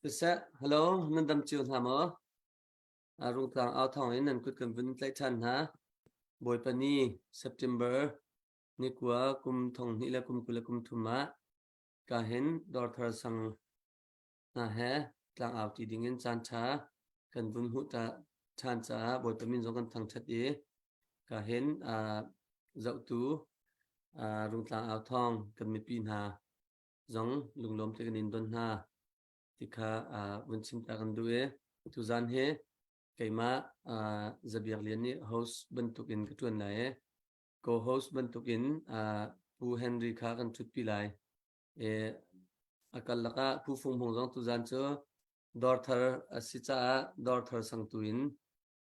Siseh, hello, nan dam cio hna maw? Rungtlang au thawng in nan kut kan vun tlaih ṭhan hna. Bawipa ni September ni kua kum thong hnih le kum 23 ah ka hin Dawrthar sang hna he tlangau ti ding in caan ṭha kan vun hmuh ta ṭhan caah Bawipa min zong kan thangṭhat i ka hin zohtu Rungtlang au thawng kan mipi hna zong lunglawm te kan in don hna ti kha vun chim ta kan duh i tuzan hi keimah Zabiak Lian nih host bantuk in ka ṭuan lai i co-host bantuk in Pu Henry kha kan ṭhutpi lai. I a kal lakah Pu Fung Hmung zong tuzan cu dawrthar a si caah dawrthar sangtu in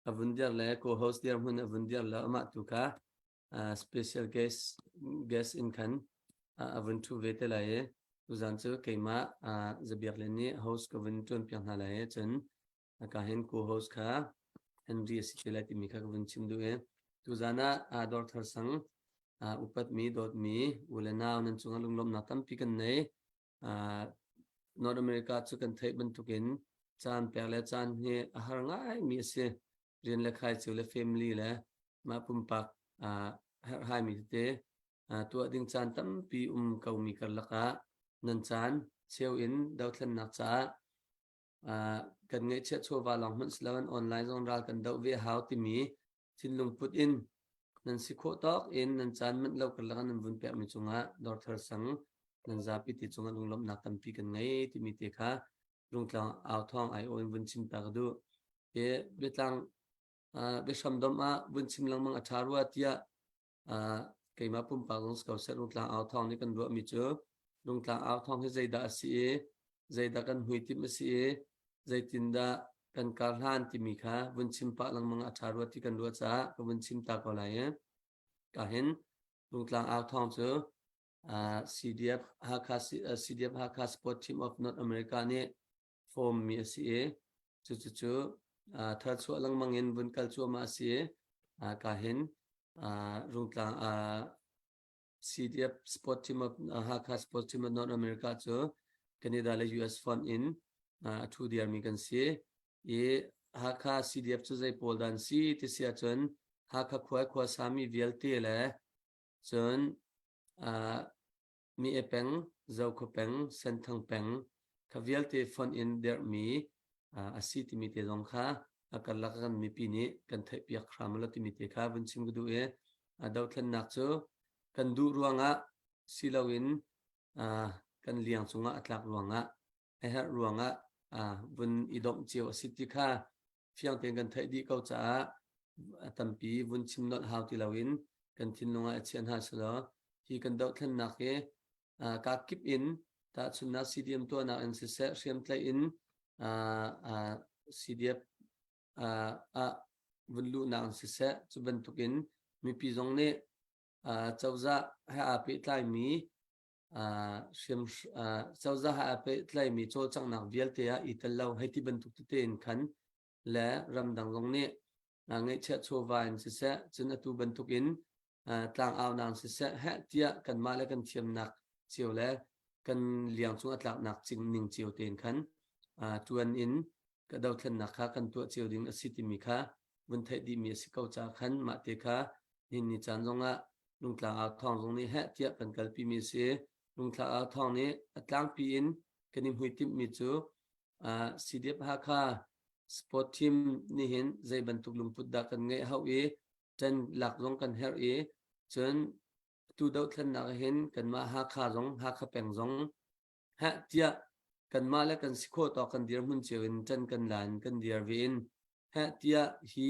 a vun dir le co-host dirhmun a vun dir le amah tu kha special guest guest in khan a vun ṭhu ve te lai i tuzan cu keimah Zabiak Lian nih host ka vun ṭuan piak hna lai i cun ka hin co-host kha Henry a si te lai timi kha ka vun chim duh i tuzan ah Dawrthar Sang upatmi dawtmi u le nau nan cungah lunglawmhnak tampi kan nei. North America cu kan theih bantukin caan pek le caan hi a har ngaimi a si. Rian le khai cio le family le mah pumpak herhhaimi tete tuah ding caan tampi um komi karlak ah nan caan cheu in dothlennak caah kan ngeihchiah chawva lawng hmanh si loin online zong ral kan doh ve a hau timi thinlung put in nan si khawh tawk in nan caan manh lo karlak ah nan vun pekmi cungah Dawrthar Sang nan zapi te cungah lunglawmhnak tampi kan ngei timi te kha Rungtlang au thawng ai aw in vun chim ta ka duh. Hi biatlang biahram dom ah vun chim lengmang a ṭha rua tiah keimah pumpak zong si ko seh Rungtlang au thawng nih kan ruahmi cu Rungtlang au thawng hi zeidah a si i zeidah kan hmuitimh a si i zeitindah kan kar hlan timi kha vun chim pah lengmang a ṭha rua ti kan ruah caah ka vun chim ta ko lai i ka hin Rungtlang au thawng cu CDF Hakha CDF Hakha Sport Team of North America nih form mi a si i cucu tharchuah lengmang in vun kal cuahmah a si i ka hin Rungtlang CDF Sport Team of Hakha Sport Team of North America cu Canada le US fund in a thu diarmi kan si i Hakha CDF cu zei pawl dan si ti si ahcun Hakha khua khua sami vialte le Cun Mi-e peng, Zokhua peng, Senthang peng kha vialte fonh in derhmi a si timi te zong kha a karlak kan mipi nih kan theihpiak hram lo timi te kha vun chim ka duh i dothlennak cu kan duh ruangah si loin kan liang cungah a tlak ruangah a herh ruangah vun i domh cio a si ti kha fiang tein kan theih dih ko caah a tampi vun chim nolh hau ti loin kan thinlung ah a chia hna selaw hi kan dohthlennak hi ka kip in tahchunnak CDM tuahnak in siseh hriamtlaih in CDF ah vun luhnak in siseh cu bantukin mipi zong nih cozah he aa pehtlaimi hriam cozah he aa pehtlaimi cawlcanghnak vialte ah i tel lo hei ti bantuk tete in khan le ramdang zong nih ngeihchiah chawva in siseh cun atu bantukin tlangaunak in siseh heh tiah kanmah le kan thiamnak cio le kan liang cung a tlaknak ning cio tein khan tuan in ka dothlennak kha kan tuah cio ding a si timi kha vun theih dihmi a si ko caah khan mah te kha nihin ni caan zongah Lungtlang au thawng zong nih heh tiah kan kalpimi a si. Lungtlang au thawng nih a tlangpi in kan i hmuitimhmi cu CDF Hakha sport team nih hin zei bantuk lungput dah kan ngeih hau i ṭan lak zong kan herh i cun tu dohthlennak hin kanmah Hakha zong Hakha peng zong heh tiah kanmah le kan si khawh tawk kan dirhmun cio in ṭan kan la in kan dir ve in heh tiah hi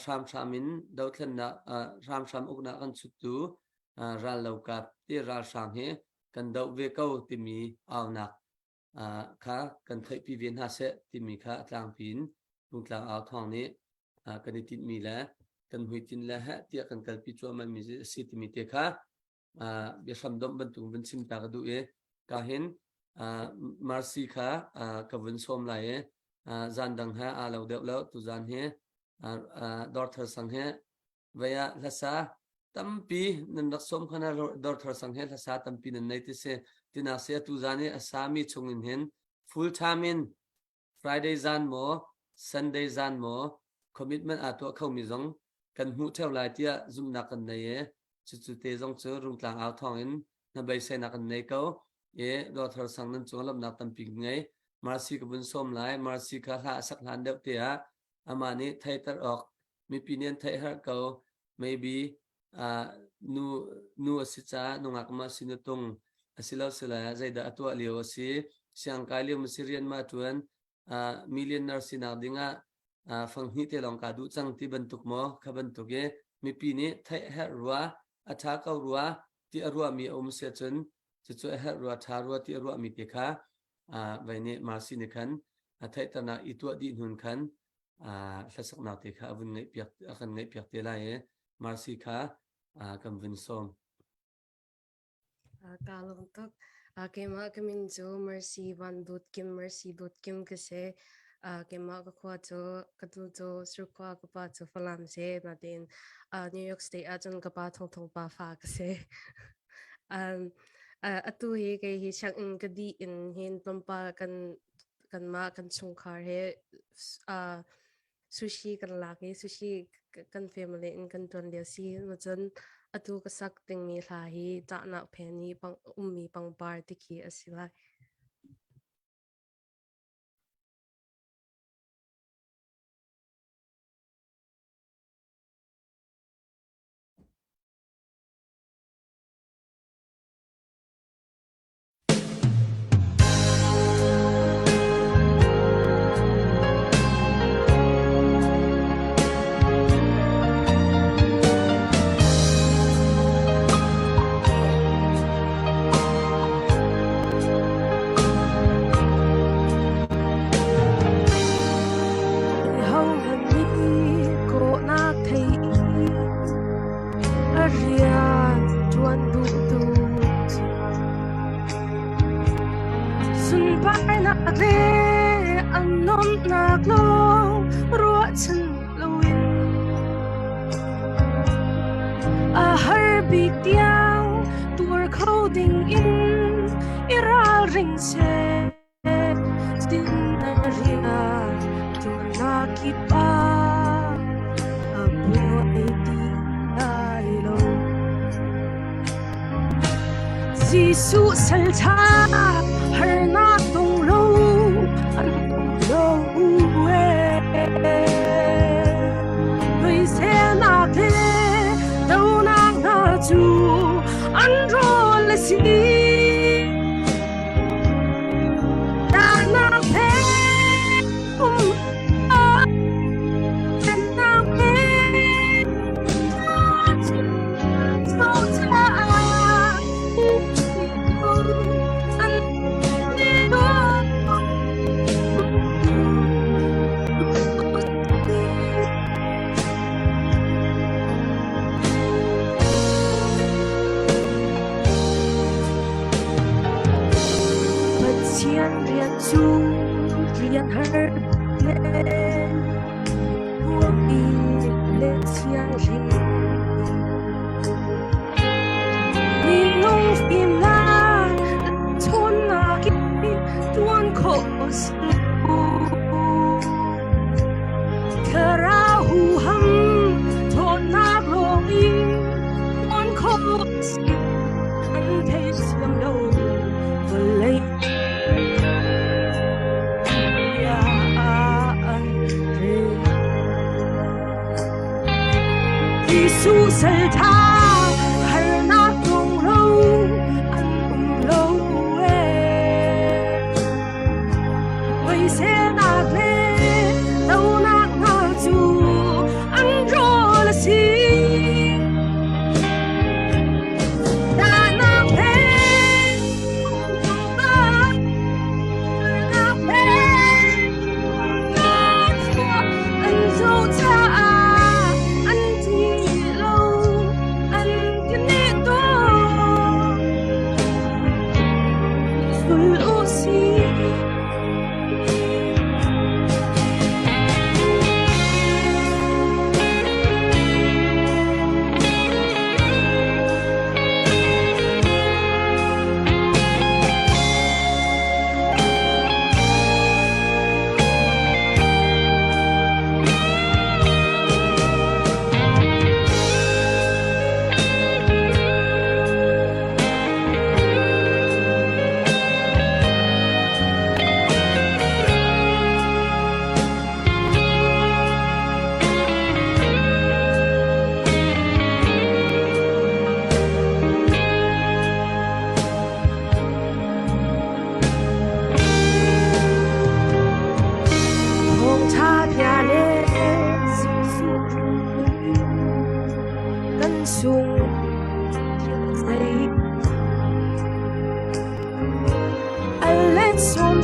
hramhram in dothlennak hramhram uknak kan chuttu rallokap ti ralhrang hi kan doh ve ko timi aunak kha kan theihpi ve hna seh timi kha a tlangpi in Rungtlang au thawng nih kan i tinhmi le kan hmuitinh le heh tiah kan kalpi cuahmah mi a si timi te kha biahram domh bantuk vun chim ta ka duh i ka hin Mercy kha ka vun sawm lai i zan dang he aa lo deuh lo tuzan hi Dawrthar sang he vei ah hlasa tampi nan rak sawm khana Dawrthar sang he hlasa tampi nan nei ti si tina se tuzan i a sami chung in hin. Full time in Friday zan maw Sunday zan maw commitment aa tuah khomi zong kan hmuh ṭheo lai tiah zumhnak kan nei i cucu te zong cu Rungtlang au thawng in hnabeiseinak kan nei ko i Dawthar sang nan cung lawmhnak tampi ngei. Mercy ka vun sawm lai. Mercy kha hla a sak hlan deuh te ah amah nih theiter awk mipi nih an theih herh ko. Maybe nu nu a si caah nungak ma si nu tung a si lo sila zeidah a tuah lio a si siangkai lio ma si rian ma ṭuan millionaire sinak dingah fanghnih te lawng kaa duh cang ti bantuk maw kha bantuk i mipi nih theih herh rua a ṭha ko rua ti a ruahmi a um si ahcun cucu a herh rua ṭha rua ti a ruahmi te kha vai nih Mercy nih khan a theihternak i tuah dih hnun khan hlasaknak te kha a vun ngaihpiak a kan ngaihpiak te lai i Mercy kha kan vun sawm. Kaa lawm tuk. Keimah ka min cu Mercy Van Dawt Kim Mercy Dawt Kim ka si. Keimah ka khua cu ka nu cu Surkhua ka pa cu Falam si. Natein New York State ahcun ka pa Thong Thong pa fa ka si. Atu hi kei hi sianginn ka dih in hin tlawmpal kan kanmah kan chungkhar he sushi kan lak i sushi kan family in kan ṭuan lio si. Cun atu ka sak dingmi hla hi ṭahnak phen i ummi pangpar ti khi a si lai. Hohmanh nih kawhnak thei i a rian ṭuan duhtu cu sunparnak le an nuamhnak lawng ruahchan loin a har bik tiang tuar kho ding in i ralring seh. Jesuh salṭha harnak tong lo an um lo Soiselnak le donak hna cu an rawl a si. Pathian rian cu rian har le huami le thianghlim. Minung fimnak ṭhawnnak in ṭuan khawh a si lo. Thlarau huham ṭhawnnak lawng in ṭuan khawh a si. An theithiam lo vawlei an rel. Jesuh saltha harnak tong lo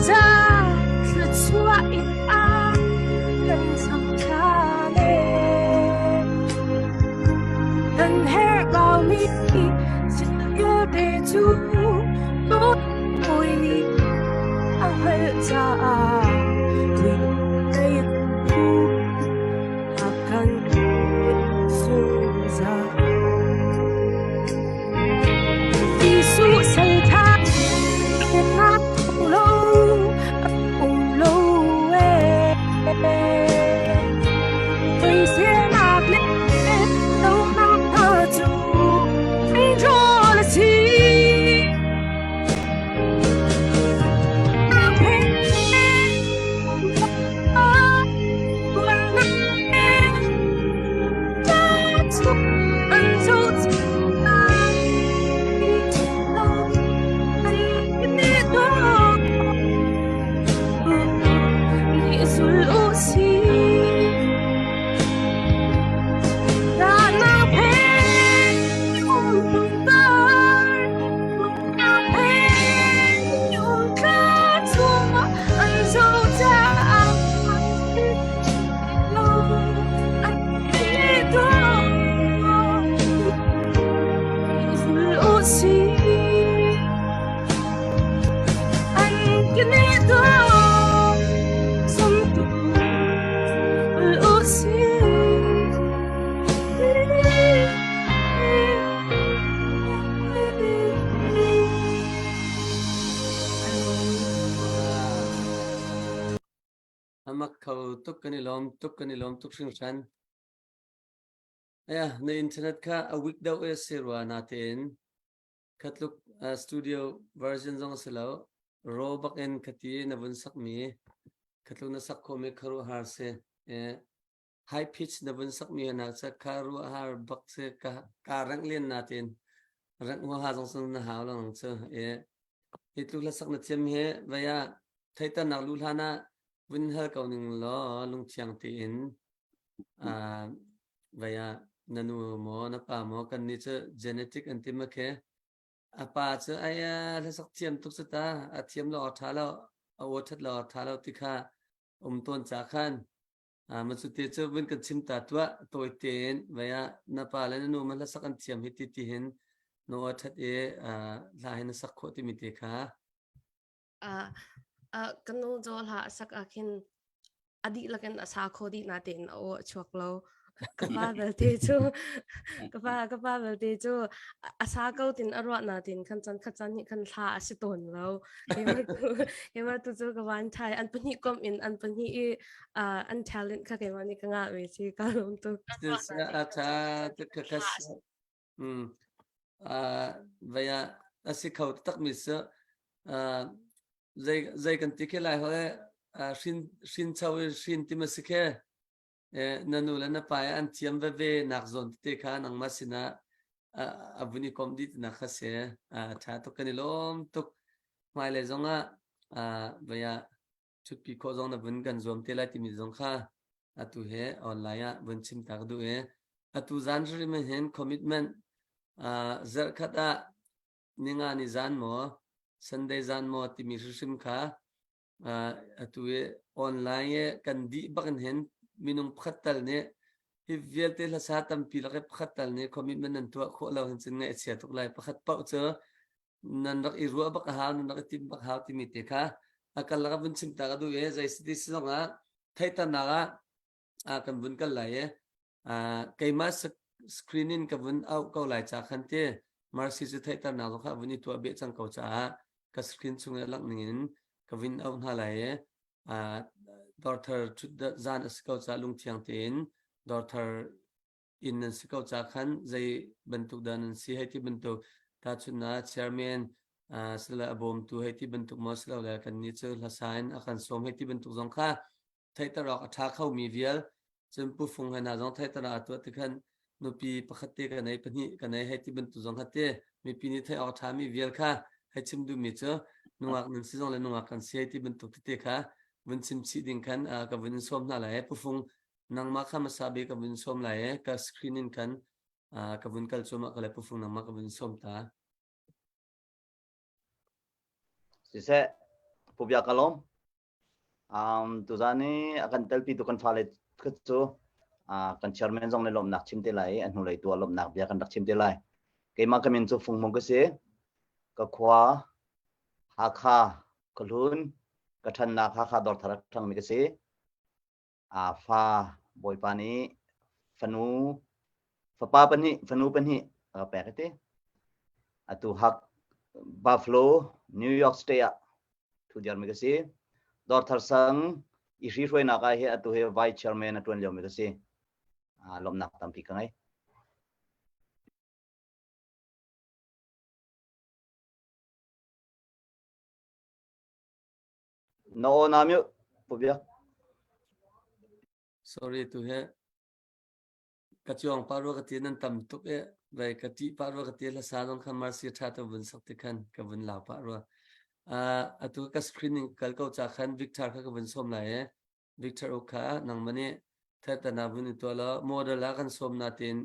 Zungzal thluachuah in a kan cham ṭhan ee. Kan herh baumi thil vialte cu Bawi nih a hngalh caah lei phu a kan zungzal. Jesuh salṭha nak lo um lo ee. Soiselnak le donak hna cu an rawl a si. Amak kho tuk kan i lawm tuk kan i lawm tuk hringhran. Aya, na internet kha a weak deuh e si rua natein khatluk studio version zong si lo raw bak in khati na vun sak mi khatluk na sak khomi kharuahar si high pitch na vun sak mi na cha kharuahar bak si ka ka rang len natein rang huaha zong sun na hau lang chu e hi tluk hlasak na thiam hi vaya theitan nak lu hlan ah vun hal ko ning law lungthiang tein vaya na nu maw na pa maw kan nih cu genetic an ti ma khe a pa cu ai hlasak thiam tuk cu ta a thiam lo a tha lo a aw that lo a tha lo ti kha um tawn ca khan ma cu te cu vun kan chim ta tuah tawi tein vaya na pa le na nu ma hlasak an thiam hi ti ti hin na aw that i hla hin na sak khawh timi te kha. Ka nu cu hla a sak ah khin a dihlak in a sa kho dih natein a aw a chuak lo. Ka pa belte cu ka pa ka pa belte cu a sa ko tin a ruah natein khan chan khat chan hi khan thla a si tawn lo. Keimah tu keimah tu cu ka van thai an pahnih kom in an pahnih i an talent kha keimah nih ka ngah ve si ka lawm tuk. A tha ka ka Vei ah a si kho takmi cu zei kan ti khe lai hoi hrin hrincho i hrin ti ma si khe na nu le na pa an thiam veve nak zawn tete kha nangmah sinah a vun i komh dih tinak kha si. Ṭha tuk kan i lawm tuk. Hmailei zongah vei ah ṭhutpi khawh zong na vun kan zuam te lai timi zong kha atu he online ah vun chim ta ka duh i atu zan hrim hin commitment zarhkhat ah ninga ni zan maw Sunday zan maw timi hrimhrim kha atu i online i kan dih bak in hin minung pakhat tal nih hi vialte hlasa tampi lak i pakhat tal nih commitment nan tuah khawh lo hin cun ngaih a chia tuk lai. Pakhat paoh cu nan rak i ruah bak a hau, nan rak i tim bak hau timi te kha a kal lak ah vun chim ta ka duh i zei si si zong ah theihternak ah kan vun kal lai i keimah screen in ka vun auh ko lai ca khan ti Mercy cu theihternak zong kha vun i tuah beh cang ko caah ka screen chung i langh ning in ka vun auh hna lai i dawrthar thut zan a si ko caah lungthiang tein dawrthar inn nan si ko ca khan zei bantuk dah nan si hei ti bantuk tahchunhnak chairman sile a bawmtu hei ti bantuk maw silole kan nih cu hlasa in a kan sawm hei ti bantuk zong kha theihter awk a ṭha khomi vial cun pu fung he hna zong theihter a tuah ti khan nupi pakhat te ka nei pahnih ka nei hei ti bantuk zong kha te mipi nih theih awk a ṭhami vial kha hei chim duhmi cu nungak nan si zong le nungak kan si hei ti bantuk tete kha vun chim chih ding khan ka vun in sawm hna lai. Pu Fung, nangmah kha hmasa bik ka vun sawm lai i ka screen in khan ka vun kal cuahmah ka le Pu Fung nangmah ka vun sawm ta. Siseh, Pu Biak ka lawm. Um, tuzan i a kan telpitu kan fale cu uh, kan chairman zong nih lawmhnak chim te lai i a hnulei tu ah lawmhnak bia kan rak chim te lai. Keimah ka min cu Fung Hmung ka si. Ka khua Hakha Khuahlun ka ṭhannak Hakha Dawrthar a ṭhangmi ka si. A fa Bawipa nih fanu fapa pahnih fanu pahnih a ka pek ti. Atu hak Buffalo, New York State ah thu diarmi ka si. Dawrthar sang i hri hruainak ah hi atu hi vice chairman a ṭuan liomi ka si. Lawmhnak tampi ka ngei. Na aw na mute Pu Biak. Sorry tu he ka chuang pa rua ka ti nan tam tuk e vai ka ti pa rua ka ti la sa zong khan mercy tha to vun sak ti khan ka vun lau pa rua atu ka screening kal ko cha khan Victor kha ka vun som lai e Victor ukha nangmah nih thatana vun i tuah law model ah kan sawm natin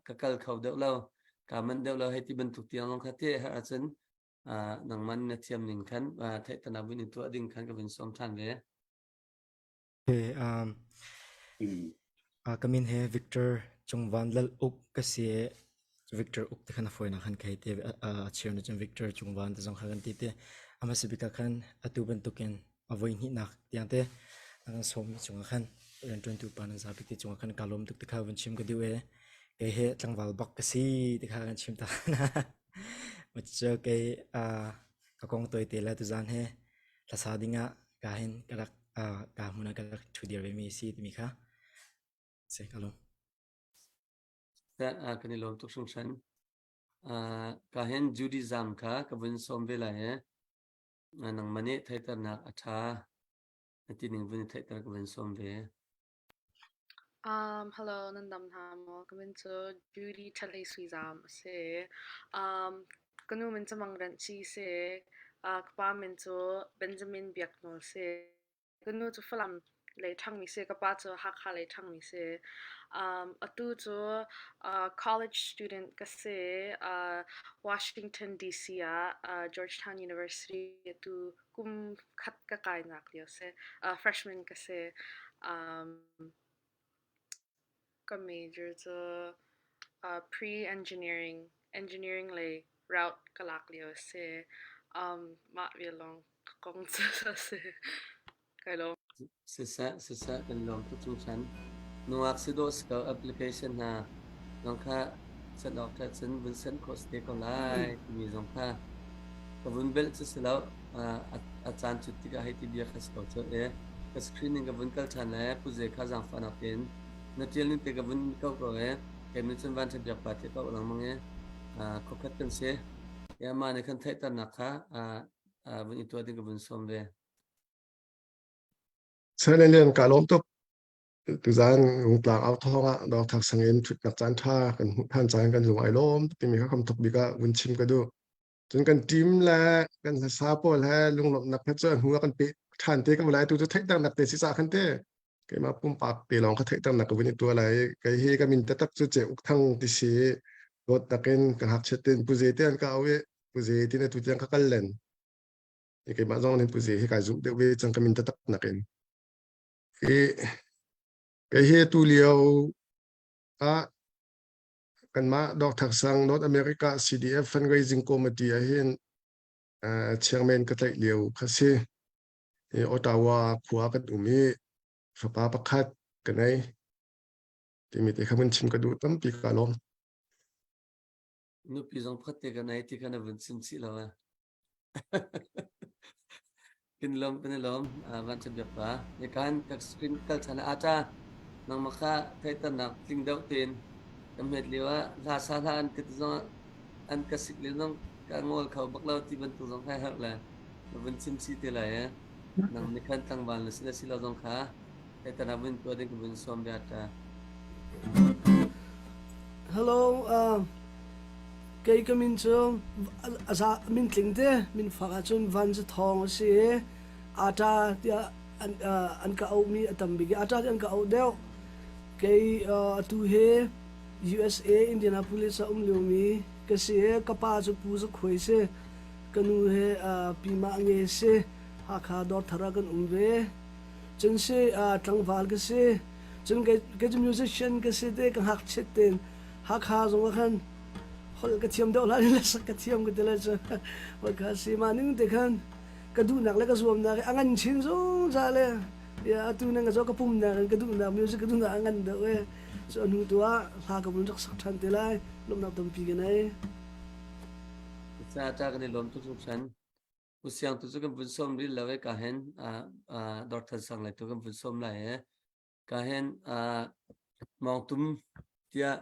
ka kal kho deuh lo ka manh deuh lo hei ti bantuk tiang zong kha te herh ahcun nangmah na thiam ning khan thehtana vun i tuah ding khan ka vun sawm ṭhan ve. Okay, um, ka min he Victor Cungvan Lal Uk ka si Victor Uk te khan a fawinak khan ka hei ti a cheu nih cun Victor Cungvan te zong kha kan ti te. A hmasa bik ah khan atu bantukin a voi hnihnak tiang te a kan sawmmi cungah khan rianṭuantu pa nan zapi te cungah khan kaa lawm tuk ti kha vun chim ka duh e. Kei he tlangval bak ka si ti kha kan chim ta. Cu kei ka kong tawi te le tuzaan he hlasa dingah ka hin ka rak ka hmun ah ka rak ṭhu dir ve mi si timi kha si ka lawm. Kan i lawm tuk hringhran. Ka hin Judaism kha ka vun sawm ve lai he. Nangmah nih theihternak a ṭha na ti ning vun i theihter ka vun sawm ve. Hello, nan dam hna maw? Ka min cu Judy Ṭhahlei Suizam a si. Ka nu min cu Mang Renh Ci si. Ka pa min cu Benjamin Biak Nawl si. Ka nu cu Falam lei ṭhangmi si, ka pa cu Hakha lei ṭhangmi si. Atu cu college student ka si. Washington DC ah Georgetown University atu kum khat ka kainak lio si. Freshman ka si. Ka major cu pre-engineering, engineering lei route ka lak lio a si. Mah vial lawng ka kong cu a si. Kai lawm. Siseh, siseh, kan lawm tuk hringhran. Nungak si dawh si ko application hna zong kha send awk ṭha cun vun send khawh si te ko lai timi zong kha ka vun belh cu si lo. A caan cut tikah hei ti bia kha si ko cu e. Ka screening ka vun kal ṭhan le Pu Ze kha zaangfahnak tein na ṭial ning te ka vun ko ko e. Kei cun van ṭha biak pa te ko lengmang e. Khuakhat kan si. E amah nih khan theihternak kha vun i tuah ding ka vun sawm ve. Sale Lian ka lawm tuk. Tuzaan Rungtlang au thawng ah Dawrthar sang in ṭhutnak caan ṭha kan hmuh ṭhan caan kan lung ai lawm timi kha kam thok bik ah vun chim ka duh. Cun kan team le kan hlasa pawl he lunglawmhnak he cu a hnu ah kan peh ṭhan te ko lai. Tu cu theihternak te si cah khan te keimah pumpak te lawng kha theihternak ka vun i tuah lai. Kei hi ka min taktak cu Ce Uk Thang ti si i dawt takin ka ngakchiat tein Pu Ze te an ka au i Pu Ze tin atu tiang ka kal len. Keimah zong nih Pu Ze hi kai zumh deuh ve cang ka min taktak nakin. Hi kei hi tu lio ah kanmah Dr. Sang North America CDF Fundraising Committee ah hin chairman ka tlaih lio kha si. Hi Ottawa khua kan um i fapa pakhat ka nei. Timi te kha mun chim ka duh tampi ka lawm. Nupi zong pakhat te ka nei ti kha na vun chim chih lo ah. Kan lawm kan i lawm van ṭha biak pa. Nikan ka screen kal ṭhan ah ata nangmah kha theihternak tling deuh tein ka hmet lio ah hla sa hla an ka ti zong an ka sik le zong ka ngol kho bak lo ti bantuk zong kha herh le na vun chim chih te lai eh. Nang nih khan tlangval na si le si lo zong kha theihternak vun tuah ding ka vun sawm ve ata. Hello, uh, Kei ka min cu a za mintling te minfak ahcun Van Za Thawng a si i Ata tiah an, uh, an ka auhmi a tam bik i Ata tiah an ka auh deuh. Kei uh, atu hi USA Indianapolis ah um liomi ka si i ka pa cu Pu Za Khuai si. Ka nu hi uh, Pi Mah Nge si. Hakha Dawrthar ah kan um ve. Cun si tlangval ka si. Cun kei kei cu musician ka si te ka ngakchiat tein Hakha zong ah khan holh ka thiam deuh hlan in le sak ka thiam ka ti lai cu. Kha si mah ning te khan ka duhnak le ka zuamnak hi a ngan chin zungzal le ya atu nan ka zo ka pumnak in ka duhnak music ka duhnak a ngan deuh e. Cu a hnu tu ah hla ka vun rak sak ṭhan te lai. Lawmhnak tampi ka nei. Ca ca kan i lawm tuk hringhran. U Siang tu cu kan vun sawm rih lo e ka hen Dawrthar sang lai tu kan vun sawm lai e. Ka hen mawngtum tiah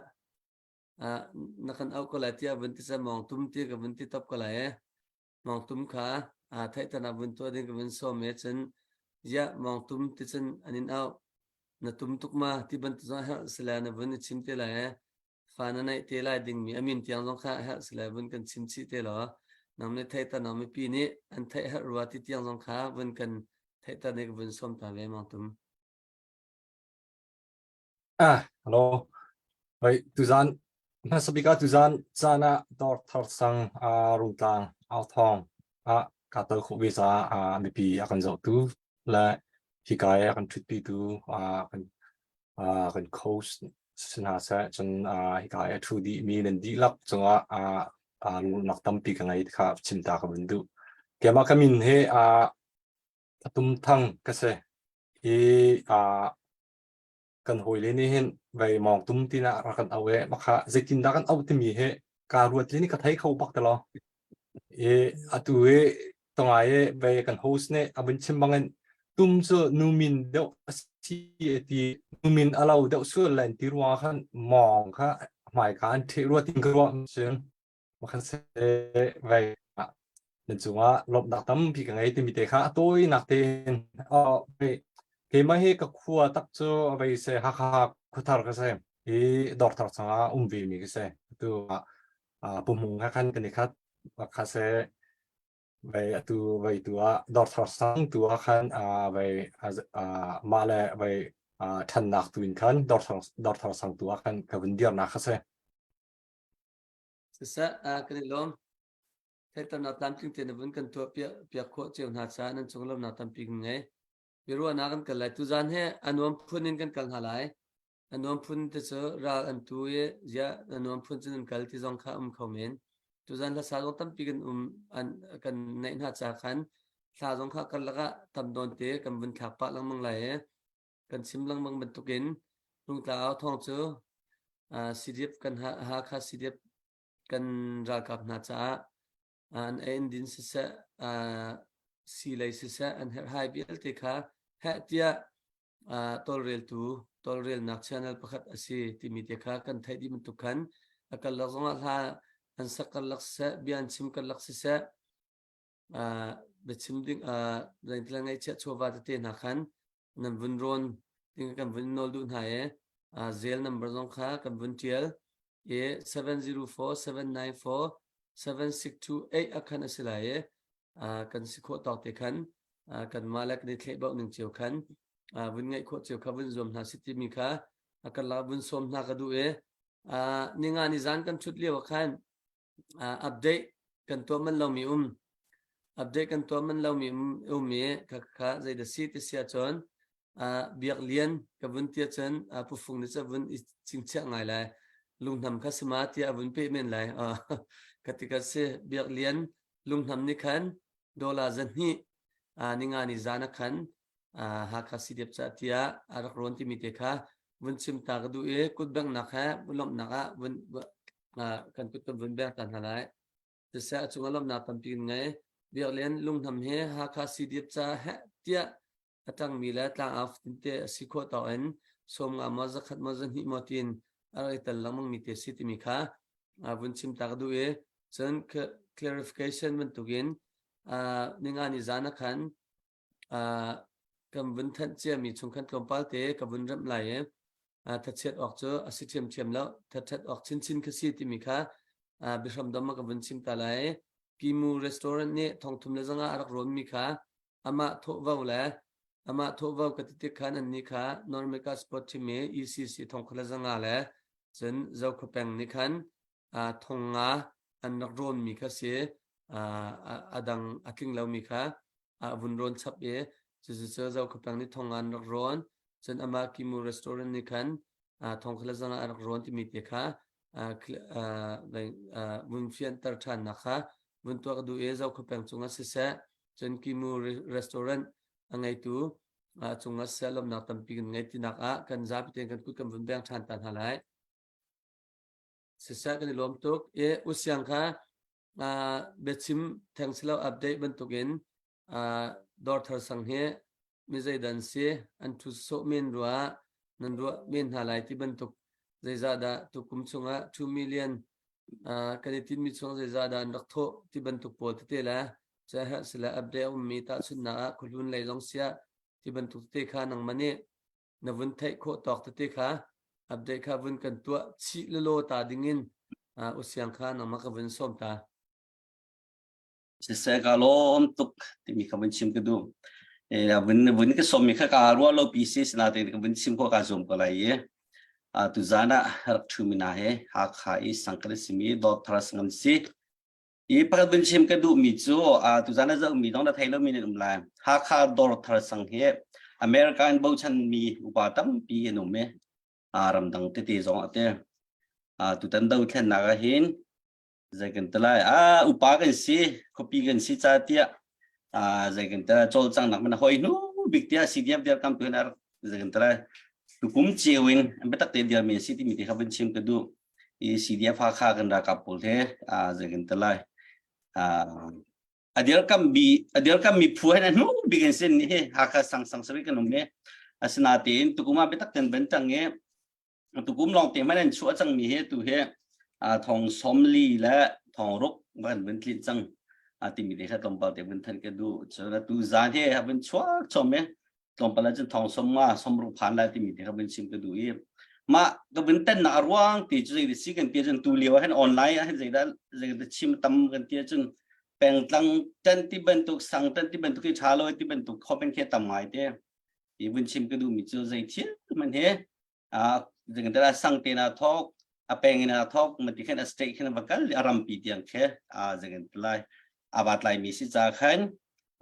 na kan auh ko lai tiah vun ti sa mawngtum ti ka vun ti top ko lai e. Mawngtum kha theihtan ah vun tuah ding ka vun sawm e cun ziah mawngtum ti cun an in auh na tum tuk ma ti bantuk zong herh sile na vun i chim te lai e. Fa na neih te lai dingmi a min tiang zong kha herh sile vun kan chim chih te law nang nih theihter nang mipi nih an theih herh rua ti tiang zong kha vun kan theihter nih ka vun sawm ta ve mang tum. Ah, hello. Hoi, tuzan hmasa bik ah tuzan caan ah dawr thar sang uh, rungtlang au thong ah ka tel khawh ve caah uh, mipi a kan zohtu le hika i a kan ṭhutpitu uh, kan uh, kan coach si hna seh cun uh, hika i a ṭhu dihmi nan dihlak cungah uh, uh, lungnak tampi ka ngei kha chim ta ka vun duh. Keimah ka min hi uh, Tum Thang ka si i uh, kan hawile nih hin vei mawng tum tina rak kan auh i makha zeitindah kan auh timi hi kaa ruat li nih ka thei kho bak ti lo. I atu i tongai i vei kan host nih a vun chim bangin tum cu nu min deuh a si ti nu min a lo deuh sual len ti ruangah khan mawng kha hmaika an ṭheh rua tin ka ruah cun makhan se vei nan cungah lawmhnak tampi ka ngei timi te kha a tawinak tein keimah hi ka khua tak cu vei se Hakha khuathar ka si i dawrthar chungah um ve mi ka si atu pumhung he khan kan i khat kha se vei atu vei tu ah dawrthar sang tu ah khan vei mah le vei ṭhannak tu in khan dawrthar dawrthar sang tu ah khan ka vun dirnak kha si Siseh, kan i lawm. Theihternak tlamtling tein na vun kan tuah piak, piak khawh cio hna caah nan cung lawmnak tampi kan ngei. Biaruahnak kan kal lai. Tuzaan he a nuam phun in kan kal hna lai. A nuam phun te cu ral an tu i ziah a nuam phun cun an kal ti zong kha um kho men. Tuzaan hlasa zong tampi kan um an kan neih hna ca khan thla zong kha karlak ah tam nawn te kan vun thlak pah lengmang lai i kan chim lengmang bantukin Rungtla au thawng cu CDF kan Hakha CDF kan ralkap hna caah an ei an din siseh sii lei siseh an herhhai vialte kha heh tiah tawlreltu tawlrelnak channel pakhat a si timi te kha kan theih dih bantuk khan a karlak zongah hla an sak karlak siseh bia an chim karlak siseh biachim ding zeintila ngaihchiah chawva tete hna khan nan vun rawn ding kan vun nawl duh hna i zel number zong kha kan vun tial i 704 794 7628 a khan a si lai i kan si khawh tawk te khan kanmah le kan i thleh bauh ning cio khan vun ngaih khawh cio kha vun zuam hna si timi kha a kan la vun sawm hna ka duh i ninga ni zan kan thut lio ah khan update kan tuah man lomi um update kan tuah man lomi um i kha kha zeidah si ti si ahcun biak lian ka vun tia cun pu fung nih cun vun i chingchiah ngai lai lunghnam kha sima tiah a vun peh men lai ka ti ka si biak lian lungnam nih khan dollar zahnih ninga ni zan ah khan Hakha CDF ca tiah a rak rawn timi te kha vun chim ta ka duh i kut benghnak he lawmhnak ah vun kan kut kan vun beng ta hna lai. Siseh a cungah lawmhnak tampi kan ngei. Biaklian Lungnam hi Hakha CDF ca heh tiah a ṭangmi le tlangau fatinte a si khawh tawk in 50 maw 100 maw 200 maw tiin a rak i tel lengmang mi te si timi kha vun chim ta ka duh i cun clarification bantukin ninga ni zan ah khan kan vun thanh ciami chung khan tlawmpal te ka vun remh lai i thachiat awk cu a si ṭhiamṭhiam lo thatṭhat awk chinchin kha si timi kha biahram dom ah ka vun chim ta lai Kimu restaurant nih thongthum le zanga a rak rawnmi kha amah thawhvo le amah thawhvo ka ti tik khan annih kha North America Sport Team i ECC thongkhat le zanga le cun Zokhua peng nih khan thong nga an rak rawnmi kha si a dang a tling lomi kha. A vun rawn chap i cucu cu Zokhua nih thong an rak rawn. Cun amah Kimu restaurant nih khan thong kha zang ah a rak rawn timi te kha vun fianter ṭhannak kha vun tuah ka duh i Zokhua peng cungah siseh cun Kimu restaurant a ngeitu cungah siseh lawmhnak tampi kan ngei tinak ah kan zapi tein kan kut kan vun beng ṭhan ta hna lai. Siseh kan i lawm tuk i usiang kha biachim theng silo update bantukin dawrthar sang hi mi zeidan si an thu sawh men rua nan ruah men hna lai ti bantuk zeizah dah tukum chungah 2 million kan i tinmi chung zeizah dah an rak thawh ti bantuk pawl tete le caherh sile update a ummi tahchunhnak ah khuahlun lei zong siah ti bantuk tete kha nangmah nih na vun theih khawh tawk tete kha update kha vun kan tuah chih lelaw ta dingin usiang kha nangmah ka vun sawm ta. Siseh ka lawm tuk timi kha vun chim ka duh. E, vun vun ka sawm mi kha ka ruah lo pi si sinatein ka vun chim ko ka zuam ko lai i tu zan ah rak thu mi na he Hakha i sangkan simi dawt thar sangam si I pakhat vun chim ka duhmi cu tuzan a zohmi zong na thei lomi nan um lai. Hakha dawr thar sang hi America in bochanmi upa tampi an um i ramdang tete zong a te. Tutan dothlennak ah hin zei kan ti lai upa kan si khuapi kan si ca tiah zei kan ti lai cawlcanghnak man hoi hnu bik tiah CDF dirkamtu hin a rak zei kan ti lai tukum ceu in biatak te dirmi si timi te kha vun chim ka duh. I CDF Hakha kan ralkap pawl he zei kan ti lai a dirkam bi a dirkam mi phu hen a hnu bik in sin hi Hakha sang sang sari kan um i asinatein tukum ah biatak ten ban tang i tukum lawng te hmanh an chuah cang mi hi tu hi thong somli le thong ruk van vun tlin cang timi te kha tlawmpal te vun than ka duh cun tu zan he vun chuak chom i tlawmpal ah cun thong som nga somruk phan lai timi te kha vun chim ka duh i mah ka vun ten nak a ruang ti cu zei si kan ti cun tu lio ah hin online ah hin zeidah zeidah chim tam kan ti cun pengtlang tan ti bantuk sang tan ti bantuk hi tha lo ti bantuk comment khi tam ngai te i vun chim ka duh mi cu zei thil man he zingdala sang te na thok a peng in a thok mati khan a state khan va kal a rampi tiang khe a zingin lai awa tlai mi si cha khan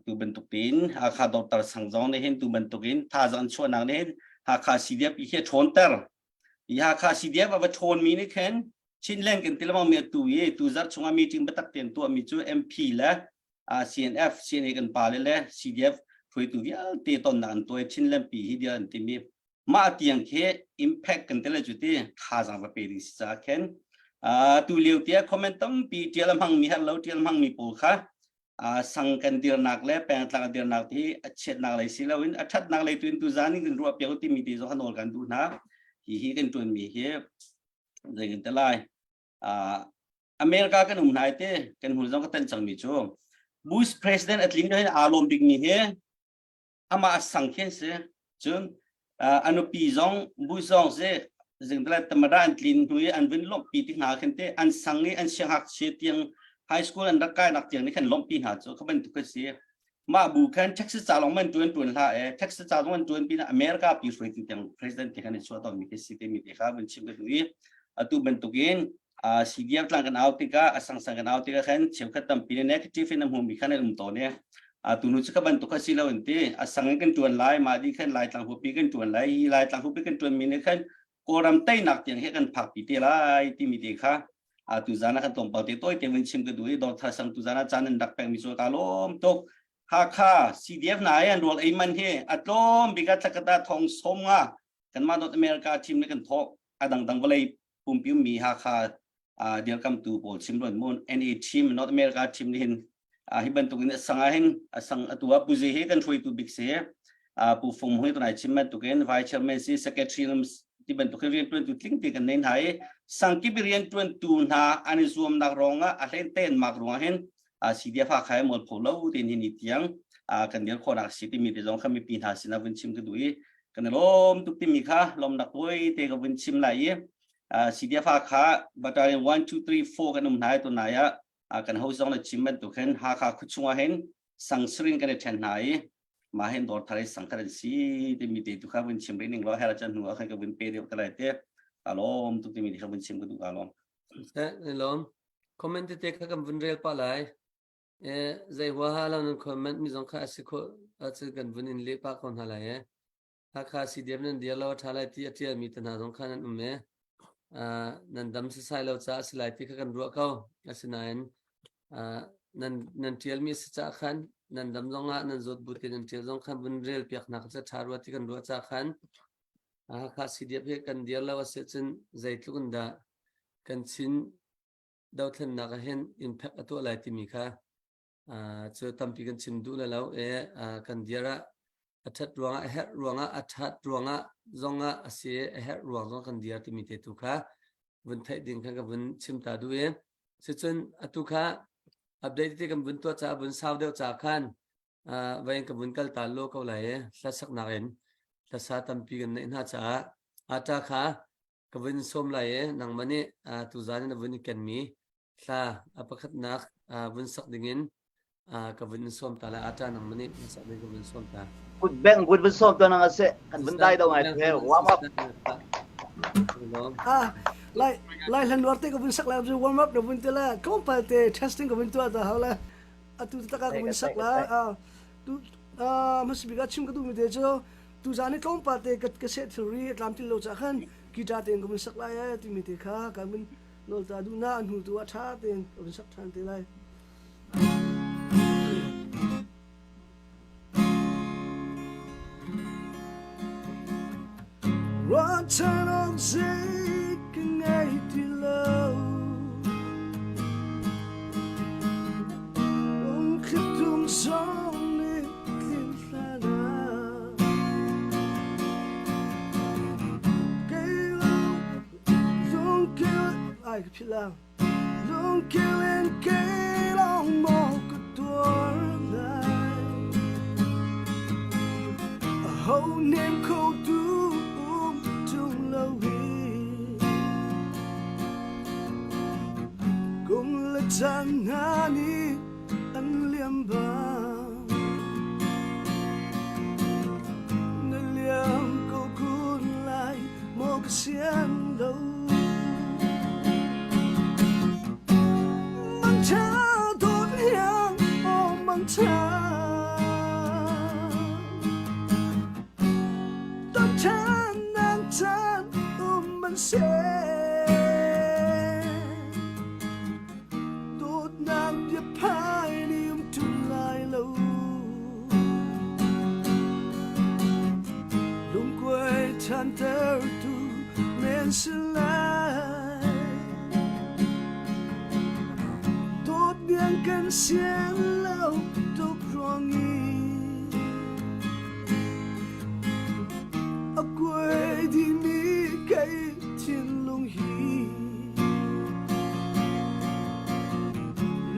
tu bantuk tin Hakha doctor sang zong ne hin tu bantuk in tha zang chuah nak ne hin Hakha CDF i he ṭhawn ter i Hakha CDF ava ṭhawn mi ni khen Chinland kan tilamang mi tu i tu zar chunga meeting batak ten tuah mi cu MP le CNF CNA kan pa le le CDF hruaitu vialte ton nak an tuai Chinland pi hi dia an timi mah tiang khi impact kan tel cu ti thazaang va pe ding si ca khen tu lio tia comment tampi tial hmang mi har lo tial hmang mi pawl kha sang kan dirnak le pengtlang dirnak hi a chiatnak lei si loin a thatnak lei tu in tu zan in kan ruah piak timi ti zong nawl kan duh hna hi hi kan tuan mi hi zei kan te lai America kan um hnai te kan hul zong ka tan cang mi cu Bush president atlin hin aa lawm bik mi hi amah a sang khi si cun a nupi zong bu zong si zingdala tamara an tlin hnu i an vun lawmhpi ti hna khin te an sang i an siangngakchia tiang high school an rak kai nak tiang nih khan lawmhpi hna cu kha bantuk a si mah bu khan Texas ca lawng man tuan tuan hlah e Texas ca zong an tuan pin America pi hruaitu tiang president te khan i chuah tawn mi khi si te mi te kha vun chim ka duh i atu bantukin CDF tlang kan au tikah a sangsang kan au tikah khan cheukhat tampi nih negative in a hmumi khan an um tawn i tunu cu ka bantuk kha si lo an ti a sang in kan tuan lai mah di khan lai tlang hupi kan tuan lai hi lai tlang hupi kan tuan mi nih khan kawlram teinak tiang hi kan phak pi te lai timi te kha tu zan ah kan tlawmpal te tawi te vun chim ka duh i dawr thar sang tu zan ah caan an rak pek mi cu ka lawm tuk Hakha CDF na ai an rual ei man hi a tlawm bik ah thlakata thong som nga kanmah North America team nih kan thawk a dangdang vawlei pumpi ummi Hakha dirkamtu pawl chim ruan mun NA team North America team nih hin hi bantuk in a sang ah hin a sang atu ah Puzi hi kan hruaitu bik si Pu Fung Hmui tunai chim bantukin Vice Chairman si Secretary ti bantuk in riantuantu tling te kan nei hna i sangkip riantuantu hna an i zuamnak rongah a hlen ten mak ruangah hin CDF Hakha mual pho lo tin hi ni tiang kan dir khawhnak si timi te zong kha mipi hna sinah vun chim ka duh i kan i lawm tuk timi kha lawmnak tawi te ka vun chim lai i CDF Hakha battalion 1 2 3 4 kan um hna i tunai ah kan ho zong na chim bantuk hin Hakha khuchung ah hin sangsirin kan i then hna i mah hin dawr thar i sangkhat an si timi te tu kha vun chim rih ning law hera chan hnu ah khan ka vun pe deuh te lai te ka lawm tuk timi te kha vun chim ka duh ka lawm Eh, ni lawm. Comment tete kha kan vun rel pah lai. Eh, zei huaha lo nan comment mi zong kha a si khawh ahcun kan vun in leh pah ko hna lai eh. Hakha CDF nan dir lo a ṭha lai ti a ṭialmi te hna zong kha nan um eh. Uh, nan dam sasai lo caah a si lai ti kha kan ruah ko. Asinain uh, nan nan ṭialmi a si caah khan nan dam zongah nan zawt bu te nan ṭial zong khan vun rel piak hna kha ṭha rua ti kan ruah caah khan Hakha CDF hi kan dir lo a si ahcun zeitluk in dah kan Chin dothlennak ah hin impact a tuah lai timi kha cu tampi kan chim duh le lo e kan dir ah a ṭhat ruangah a herh ruangah a ṭhat ruangah zongah a si a herh ruang zong kan dir timi te tu kha vun theih ding kha ka vun chim ta duh i sicun atu kha update te kan vun tuah caah vun sau deuh ca khan vain ka vun kal ta lo ko lai e hlasaknak in hlasa tampi kan neih hna caah ata kha ka vun sawm lai i nangmah nih tuzaan in na vun i kenmi hla a pakhatnak vun sak dingin ka vun in sawm ta lai. Ata nangmah nih vun sak ding ka vun sawm ta. Kut beng kut vun sawm ta nang ase kan vun dai do ngai the warm up. Ah lai lai hlan war te ka vun sak lai warm up na vun te la tlawmpal te testing ka vun tuah ta hau la atu taka ka vun sak la tu hmasabik ah chim ka duh mi te cu tuzaan hi tlawmpal te ka ka seh thilri a tlamtlin lo caah khan guitar tein ka vun sak lai ee timi te kha ka vun nawl ta duh na a hnu tu ah ṭha tein ka vun sak ṭhan te lai. Ruahchan awk zei ka ngei ti lo Lungthlitum zong nih tlin hlan ah Ai ka philh lang Lungkil in kei lawng maw ka tuar lai Aho nem kho tu um tung lo hi Kum le caan hna nih an liam bang Na liam ko kun lai maw ka sian lo Mang cha dawt hiang aw mang cha Tam chan nang chan um man se Dawtnak biaphai nih um ṭun lai lo. Lungkuai ṭhantertu men si lai. Dawt biang kan sian lo tuk ruang i a kuai dihmi kei thinlung hi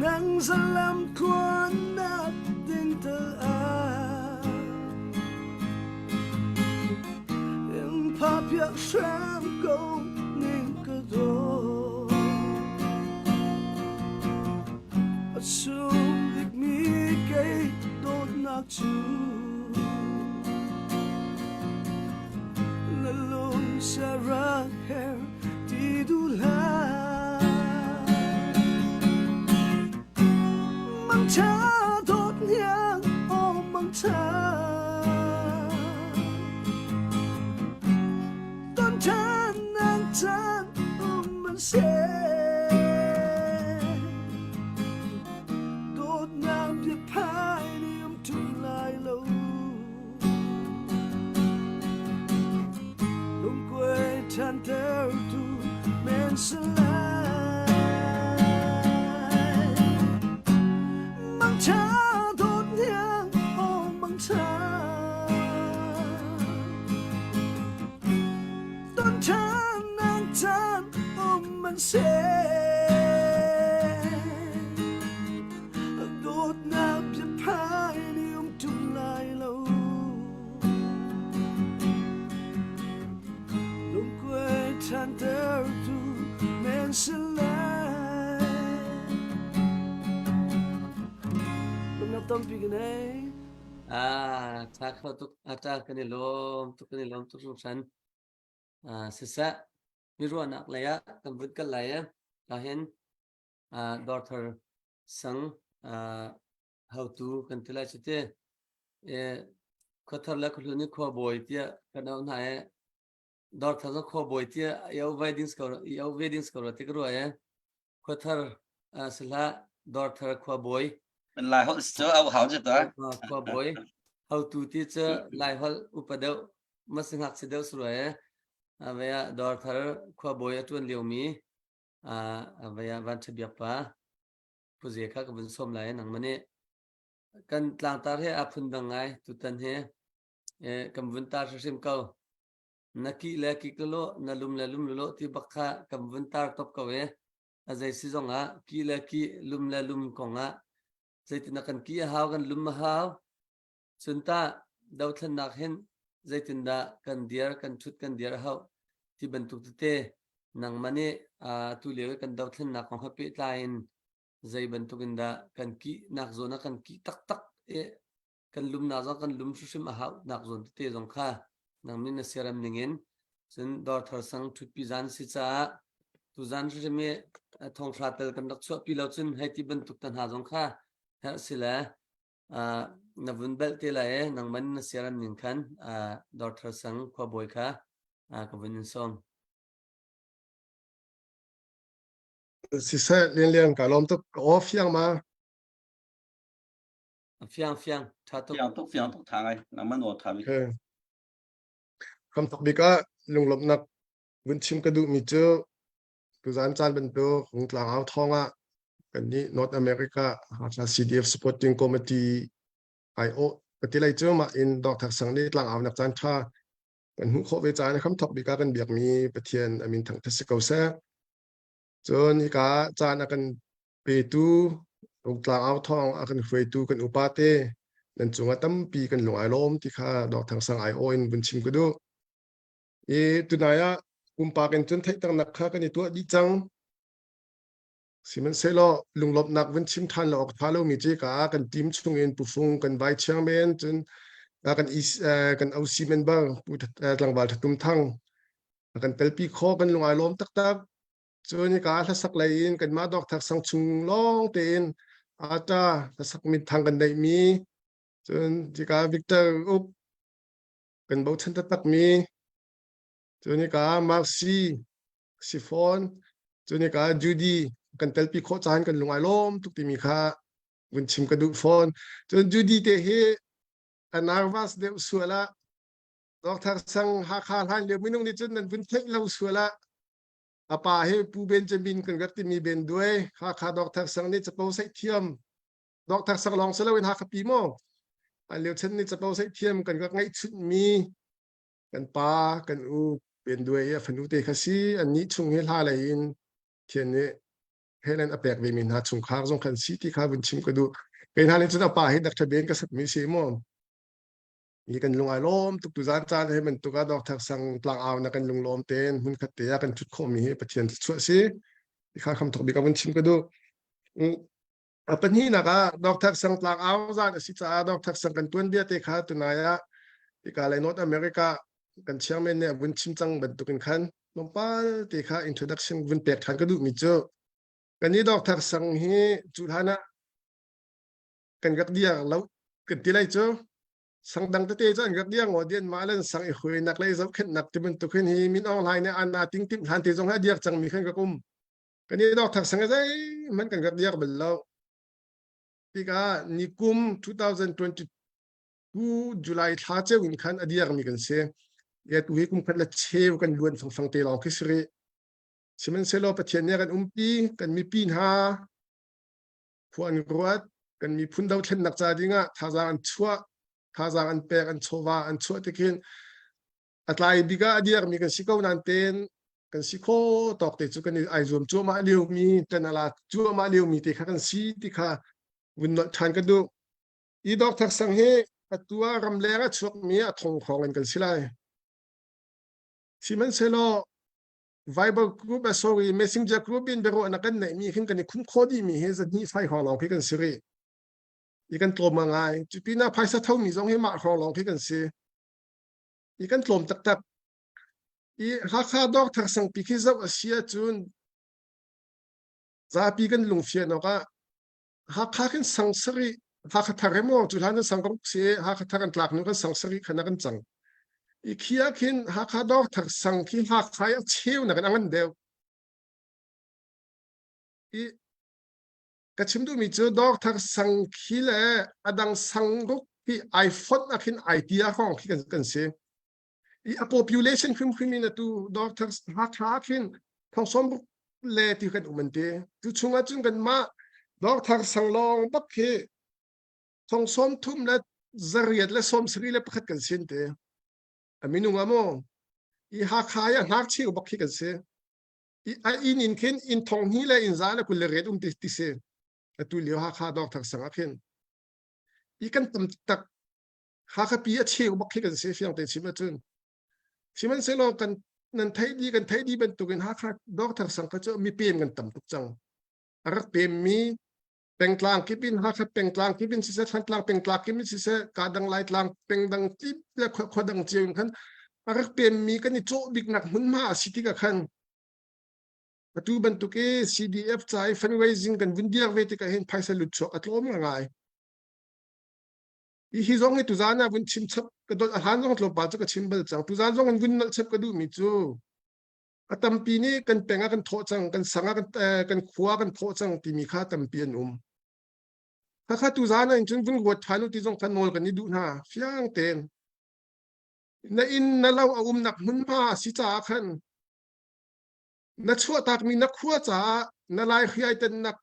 Nang zalam tluannak ding tal ah in pha piak hram ko ning ka daw A sung bikmi kei dawtnak cu Na lung sarak her ti duh hlah Mangṭha dawt hniang aw mangṭha Ton ṭhan nang caan um man seh Dawtnak biaphai nih um ṭung lai lo Lungkuai ṭhantertu men si lai. Mangṭha dawt hniang aw mangṭha. Ton ṭhan nang caan um man seh. Dawtnak biaphai nih um ṭung lai lo. Lungkuai ṭhantertu men si lai. Lungnak tampi ka nei. Ah, ṭha kho tuk, a ṭa kan i lawm tuk, kan i lawm tuk hringhran. Ah, siseh, mi ruahnak lei ah kan vun kal lai i, ka hin ah, Dawrthar sang. Hautu kan ti lai cu ti. Khuathar le khuahlun i khuabawi tiah kan auh hna i Dawrthar zong khuabawi tiah i auh ve ding si ko i auh ve ding si ko rua ti ka ruah i khuathar si hlah Dawrthar khuabawi. Lai holh cu au hau cu ta. Khuabawi hautu ti cu Lai holh upa deuh masi ngakchia deuh si rua i ve ah Dawrthar khuabawi a ṭuan liomi ve ah Van Ṭha Biak pa Puze kha ka vun sawm lai nangmah nih kan tlangtar he aa phun dang ngai tutan he kan vun tar hrimhrim ko. Na kih le kik lo na lum le lum lo ti bak kha kan vun tar top ko e. A zei si zong ah kih le kih lum le lum kong ah zeitin kan ki a hau kan lum a hau. Cun tah dothlennak hin zeitindah kan dir kan ṭhut kan dir a hauh ti bantuk tete nangmah nih atu lio i kan dothlennak kong he pehtlai in zei bantuk in dah kan kihnak zawn ah kan kih taktak i kan lumnak zong kan lum hrimhrim a hauhnak zawn tete zong kha nang nih na siarem ning in cun dawrthar sang ṭhutpi zan si caah tuzan hrimhrim i thonghra tel kan rak chuahpi lo cun hei ti bantuk te hna zong kha herh si le na vun belh te lai i nangman na siaram ning khan dawrthar sang khuabawi kha ka vun in sawm. Siseh Lian Lian ka lawm tuk ka aw fiang ma? Fiang fiang tha tuk. Fiang tuk fiang tuk tha ngai nangman aw tha bik. Okay. Kam tok bik ah lunglawmhnak vun chim ka duhmi cu Tuzaan caan bantuk Rungtlang au thawng ah kannih North America Hakha CDF Supporting Committee aiawh ka ti lai cu mah in Dr. Sang nih tlangaunak caan ṭha kan hmuh khawh ve caan a hramthawk bik ah kan biakmi Pathian a min thangṭhat si ko seh. Cun hika caan a kan petu Rungtlang au thawng a kan hruaitu kan upa te nan cungah tampi kan lung ai lawm ti kha Dr. Sang aiawh in vun chim ka duh. I tunai ah pumpak in cun theihternak kha kan i tuah dih cang. Sihmanhsehlaw lunglawmhnak vun chim ṭhan lo awk ṭha lomi cu ka kan team chung in Pu Fung kan vai chairman cun kan kan OC member Pu Tlangval Thatum Thang a kan telpi khawh kan lung ai lawm taktak. Cun hika hlasak lei in kanmah Dawkthak sang chung lawng tein ata hlasak minthang kan neihmi cun hika Victor Uk kan bochan taktakmi cun hika Marcy si fawn cun hika Judy kan telpi khawh caan kan lung ai lawm tuk timi kha vun chim ka duh fawn cun Judy te hi a nervous deuh sual ah Dr. Sang Hakha hlan lio minung nih cun nan vun theih lo sual ah a pa hi Pu Benjamin kan rak timi Ben Duai Hakha Dr. Sang nih capo saih thiam Dr. Sang lawng si loin Hakha pi maw an lio chan nih capo saih thiam kan rak ngeihchunh mi kan pa kan u Ben Duai i a fanu te kha si an nih chung hi hla lei in thian nih Helen a pek ve mi hna chungkhar zong khan si ti kha vun chim ka duh kei hna nih cun a pa hi Dr. Ben ka sat mi si maw ni kan lung ai lawm tuk tu zan caan he bantuk ah Dr. Sang tlang au na kan lung lawm ten hmun khat te ah kan thut khawh mi hi Pathian thluachuah si ti kha kham thok bik a vun chim ka duh A pahnihnak ah Dr. Sang Tlang Au zan a si caah Dr. Sang kan tuanbia te kha tunai ah hika lei North America kan chairman nih a vun chim cang bantukin khan tlawmpal te kha introduction vun pek ṭhan ka duhmi cu kannih Dr. Sang hi cu hlan ah kan rak diar lo kan ti lai cu sang dang tete cu an rak diar ngaw dian mah le sang i huinak le zohkhenhnak ti bantuk hin hi Min Aung Hlaing nih an ting tim hlan te zong hi a diar cangmi khan rak um Kan i dawk sang zeihmanh kan rak diak bal lo. Tikah nikum 2022 July thla ceu in khan a diakmi kan si. Ya tu hi kum khat le cheu kan luan fangfang te lawng khi si rih. Sihmanhsehlaw Pathian nih a kan umpi, kan mipi hna khua an ruat, kan miphun dothlennak ca dingah thazaang an chuah, thazaang an pek, an chawva an chuah tikhin a tlai bik ah a diakmi kan si ko nain ten kan si kho tawk te cu kan i ai zuam cuahmah liomi ṭan a la cuahmah liomi te kha kan si ti kha vun nolh ṭhan ka duh. I Dr. Sang hi atu ah ramleng a chuakmi a thong hrawng in kan si lai. Sihmanhsehlaw Viber group uh, sorry Messenger group in biaruahnak kan neihmi khin kan i khum kho dihmi hi zahnih fai hrawng lawng khi kan si rih. I kan tlawm ngai. Cu pinah phaisa thomi zong hi mah hrawng lawng khi kan si. I kan tlawm taktak. I Hakha Dawkthar sangpi khi zoh a si ahcun zapi kan lungfian awk ah. Hakha khin sang sarih Hakha thar he maw cu hlan an sang ruk si Hakha thar an tlak nu kan sang sarih khan a kan cang. I khi ah khin Hakha dawr thar sang khi Hakha i a cheu nak in a ngan deuh. I ka chim duhmi cu dawr thar sang khi le a dang sang ruk hi ai fonh ah khin ai tia hrawng khi kan, kan si. I a population hrimhrim in atu dawr thar Hakha ah khin thong sawm ruk le ti kan um an ti. Tu chung ah cun kanmah dawr thar sang lawng bak khi thong sawm thum le zariat le sawm sarih le pakhat kan sin te. A minung ah maw i Hakha i a ngakchia bak khi kan si. I a inn in khin inn thong hnih le inn za le 20 le riat um ti ti si. Atu lio Hakha dawr thar sang ah khin. I kan tam tak Hakha pi a cheu bak khi kan si fiang te chim ahcun. Sihmanhsehlaw kan nan theih dih kan theih dih bantukin Hakha Doctor Sang kha cu mipem kan tam tuk cang. A rak pemmi pengtlang kip in Hakha pengtlang kip in siseh Thantlang pengtlang kip in siseh Kadang Laitlang pengdang kip le khua dang cio in khan a rak pemmi kan i cawh biknak hmunhma a si tikah khan atu bantuk i CDF ca i fundraising kan vun diar ve tikah hin phaisa lut chuak a tlawm ngai. Hi zong hi tuzan ah vun chim chap ka dot a hlan zong tlawmpal cu ka chim bal cang. Tuzan zong in vun nalh chap ka duhmi cu a tampi nih kan peng ah kan thawh cang, kan sang ah kan, eh, kan khua kan thawh cang timi kha tampi an um. Khakha tuzan ah cun vun ruat ṭhan u ti zong kha nawl kan i duh hna fiang tein. Na inn na lo a umnak hmunhma a si caah khan na chuahtakmi na khua caah na lai hriai tennak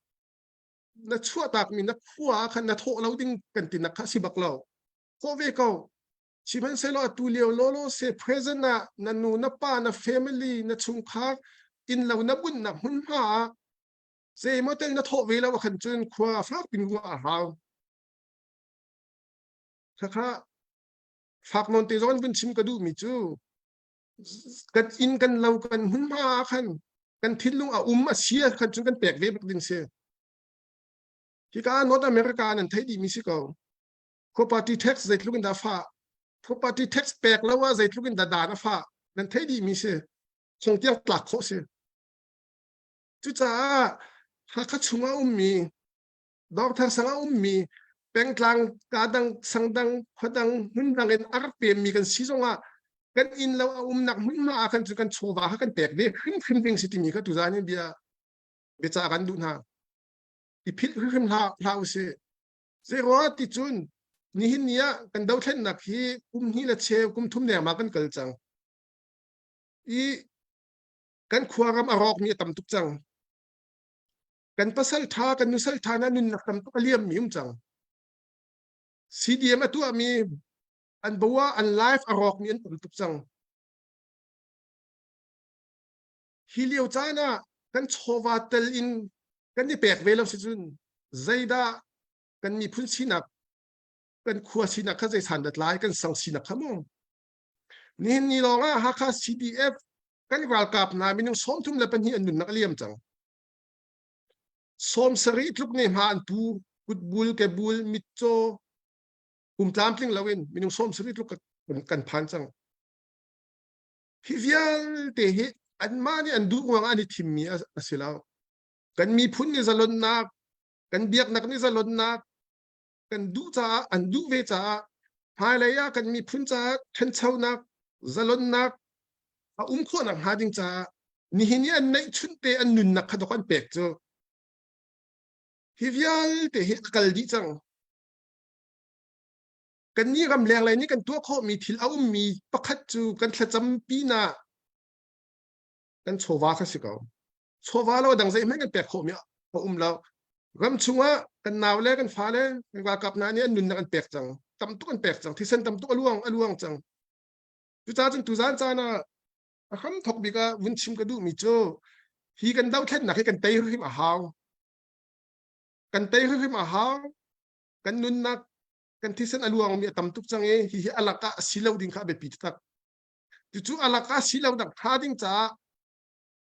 na chuahtakmi na khua ah khan na thawh lo ding kan tinak kha si bak lo thawh ve ko sihmanhsehlaw atu lio lawlaw se present ah na nu na pa na family na chungkhar inn lo na bunnak hmunhma ah zeimaw tel na thawh ve lo khan cun khua fak pin ruah a hau khakha fak nawn te zong vun chim ka duh mi cu kan inn kan lo kan hmunhma ah khan kan thinlung a um a si ah khan cun kan pek ve bak ding si hika North America nan theih dih mi si ko property tax zeitluk in dah fah property tax pek lo ah zeitluk in dah dan a fah nan theih dih mi si chung tiang tlak khawh si cucaah Hakha chungah ummi Dawrthar sang a ummi pengtlang kadang sangdang khuadang hmundang in a rak pemmi kan si zongah kan inn lo a umnak hmunhma ah khan cu kan chawva kha kan pek ve hrimhrim ding si timi kha tuzan in bia biaca kan duh hna i philh hrimhrim hlah hlah usih zeiruangah ti cun nihin ni ah kan dothlennak hi kum hnih le cheu kum thum lengmang kan kal cang i kan khuaram a rawkmi a tam tuk cang kan pasal ṭha kan nusal ṭha na nunnak tam tuk a liammi um cang CDM a tuahmi an boa an life a rawkmi an tam tuk cang hi lio caan ah kan chawva tel in kan i pek ve lo si cun zeidah kan miphun sinak kan khua sinak kha zei san dah tlai kan sang sinak kha mu nihin ni lawng ah Hakha CDF kan ralkap hna minung 32 an nunnak a liam cang 70 tluk ne hma an pu kutbul kebul mitcaw pum tlamtling loin minung 70 tluk kan phan cang hi vialte hi anmah nih an duh ruang an i thimmi a si lo kan miphun nih zalonnak kan biaknak nih zalonnak kan duh caah an duh ve caah hmailei ah kan miphun caah ṭhanchonak zalonnak a um khawhnak hnga ding caah nihin i an neihchunh te an nunnak kha dok an pek cu hi vialte hi a kal dih cang kannih ramleng lei nih kan tuah khawhmi thil a ummi pakhat cu kan thlacam pinah kan chawva kha si ko chawva lo dang zeihmanh kan pek khawhmi a um lo ram chungah kan nau le kan fale kan ralkap hna nih an nunnak an pek cang tam tuk an pek cang thisen tam tuk a luang a luang cang cucaah cun tuzan caan ah a hram thok bik ah vun chim ka duhmi cu hi kan dothlennak hi kan tei hrim a hau kan tei hrim a hau kan nunnak kan thisen a luangmi a tam tuk cang i hihi a lakah a si lo ding kha a biapi taktak cucu a lakah si lo dang tha ding caah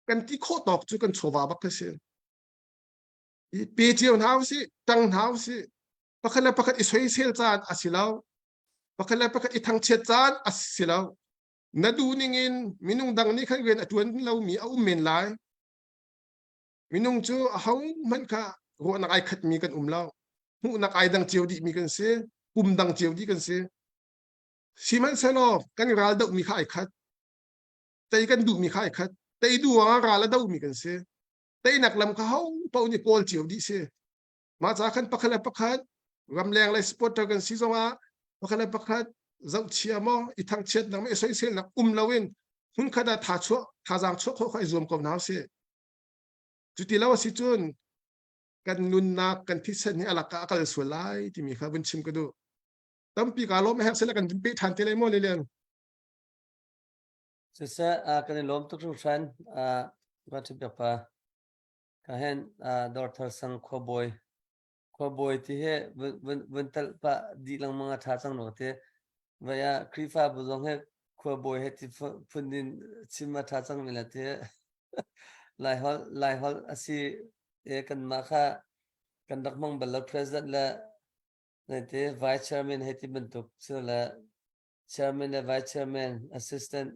kan ti khawh tawk cu kan chawva bak kha si i pe cio hna usih tang hna usih pakhat le pakhat i soisel caan a si lo pakhat le pakhat i thangchiat caan a si lo na duh ning in minung dang nih khan rian a tuan lomi a um men lai minung cu ahohmanh kha. Ruahnak ai khatmi kan um lo. Hmuhnak ai dang cio dihmi kan si. Pum dang cio dih kan si. Sihmanhsehlaw kan ral dohmi kha ai khat. Tei kan duhmi kha ai khat. Tei duh ah ral a dohmi kan si. Teinak lam kha ho paoh nih kawl cio dih si. Mah ca khan pakhat le pakhat ramleng le supporter kan si zongah pakhat le pakhat zohchia maw i thangchiatnak maw i soiselnak um loin hmunkhat ah tha chuah thazaang chuah khawh kha i zuam ko hna usih. Cuti lo a si cun kan nunnak kan thisen hi a lakah a kal sual lai timi kha vun chim ka duh. Tampi kaa lawm a herh sile kan vun peh ṭhan te lai maw Lilian? Siseh, kan i lawm tuk hringhran. Van ṭhit pa. Ka hen Dawrthar sang khuabawi khuabawi ti hi vun vun talh pah dih lengmang a ṭha cang rua ti. Vai ah Khrihfabu zong hi khuabawi he ti phun in chim a ṭha cang mi la ti. Laiholh Laiholh a si i kanmah kha kan rak hmang bal lo president le te vice chairman hei ti bantuk cu le chairman le vice chairman assistant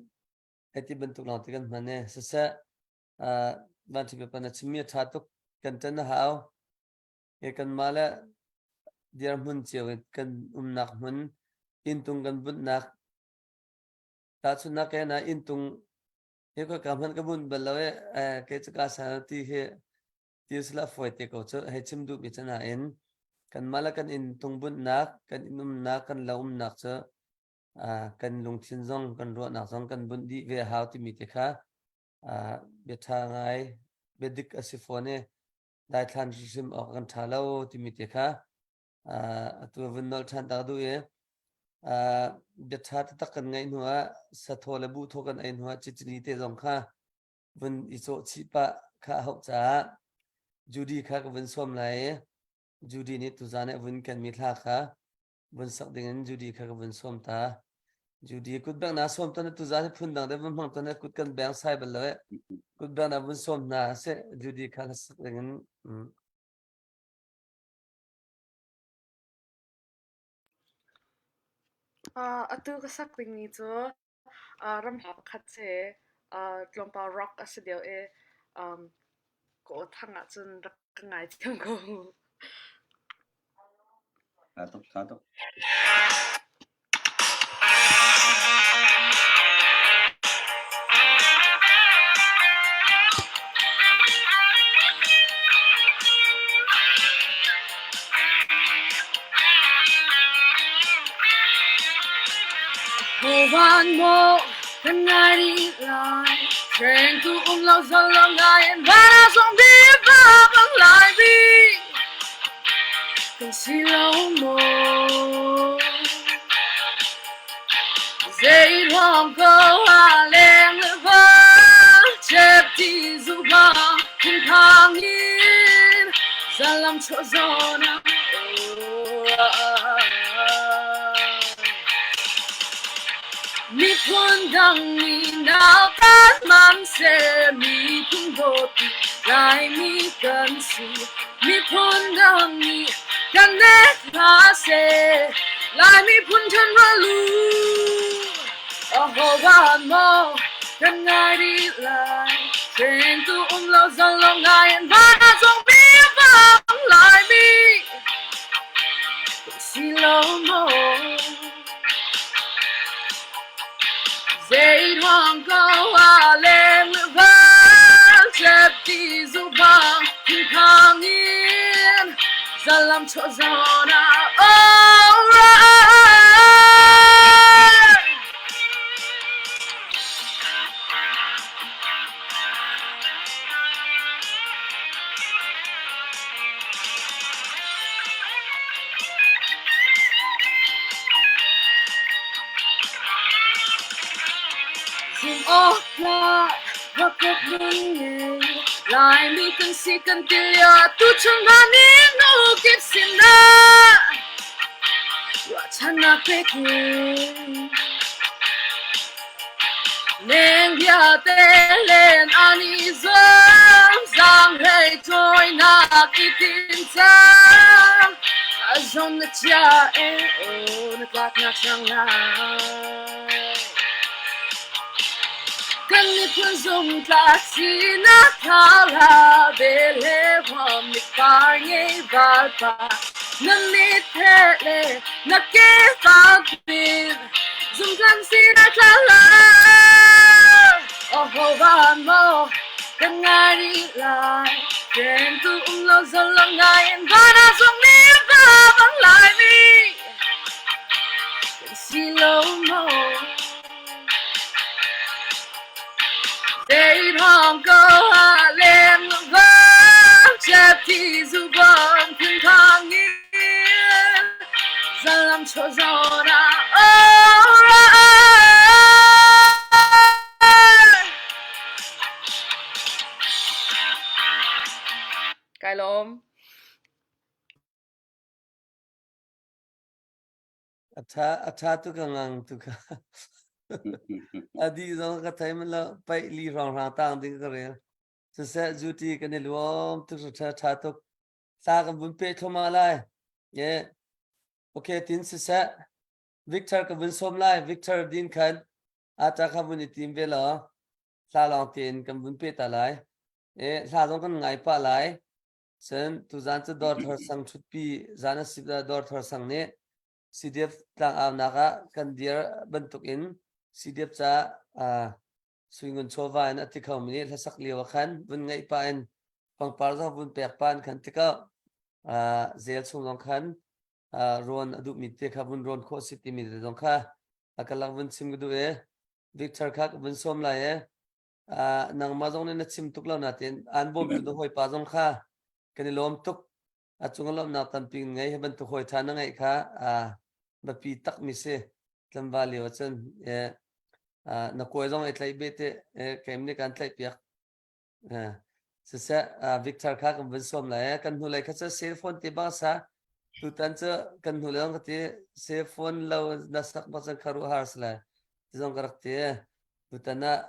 hei ti bantuk lawng ti kan hman i siseh van ṭhi pa na chimmi a ṭha tuk kan ṭan a hau i kanmah le dirhmun cio in kan umnak hmun inntung kan bunhnak tahchunhnak ke na inntung hi ka ka hman ka bunh bal lo e ke cu ka sa ti hi ti sila fawi te ko cu hei chim duh mi cu nain kanmah le kan inntung bunhnak kan inn umnak kan lo umnak cu kan lungthin zong kan ruahnak zong kan bunh dih ve a hau timi te kha bia ṭha ngai bia dik a si fawn i daithlan hrimhrim awk kan ṭha lo timi te kha atu vun nolh ṭhan tak duh i bia ṭha taktak kan ngaih hnu ah sathaw le buhthaw kan ei hnu ah cicini te zong kha vun i cawh chih pah kha a hauh caah Judy kha ka vun sawm lai i Judy nih tuzaan i a vun kenmi thla kha vun sak dingin Judy kha ka vun sawm ta. Judy kut beng na sawm ton tuzaan hi phun dang de vun hmang ton kut kan beng sai bal lo e. Kut beng na vun sawm hna se Judy kha hla sak dingin mm. Uh, atu ka sak dingmi cu uh, ramhla pakhat si. Uh, tlawmpal rock a si deuh i um, ka aw thang ahcun rak ka ngaithiam ko. Tha tuk, tha tuk. Hovan maw kan ngai rih lai Hrengtu um lo zong lo ngai in van ah zong di va bang lai bi kan si lo maw Zei ruang ko ah leng le va chep ti zu ba phung phang in zalam chuah zawn ah Miphun dang nih nautat man seh miphun dawtu Laimi kan si. Miphun dang nih kan nek hna seh Lai miphun ṭhenrual u. Ahodah maw kan ngai rih lai Hrengtu um lo zalong ngai in van ah zong pi vang Laimi si lo maw Zei ruang ko ah leng le val tlep ti zu bang thinphang in zalam chuah zawn ah alright Zum awk rak nun ngei Laimi kan si kan ti lio tuchun hna nih nu kip sinah ruahchannak pek in Leng vialte len an i zuam, zaanghlei cawinak i tin cang. A zong na chia e, aw na tlaknak sang lai. Kan miphun zumtlak sinak thara bel he huam mikpar ngei valpa na mit he le na ke fak pin zumtlang sinak thla la Oh van mo kan ngai rih lai Ven tu um lo zalong ngai in van ah zong ni va bang lai mi kan si lo mo Dei thong ko ha leng vang chep thi zu bang phun thang in zalam cho zo na Kai lawm. A tha a tha tu ka ngang tu ka. A di zong ka thai man lo paih li rong rang tang ding ka rel. Siseh zuti kan i luam tuk tha tha tuk. Tla kan vun pe thloma lai. Ye. Okay tin siseh Victor ka vun som lai. Victor din khan ata kha vun i tim ve law hla lawng tein kan vun pe ta lai. E hla zong kan ngai pah lai. Cun tuzan cu dawr thar sang ṭhutpi zan a si dawr thar sang nih CDF tlangaunak ah kan dir bantukin CDF ca suingun chawva in a ti khomi nih hlasak lio ah khan vun ngaih pah in pangpar zong vun pek pah in khan tikah zel chung zong khan rawn a duhmi te kha vun rawn khawh si timi te zong kha a ka lak vun chim ka duh i Victor kha ka vun sawm lai i nangmah zong nih na chim tuk lo nain aan bawmtu na hawipa zong kha kan i lawm tuk. A cung lawmhnak tampi ngei hi bantuk hawi ṭha na ngeih kha biapi takmi si. Tlangval lio ahcun na kawi zong i tlaih beh te keim nih kan tlaih piak. Siseh Victor kha kan vun sawm lai. Kan hnulei kha cu cell phone te bang sa. Tutan cu kan hnulei zong ka ti cell phone lo na sak bak cun kha ruah har si lai. Ti zong ka rak ti. Tutan ah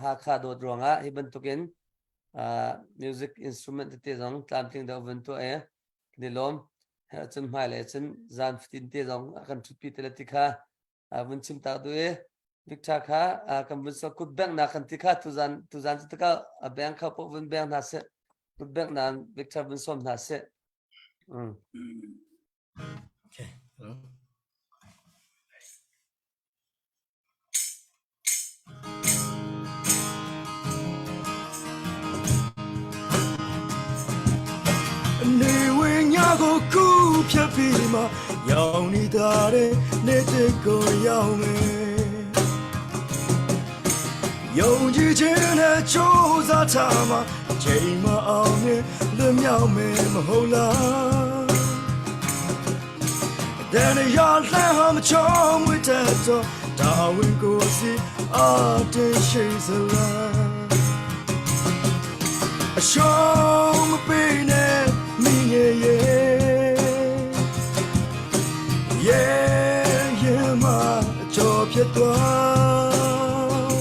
Hakha dawt ruangah hi bantukin music instrument tete zong tlamtling deuh vun tuah i kan i lawm. Cun hmailei cun zan fatin te zong a kan ṭhutpi te le ti kha vun chim tak duh i Victor kha kan vun so kut bengh nak kan ti kha tuzan tuzan cu taka a beng kha poh vun beng hna seh kut bengh na Victor vun sawm hna seh. Mm. Okay. Hello. နေဝင်ညကိုကူးဖြတ်ပြီးမှရောင်နေတဲ့နေတဲ့ကိုရောက်မယ်ယုံကြည်ခြင်းနဲ့ကြိုးစားထားမှချိန်မအောင်မြင်လွတ်မြောက်မယ်မဟုတ်လား တဲ့နေရလမ်းဟာမချောမွေတဲ့တော့တာဝန်ကိုစီအတင်ရှိစလားအရှုံးမပေးနဲ့မိငယ်ရဲ့ရဲ့ရဲ့မှာအကျော်ဖြစ်သွား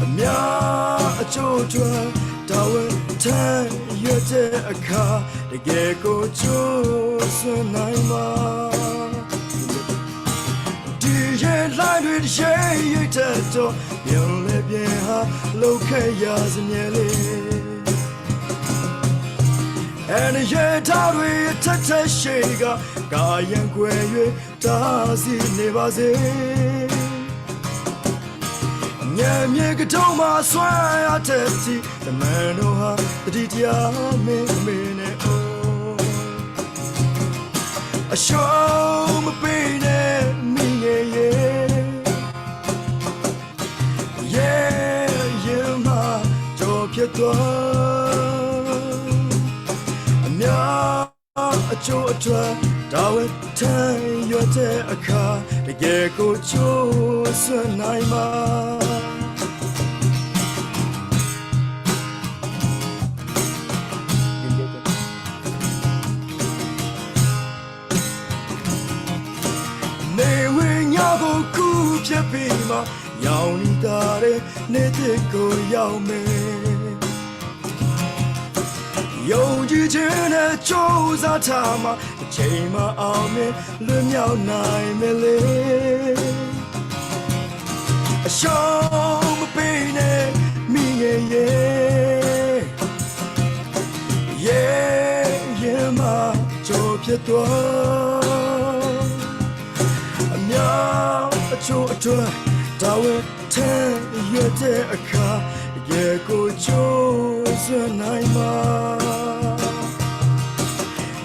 အများအကျိုးအတွက်တာဝန်ထမ်းရတဲ့အခါတကယ်ကိုကျိုးစွမ်းနိုင်မှာဒီရဲ့လိုက်တွေရဲ့ရိတ်တဲ့တော့ပြန်လေပြန်ဟာလောက်ခဲ့ရစမြဲလေးအဲ့ဒီရဲ့ထားတွေထက်ထက်ရှိကကာယံွယ်၍တားစီနေပါစေညံမြေကတော့မှဆွမ်းရတဲ့တီတမန်တော်ဟာတတိတရားမင်းမင်းနဲ့အိုးအရှုံးမပေးနဲ့မိငယ်ရဲ့ရဲ့ရဲ့မှာကြော်ဖြစ်သွားအများအကျိုးအတွက်တာဝန်ထမ်းရွက်တဲ့အခါတကယ်ကိုချိုးဆွနိုင်မှာနေဝင်ညကိုကူးဖြတ်ပြီးမှရောင်နေတဲ့နေတဲ့ကိုရောက်မယ်ယုံကြည်ခြင်းနဲ့ကြိုးစားထားမှတစ်ချိန်မှအောင်မြင်လွတ်မြောက်နိုင်မယ်လေအရှုံးမ pe ne mi ye ye ye ye ma ကြောဖြစ်သွားအများအချို့အတွက်တာဝန်ထမ်းရတဲ့အခါရေကိုချိုးစွနိုင်မှာ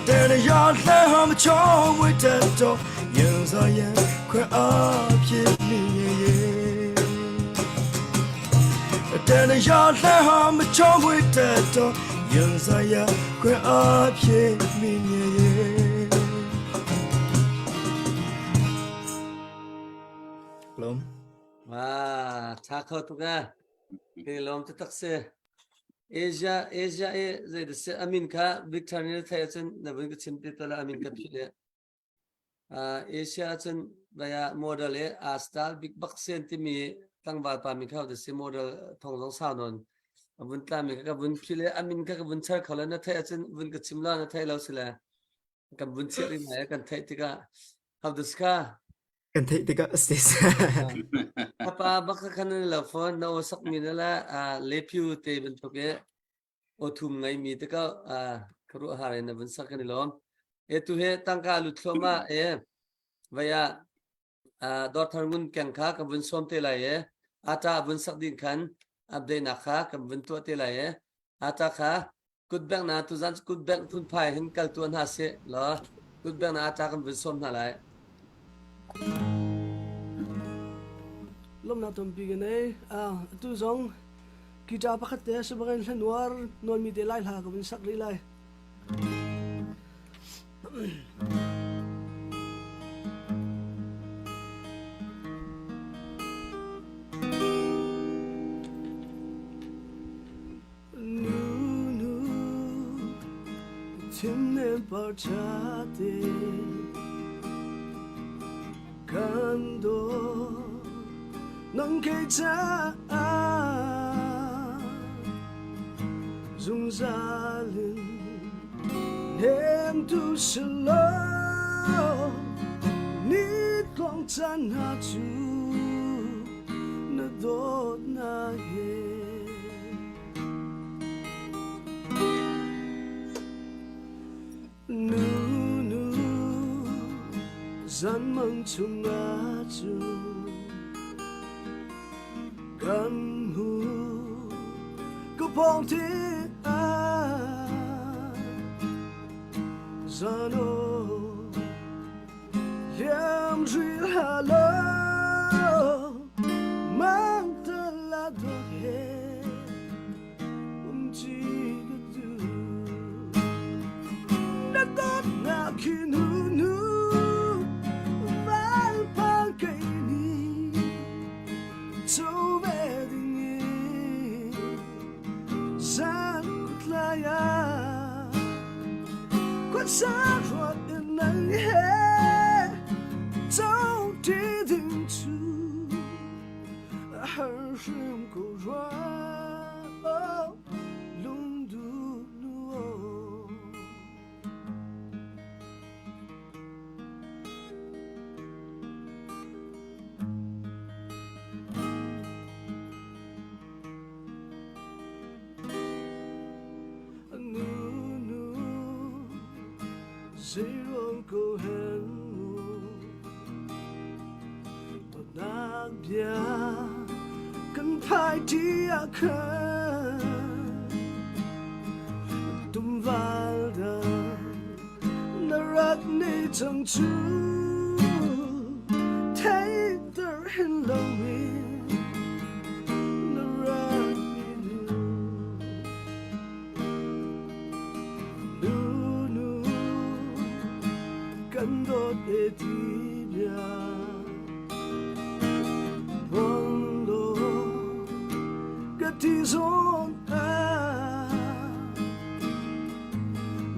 တဲ့ရလှမ်းမချောဝတ်တဲ့တော့ရင်စားရင်ခွဲအားဖြစ်နေတဲ့ရလှမ်းမချောဝတ်တဲ့တော့ရင်စားရင်ခွဲအားဖြစ်နေ Lom. Wa tha kho tuk a. Ke lom te tak se. Asia Asia e zei de se amin kha Victor ni thai cun na vun ka chim te tala amin ka phi le. Asia cun baya model e a style big bak sen timi tlangval pa mi kha de se model thong zong sa non vun tla mi ka vun phi le amin kha ka vun char kho la na thai acun vun ka chim la na thai lo sile kan vun chiah rih lai kan theih tikah how this ka Kan theih tikah sis. Papa bak khan lo phone na o sak mi na la lephu te bantuk e o thum ngai mi te ka karu har na vun sak kan lom e tu he tangka lu thloma e vaya dor thar ngun keng kha kan vun som te lai e ata vun sak din khan update na kha kan vun tua te lai e ata kha Kutbengh na tuzan cu kutbengh phunphai hin kal tuah hna sih law kutbengh na ata kan vun sawm hna lai. Lawmnak tampi ka nei. Ah, atu zong guitar pakhat te si bangin hlanuar nawnmi te lai hla ka vun sak rih lai. Thinnem parchate kan do nang ke cha zungzalin nem tu selo ni tlong chan ha chu na dawt na he Nu nu zan mang chung ah cu kan hu ka pawng thi ah zano liam ril halo mang tala dot he um chi ka tu na dot na khi nu nu val pa kai ni cho ve ding san kutlaya Quan sát ruột nắng he Trong ti ding chu Har hrim ko rua Lung du nu Nu nu zeiruang ko hen mu dawtnak bia kan phai ṭi ah khan tumval dang na rak nei cang cu theihter hin loin na rak i nu nu nu kan dawt e ti bia buang lo ka ti zawn ah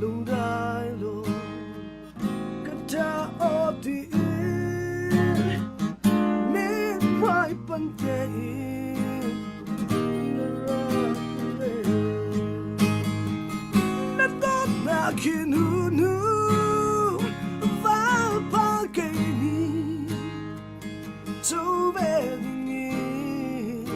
lungdai lo ka ta aw ti mithmai pan te in na rak le na dawtnak hi nu nu valpa kei ni cho ve ding in.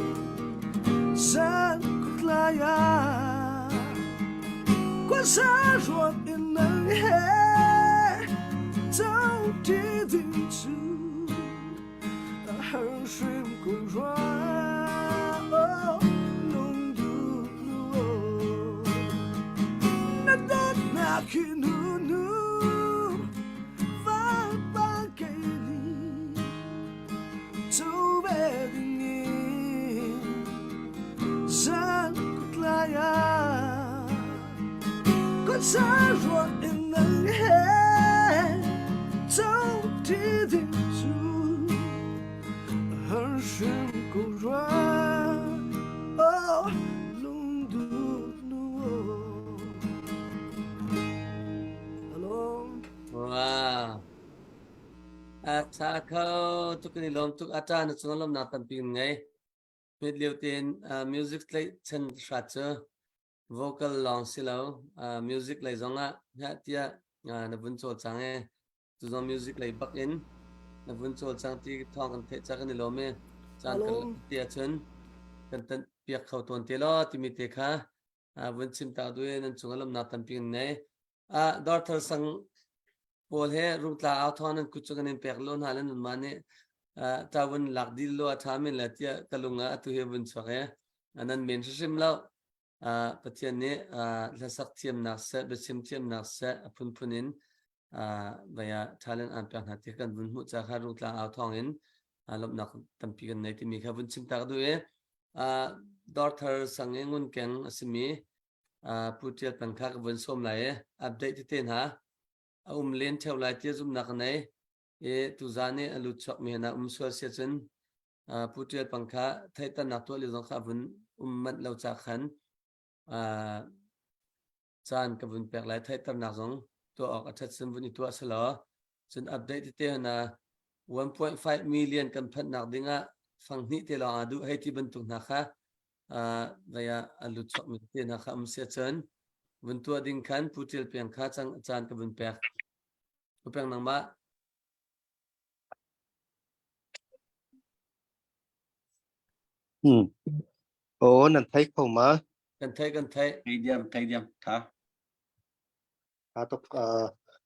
A tha kho tuk kan i lawm tuk. A ta na cung lawmnak tampi kan ngei. Hmet lio tein music tlaih chan hrat cu vocal lawng si lo music lei zong ah hngah tiah na vun cawlcang e. Tu zong music lei bak in na vun cawlcang ti thawng kan theih ca kan i lawm e. Caan kan ti ahcun kan tanh piak kho tawn te law timi te kha vun chim ta du nan cung ah lawmnak tampi kan ngei. Dawrthar sang pawl he rungtla au thawng nan kut cu kan in pek lo hna le nanmah nih ta vun lak dil lo a ṭha men le tiah ka lung ah atu hi vun chuak e. Nan men hrimhrim lo. Pathian nih hlasak thiamnak seh, biachim thiamnak seh, a phunphun in vaya talent an pek hna ti kan vun hmuh ca kha rungtlang au thawng in lawmhnak tampi kan nei timi kha vun chim ta ka duh i Dawrthar sang i ngunkeng a simi Pu Ṭial Peng kha ka vun sawm lai i update tete hna a um len ṭheo lai tiah zumhnak ka nei i tuzaan i a lut chuakmi hna um sual sia cun Pu Ṭial Peng kha theihternak tuah lio zong kha a vun um manh lo ca khan caan ka vun pek lai theihternak zong tuah awk a ṭhat sin vun i tuah selaw cun update tete hna 1.5 million kan phanhnak ding ah fang hnih te lawng aa duh hei ti bantuk hna kha vei ah a lut chuakmi te hna kha um si ahcun vun tuah ding khan Pu Ṭial Piang kha cang caan ka vun pek. Pu Peng nangmah. Hmm. Oh, nan thei kho ma? Kan thei kan thei. Thei diam thei diam tha. Aa tuk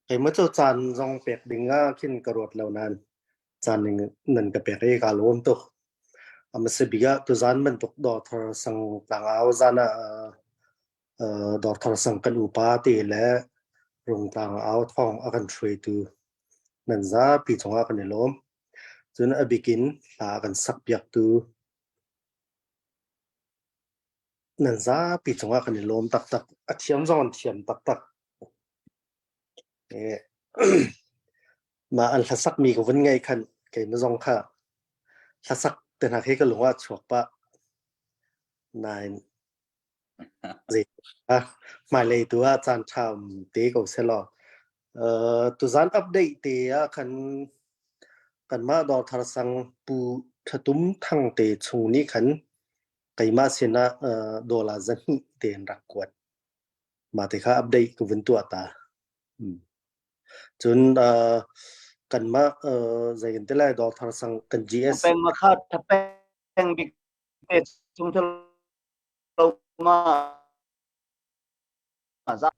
keimah cu caan zong pek ding ah khin ka ruat lo nain caan ning nan ka pek i kaa lawm tuk. A hmasa bik ah tuzaan bantuk dawrthar sang tlangau zan ah dawrthar sang kan upa te le Rungtlang au thawng a kan hruaitu nan zapi cungah kan i lawm. Cun a bik in hla a kan sakpiaktu Nan zapi cungah kan i lawm taktak. A thiam zong an thiam taktak. Eh, mah an hlasakmi ka vun ngei khan keimah zong kha hlasak te hna khi ka lung ah chuak pah. Nain zei ah hmailei tu ah caan ṭha um te ko selaw. Uh, tuzan update te ah khan kanmah Dawrthar sang Pu Thatum Thang te chung nih khan keimah sinah dollar 200 te in rak kuat. Mah te kha update ka vun tuah ta. Hmm. Cun kanmah zei kan ti lai dawr sang kan GS Peng ma kha thapeng bik te chung thil lo ma za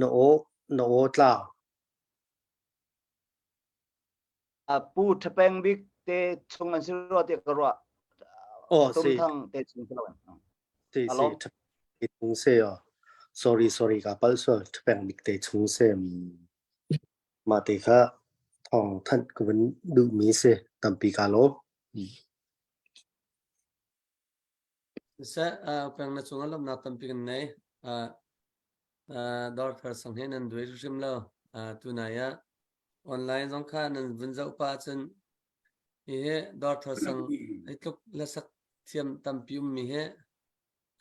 na o na o tlau Pu Thapeng Bik te chung an si rua tiah ka ruah. Oh, Tum si. Thang te chung si lo. Si, si. Alo. Te chung se oh. Sorry, sorry, ka pal sual. Thapeng Bik te chung se. Mah te kha thong thanh ka vun duh mi si. Tampi ka lo. Siseh, peng na cungah lawmhnak tampi kan nei. Dawrthar sang he nan duai hrim lo. Tunai ah Online zong kha nan vun zoh pah ahcun hihi dawrthar sang hi tluk hlasak thiam tampi ummi hi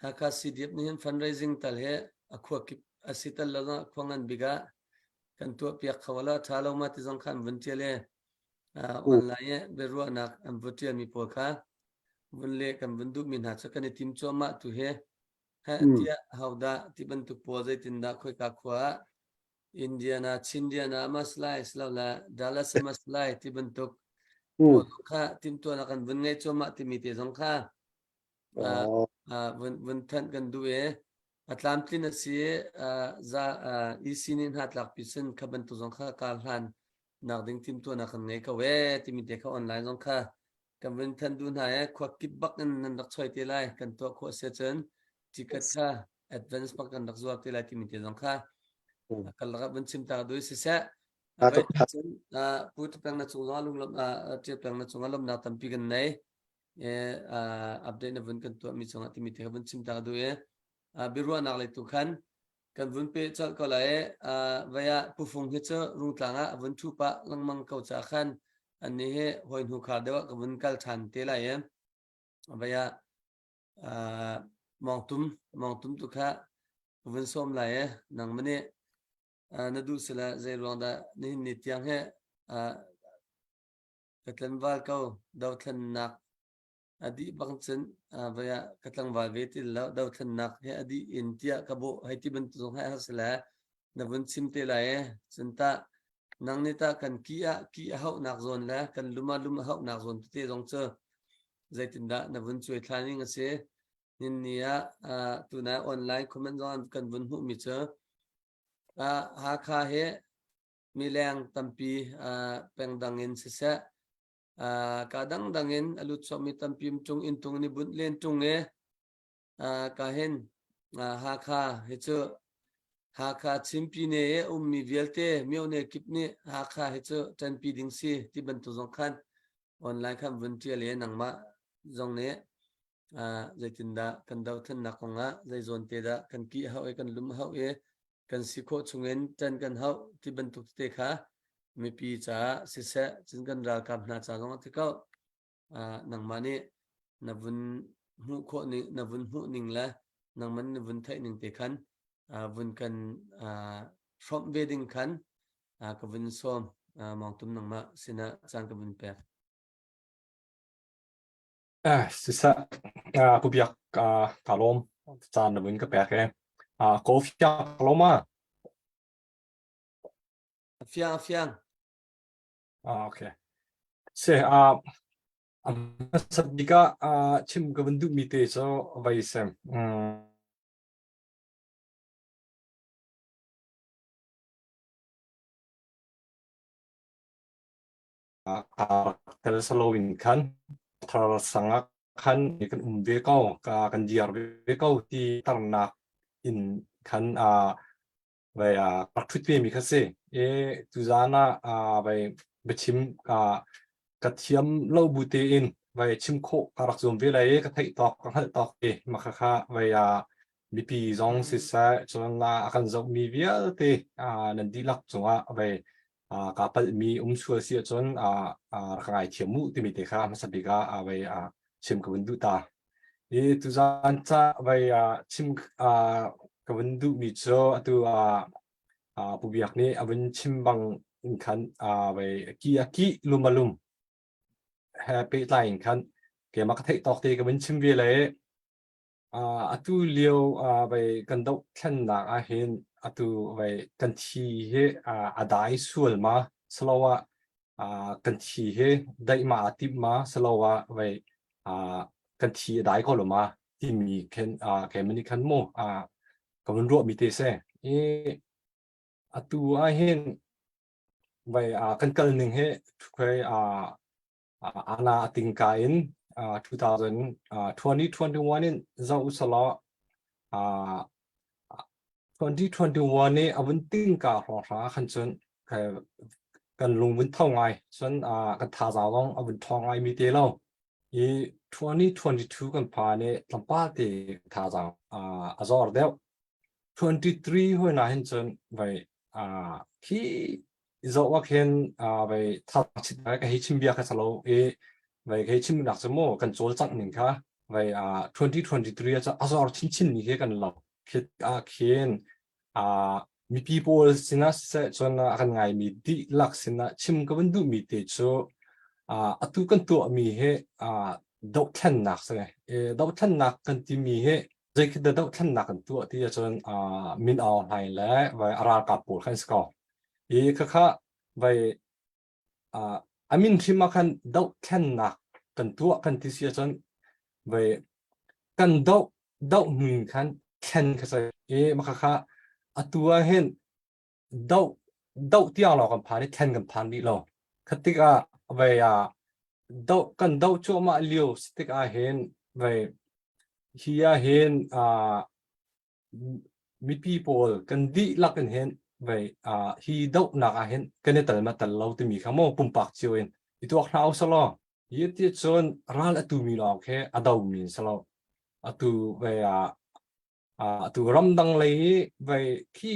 Hakha CDF nih hin fundraising tal hi a khua kip a si tal lo zong khua ngan bik ah kan tuah piak kho lo tha lo ma ti zong kha an vun tial i online i biaruahnak an vun tialmi pawl kha vun le kan vun duhmi hna cu kan i tim cuahmah tu hi heh tiah hodah ti bantuk pawl zeitindah khoika khua ah Indiana, Chindiana mas lai silole Dallas mas lai ti bantuk pawl kha timhtuahnak kan vun ngei cuahmah timi te zong kha vun vun thanh kan duh i a tlamtlin a si za EC nih hna tlakpi sin kha bantuk zong kha kar hlan nak ding timhtuahnak kan ngei ko e timi te kha online zong kha kan vun thanh duh hna e khua kip bak in nan rak choi te lai kan tuah khawh si cun ticket kha advance bak kan rak zuar te lai timi te zong kha kan lakah vun chim ta dui siseh cun pu peng na cung zong lunglom ṭial peng na cung lomnak tampi kan nei update na vun kan tuah mi cungah timi te kha vun chim ta du e biaruahnak le tu khan kan vun pe colh ko lai vaya pufung hi cu rungtlang ah vun thu pa lengmang ko cha khan an ni he hoi hnu khar deuh ka vun kal than te lai e vaya mawngtum mawngtum tu kha vun som lai e nang mani. Na duh sila zei ruang dah nihin ni tiang he ka tlanval ko dothlennak a dih bang cun vai ah ka tlangval ve ti lo dothlennak he a dih in tiah ka bawh hei ti bantuk zong hai sila na vun chim te lai e cun tah nang nih tah kan ki ah ki a hauhnak zawn le kan lum ah lum a hauhnak zawn tete zong cu zeitindah na vun cuai thla ning a si nin ni ah tunai online comment zong kan vun hmuhmi cu Hakha hi mileng tampi pengdang in siseh ka dangdang in a lut chuakmi tampi um ṭung inn tung ni bunh len ṭung i ka hin Hakha hi cu Hakha Chinpine i ummi vialte myone kip nih Hakha hi cu ṭanpi ding si ti bantuk zong khan online khan vun ṭial i nangmah zong nih zeitindah kan dothlennak kongah zei zawn te dah kan kih hau i kan lum hau i kan si khawh chungin ṭan kan hauh ti bantuk tete kha mipi caah siseh cun kan ralkap hna ca zong ti ko nangmah nih na vun hmuh khawh ning na vun hmuh ning le nangman na vun theih ning te khan vun kan hrawmh ve ding khan ka vun sawm mawngtum nangmah sinah caan ka vun pek. Siseh, Pu Biak ka lawm. Caan na vun ka pek e. Ko fiang lo ma? Fiang fiang. Okay. Se a hmasat bik ah chim ka vun duhmi te cu vai sem. Tel saloin khan thar sangah khan kan um ve ko ka kan diar ve ko ti tarnak in khan a vai a rak thut ve mi kha si e tuzan ah vai biachim ka ka thiam lo bu te in vai chim khawh ka rak zuam ve lai ka theih tawk ka hngalh tawk te ma kha kha vai a mipi zong siseh cun a kan zohmi vialte nan dihlak cungah vai kaa palhmi um sual si ahcun rak ka ngaithiam mu timi te kha hmasa bik ah vai chim ka vun duh ta. I tuzaan ca vai chim ka vun duhmi cu atu Pu Biak nih a vun chim bang in khan vai ki a ki lum a lum he pehtlai in khan keimah ka theih tawk te ka vun chim ve le Atu lio vei kan dohthlennak ahhin atu vei kan thi hi a dai sual ma siloah kan thi hi daih ma aa timh ma siloah vei kan thi a dai ko lo ma timi khin keimah nih khan mu ka vun ruahmi te si. I atu ahhin vei kan kal ning hi khoi Ana a tingka in 2021 in zoh usalaw 2021 i a vun tingka hrawnghrang ah khan cun kan lung vun tho ngai cun kan thazaang zong a vun ṭhawng ngai mi te lo i 2022 kan phan i tlawmpal te thazaang a zor deuh 23 hoi na hin cun vai khi zoh ah khin vai thachit ka hei chim bia kha salo i vai ka hei chim nak cu mu kan cawlcangh ning kha vai 2023 ah a zor chinchin ni khi kan lo khit ah khin mipi pawl sinah siseh cun a kan ngaimi dihlak sinah chim ka van duhmi te cu atu kan tuahmi hi dohthlennak si dohthlennak kan timi hi Zei dah dohthlennak kan tuah ti ahcun Min Aung Hlaing le vai a ralkap pawl kha an si ko. I khakha vai a min hrim ah khan dohthlennak kan tuah kan ti si ahcun vai kan doh doh hnu in khan thlen kha si. I mah khakha atu ah hin doh doh tiang lawng kan phan i thlen kan phan rih lo. Khat tikah vai doh kan doh cuahmah lio si tikah hin vai hi ah hin mipi pawl kan dihlak in hin vai hi dohnak ah hin kan i tel ma tel lo timi kha maw pumpak cio in i tuak hna usih law hi ti cun ral a tumi lawng khi a domi si lo atu vai atu ramdang lei i vai khi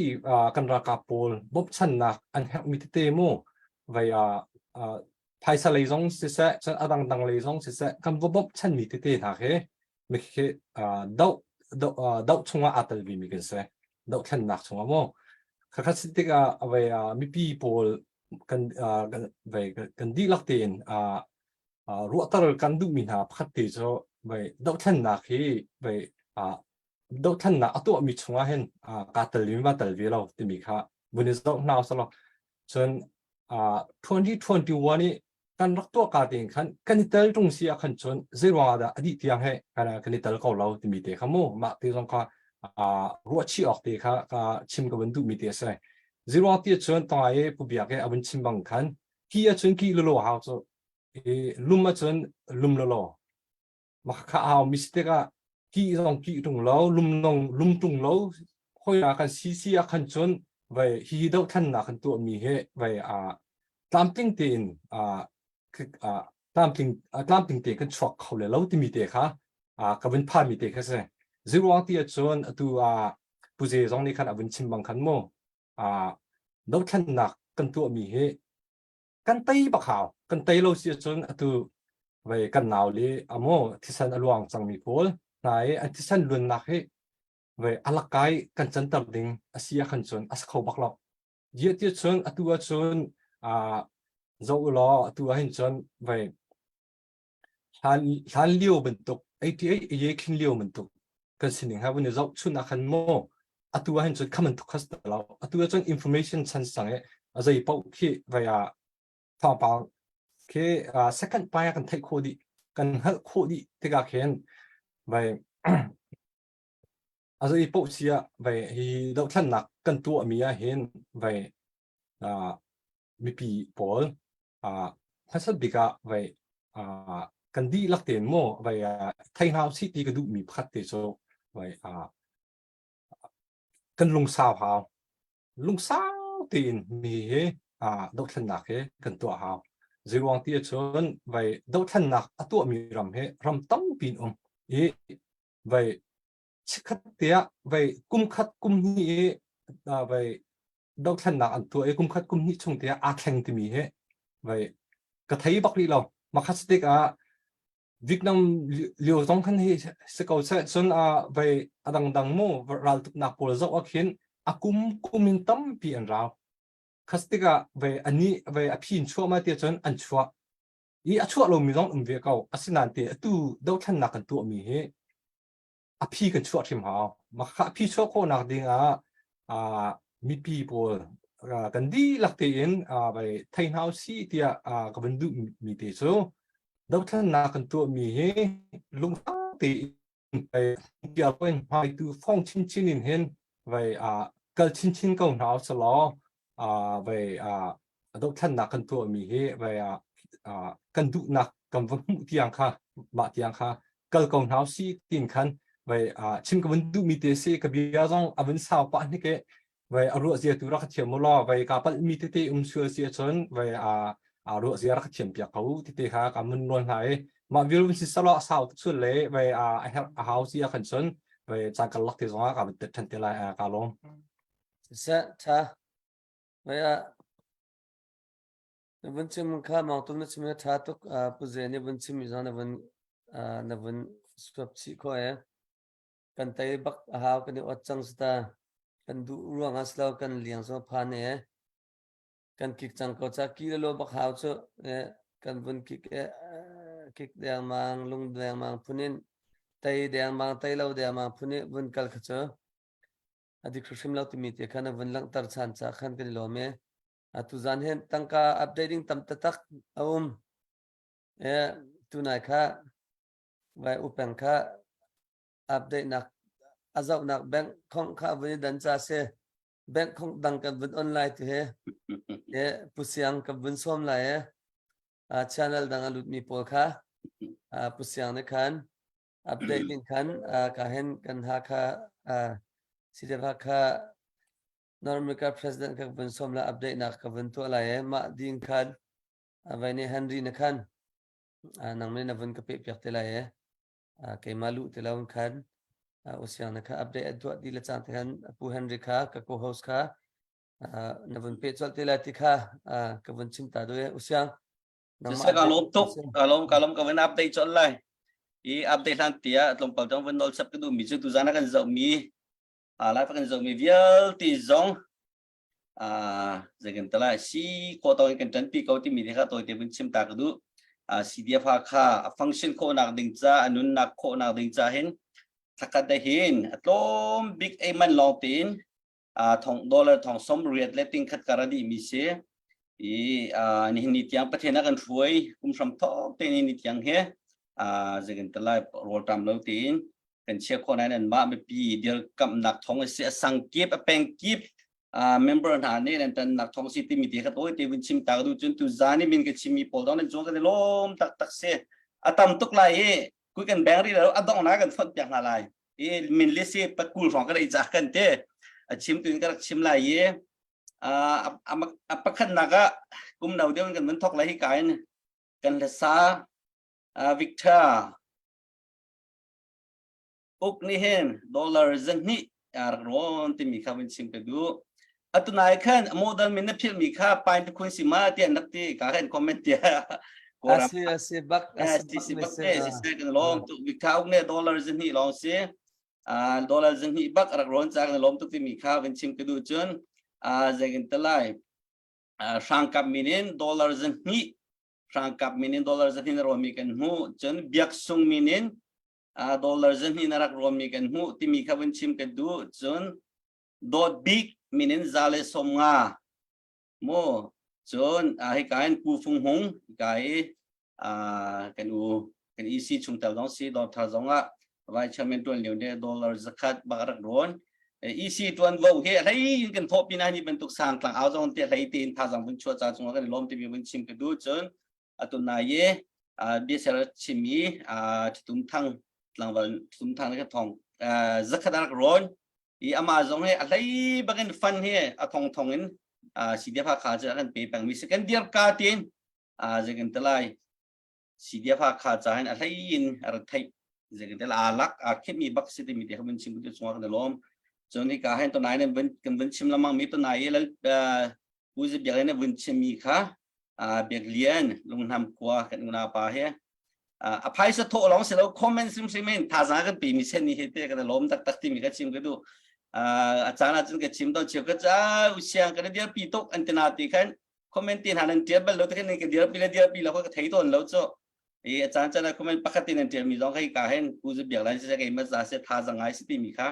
kan ralkap pawl bawmchannak an herhmi tete mu vai phaisa lei zong siseh cun a dangdang lei zong siseh kan va bawmchanmi tete hna khi khi doh doh doh chungah aa tel vimi kan si dohthlennak chungah mu. Khakhat si tikah vei mipi pawl kan vei kan dihlak tein ruahter kan duhmi hna pakhat te cu vei dohthlennak hi vei dohthlennak a tuahmi chungah hin kaa tel mi va tel ve lo timi kha vun i zoh hna usalaw cun 2021 i kan rak tuah ka tein khan kan i tel ṭung si ah khan cun zei ruangah dah a dih tiang he kan i tel ko lo timi te kha mu mah te zong kha ruah chih awk te kha ka chim ka vun duhmi te a si. Zei ruang ti cun tongai i Pu Biak i a vun chim bang khan ki ahcun ki lolo hau cu i lum ahcun lum lolo Makha au mi si tikah ki zong ki ṭung lo lum nong lum ṭung lo hoi ah kan CC ah khan cun vai hi dohthlennak kan tuah mi hi vai a tlamtling tein a tlamtling tlamtling te kan chuak kho le lo timi te kha ka vun phan mi te kha si ziruang ti ahcun atu a puze zong nih khan a vun chim bang khan mu a dohthlennak kan tuah mi hi kan tei bak hau kan tei lo si ahcun atu vei kan nau le amo thisen a luang cangmi pawl hna i an thisen luannak hi vei alakai kan canter ding a si ah khan cun a si kho bak lo Ziah ti cun atu ahcun zoh u law atu ah hin cun vei hlan hlan lio bantuk 88 ye khin lio bantuk kan sining ha vun i zoh chun ah khan maw atu ah hin cun kha bantuk kha si lo atu ah cun information chan sang i a zei paoh khi vei ah thawngpang khi second pai ah kan theih khawh dih kan hngalh khawh dih tikah khin vei A zei paoh si ah vei hi dohthlennak kan tuahmi ah hin vei uh, mipi pawl uh, hmasat bik ah vei uh, kan dihlak tein maw vei uh, thei hna usih ti ka duhmi pakhat te cu vei uh, kan lungsau hau. Lungsau tein mi hi uh, dohthlennak hi kan tuah hau. Zeiruang ti ahcun vei dohthlennak a tuahmi ram hi ram tampi in um i vei chikkhat te ah vei kum khat kum hnih i vei dothlennak an tuah i kum khat kum hnih chung te ah aa thleng timi hi vei ka thei bak rih lo makhat tik ah Vietnam lio zong khan hi si ko seh cun a vei a dangdang mu raltuknak pawl zoh ah khin a kum kum in tampi an rau khas tikah vei ani vei a phin chuah ma ti cun an chuah i a chuah lomi zong um ve ko. Asinain te atu dothlennak kan tuahmi hi a phi kan chuah hrim hau. Mah a phi chuah khawhnak ding ah uh, mipi pawl uh, kan dihlak tein uh, vai thei hna usih tiah uh, ka van duh mi te cu dothlennak kan tuahmi hi lungfak tein vai pial hmaitu fong chinchin in hin vai uh, kal chinchin ko hna usalaw uh, vai uh, dohthlennak kan tuahmi hi vai ah kan duhnak kan va hmuh tiang kha mah tiang kha kal ko hna si tin khan vai chim ka vun duhmi te si ka bia zong a vun sau pah hnik e vai a ruah zia tu rak thiam mu law vai ka palh mi tete um sual si ahcun vai a a ruah zia rak thiam piak ko tete kha ka mun nawl hna i mah vial vun si salo a sau tuk sul le vai a a herh a hau si a khan cun vai caan kal lak te zong ah ka vun tet than te lai ka lawm Siseh, tha. Mei ah na vun chim kha mangtum na chim na ṭha tuk Pu Ze nih vun chim mi zong na vun na vun suap chih khawh e. Kan tei bak a hau kan i ot cang si ta. Kan duh ruang ah si lo kan liang zong phan e. Kan kik cang ko ca ki le lo bak hau cu e kan vun kik e kik dengmang lung dengmang phun in tei dengmang tei lo dengmang phun i vun kal kha cu a dik hrimhrim lo timi te khan a vun langhter chan ca khan kan i lawm e. Atu zan hin tangka updating tam taktak a um. E tunai kha vai upeng kha update nak a zohnak bank khong kha vun i dan ca si bank khong dang kan vun online tu he e pusiang kan vun sawm lai e channel dang a lut mi pawl kha pusiang ne khan update ding khan ka hen kan Hakha CDF Hakha North America President ka vun som la update nak ka vun tuah lai e mah ding khan vai ne Henry na khan nang ne na vun ka pe piak te lai e keima lu te lo khan usiang na kha update an tuah di le chang te khan pu Henry kha ka co-host kha na vun pe chol te lai ti kha ka vun chim ta do e usiang Siseh ka lawm tuk. Ka lawm ka lawm ka van update colh lai. I update hlan tiah tlawmpal tong van nawl chap ka duhmi cu tuzan ah kan zohmi live kan zohmi vialte zong. Zeikan tala si khawh tawk in kan ṭanpi ko timi te kha tawite vun chim ta ka duh. CDF Hakha a function khawhnak ding ca, a nunnak khawhnak ding ca hin thlakhat te hin a tlawm bik ei man lawng tein thong dollar thong som riat le ting khat kar a dih mi si. I nihin ni tiang Pathian a kan hruai kum hram thawk te ni ni tiang he zeikan talai rawl ṭam lo tein kan chia khawh nain anmah mipi dirkamhnak thong a si a sang kip a peng kip member hna nih nan tannak thong si timi te kha tawi te vun chim ta du cun tu zan i min ka chimmi pawl dong nan cung kan i lawm taktak si a tam tuk lai i kui kan beng rih lo a dong na kan fonh piak hna lai i min le si patkul hrawng kan ei ca kan te a chim tu in ka rak chim lai i a pakhatnak ah kum no deuh in kan vun thok lai hi ka in kan hlasa Victor Uk nih hin dollar zahnih aa rak rawn timi kha vun chim ka duh. Atu nai khan model min na philhmi kha pine tukhun si ma tiah an rak ti ka khan comment tiah Asi asi bak asi si bak ne si se kan lawm tuk Victor Uk ne dollar zahnih lawng si dollar zahnih bak rak rawn ca kan lawm tuk timi kha vun chim ka duh cun zeikin talai hrangkap min in dollar zahnih hrangkap min in dollar zahnih na rawnmi kan hmuh cun biaksung min in dollar zahnih na rak rawnmi kan hmuh timi kha vun chim ka duh cun dawt bik min in za le som nga mu cun hika in Pu Fung Hung hika i kan u kan EC chungtel zong si dawr thar zong ah vice chairman tuan lio ne dollar zakhat bak rak rawn EC tuanvo hi hlei in kan thawh pinah ni bantuk sang tlang au zong te hlei tein thazang vun chuah ca cungah kan i lawm timi vun chim ka duh cun atu na ye biasel chimi thitum thang tlangval thitum thang ka thong zakhat rak rawn i ama zong he a hlei bakin fan hi a thong thong in CDF Hakha cu kan pe peng mi si kan dir ka tin zekin talai CDF Hakha ca hin a hlei in a rak theih zeitintiah aa lak aa khitmi bak si timi te kha vun chim tu chungah kan i lawm cun hika hin tonai nan vun kan vun chim lengmang mi tonai i lal Pu Zi Biak in vun chimmi kha Biak Lian Lunghnam khua kan unau pa he a phaisa thawh lawng si lo comment hrimhrim in thazaang kan pe mi sen ni he te kan i lawm taktak timi ka chim ka duh a caan ah cun ka chim tawn cheu ka ca usiang kan i dirpi tuk an tina ti khan comment ti hna nan tial bal lo te khan ka dirpi le dirpi lo ka thei tawn lo cu i a caan caan ah comment pakhat in nan tial mi zong kai ka hen pu zu biak lai se kai ma za se tha zang ngai si ti mi kha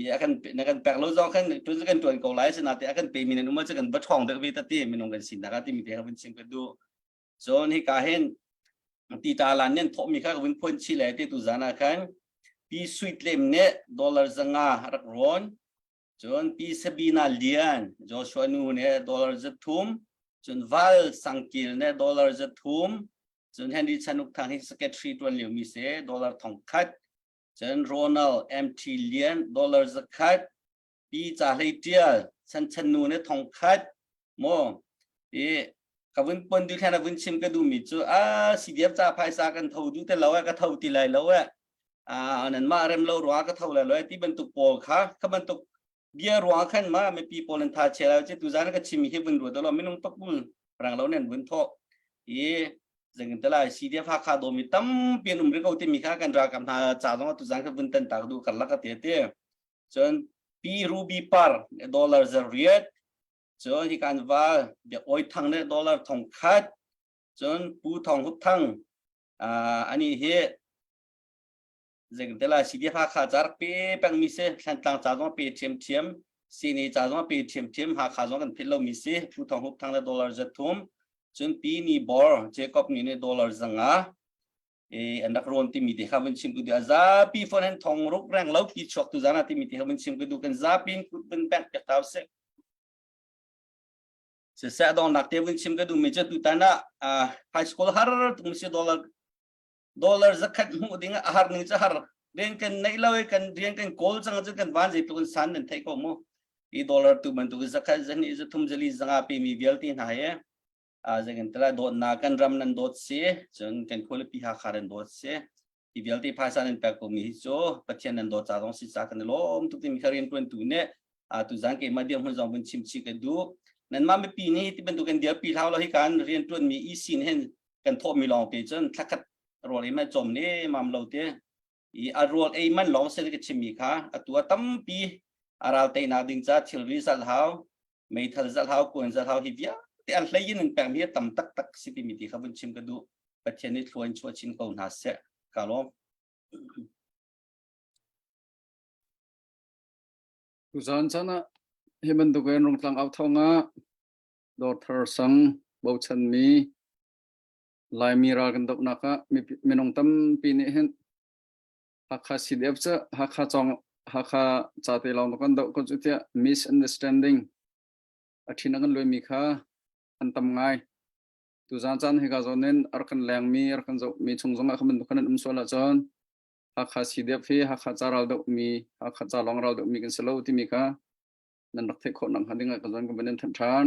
i a kan na kan pek lo zong khan tu kan tuan ko lai se na te a kan pe mi nan um chu kan va thong deuh ve ta ti minung kan sin da ka ti mi te ka vun chim ka du cun hi ka hen ti ta lan nen thawh mi kha ka vun phon chi le te tu zana khan pi sweet lem ne dollar zanga rak rawn Cun Pi Sabina Lian, Joshua nu nih dollar 300, cun Val Sangkil nih dollar 300, cun Henry Chanuk Thang hi secretary tuan lio mi si dollar 1000, cun Ronald MT Lian dollar 100, Pi Ca Hlei Tial Chan Chan nu nih 1000, maw i ka vun pon du thlan a vun chim ka duh mi cu a CDF ca phaisa kan tho du te lo e ka tho ti lai lo e a nan mah rem lo ruang ka tho lai lo e ti bantuk pawl kha kha bantuk bia ruang khan ma mipi pawl an tha che lai che tu zan ka chim hi vun ruat lo minung pakul rang lo nen vun tho i zengin te lai CDF Hakha do mi tampi an um ri ko ti mi kha kan ralkap hna ca zong tu zan ka vun tan tak du karlak ka te te cun Pi Ruby Par dollar zariat Cun hi kan val Biak Awi Thang nih dollar 1000 cun Pu Thawng Hup Thang ani hi zeitin lai CDF Hakha ca rak pe pengmi si Thlantlang ca zong pe ṭhiamṭhiam Sini ca zong pe ṭhiamṭhiam Hakha zong kan philh lomi si Pu Thawng Hup Thang le dollar 300 cun Pi Ni Bor Jacob ni nih dollar 500 e an rak rawn timi te kha vun chim ku du a zapi phone hen thong ruk reng lo pi chuak tu zana timi te kha vun chim ku du kan zapi in kut vun bank piak tau se se se dong nak te vun chim ka du mi che tu tan ah high school har tung si dollar dollar zakhat mu ding a har ning cha har rian kan nei lo kan rian kan kawl chang chu kan van zei tu kan san nan thei ko mu i dollar tu ban tu zakhat zani zathum zali zanga pe mi vialte hna he zeikan tala dawtnak kan ram nan dawt si cun kan khualipi Hakha nan dawt si hi vialte phaisa nan pek ko mi hi cu Pathian nan dawt ca zong si ca kan i lawm tuk timi kha rian tuantu nih tu zan keimah dirhmun zong vun chim chih ka duh nanmah mipi nih ti bantuk kan dirpi hlau lo hi kan rian tuan mi EC nih hin kan thawh mi lawng te cun thlakhat rawl ei man cawm ne mam lo te i a rawl ei man lawng se ka chim mi kha atu a tampi a ral teinak ding ca thilri sal hau. Meithal zalhau kuan zalhau hi vialte an hlei in an pek mi hi tam taktak si timi ti kha vun chim ka duh. Pathian nih thlua in chuah chin ko hna seh. Ka lawm. Tuzaan caan ah hi bantuk in Rungtlang au thawng ah Dawrthar sang bochanmi Laimi ral kan dohnak ah minung tampi nih hin Hakha CDF cu Hakha cawng Hakha ca te lawng kan doh ko cu tiah misunderstanding a ṭhin a kan luaimi kha an tam ngai. Tuzaan caan hika zawn in a rak kan lengmi, a rak kan zohmi chung zongah kha bantuk khan an um sual ahcun Hakha CDF hi Hakha ca ral dohmi, Hakha ca lawng ral dohmi kan si lo timi kha nan rak theih khawh nak hnga ding ah ka zawn ka van in thanh ṭhan.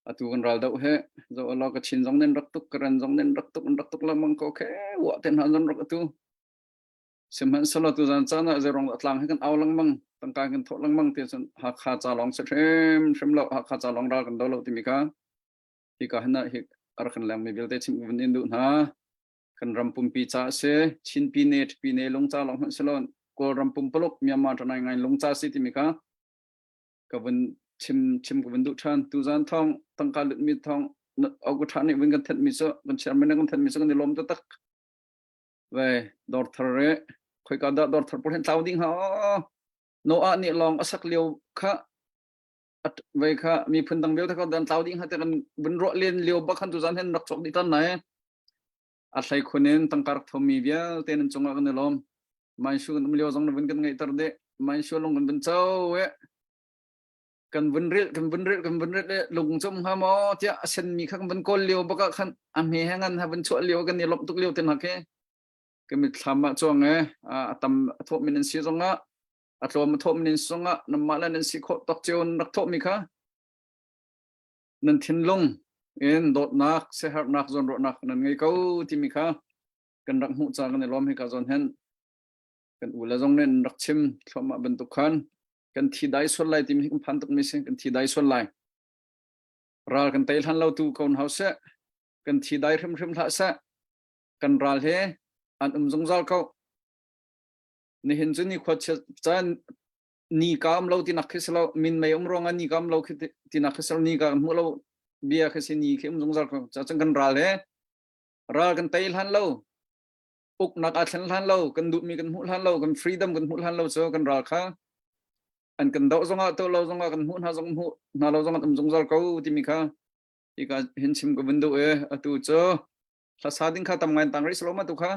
Atu kan ral doh he zo alaw ka chin zong nen rak tuk ka ran zong nen rak tuk an rak tuk lengmang ko khe wa te hna zon rak atu. Sihmanhsehlaw tu zan caan ah zeirong dah tlang he kan au lengmang tangka kan thawh lengmang ti cun Hakha ca lawng si hrim hrim lo Hakha ca lawng ral kan do lo timi kha hika hin ah hi a rak kan lengmi vialte chim ka van in duh hna. Kan ram pumpi ca a si Chin pine Pine lung ca lawng hmanh si lo Kawlram pumpaluk Myanmar ṭanai ngai lung ca si timi kha ka vun chim chim ka vun duh ṭhan. Tuzan thawng tangka lutmi thawng au ṭha nih vun kan thenhmi cu kan chairman nih kan thenhmi cu kan i lawm taktak. Ve dawr thar re khoika dah dawr thar pawl hin tlau ding ha Noah nih lawng a sak lio kha ve kha miphun dang vialte kha dan tlau ding ha te kan vun ruah len lio bak khan tuzan hen rak chok dih tan nai a hlei khun in tangka rak thomi vialte nan cungah kan i lawm. Manshu kan um lio zong na vun kan ngeihter dih. Manshu lung kan vun co e. Kan vun rilh kan vun rilh kan vun rilh le lung cu um hnga maw tiah a senmi kha kan vun kawl lio bak ah khan a hme he ngan ha vun chuah lio kan i lawmh tuk lio te hna khi ka mitthlam ah cuang e a tam a thawh min an si zongah a tlawm a thawh min zongah namah le nan si khawh tawk cio nan rak thawh mi kha nan thinlung in dawtnak siaherhnak zawnruahnak nan ngei ko timi kha kan rak hmuh ca kan i lawm hika zawn hen kan u le zong nih an rak chim thluahmah bantuk khan kan thi dai sual lai timi hi kan phan tuk mi si kan thi dai sual lai ral kan tei hlan lo tu ko hau seh kan thi dai hrimhrim hlah seh kan ral he an um zungzal ko nihin cu ni khua caan ni ka um lo tinak khi si lo min mei um ruangah ni ka um lo khi tinak khi si lo ni ka hmuh lo bia khi si ni khi um zungzal ko ca cun kan ral he ral kan tei hlan lo uknak aa thlen hlan lo kan duhmi kan hmuh hlan lo kan freedom kan hmuh hlan lo cu kan ral kha an kan doh zongah to lo zongah kan hmuh hna zong hmuh hna lo zongah um zungzal ko timi kha hika hin chim ka vun duh e atu cu hlasa ding kha tam ngai tang rih salo ma tu kha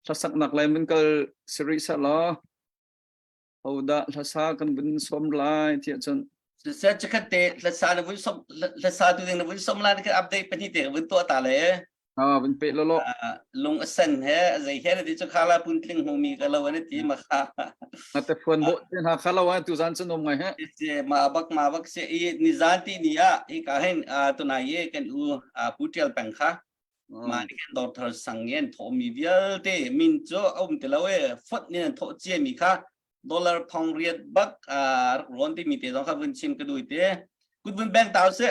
hlasaknak lai mun kal siri sa law hodah hlasa kan vun som lai tiah cun Siseh chikhat te hlasa na vun som hlasa tu ding na vun som lai ka update pahnih te vun tuah ta le ah vun pe lo lo lung a sen he zei he na ti chu khala pun tling hmu mi ka lo an ti ma kha na te phuan bo te na kha lo tu zan chu nom ngai he se ma bak ma bak se i ni zan ti ni a hi ka hen tu nai ye kan u pu tial peng kha ma ni kan dor thar sang yen tho mi vialte min chu um te lo e fot ni an tho che mi kha dollar thong riat bak ron ti mi te zong kha vun chim ka dui te kut vun bank tau se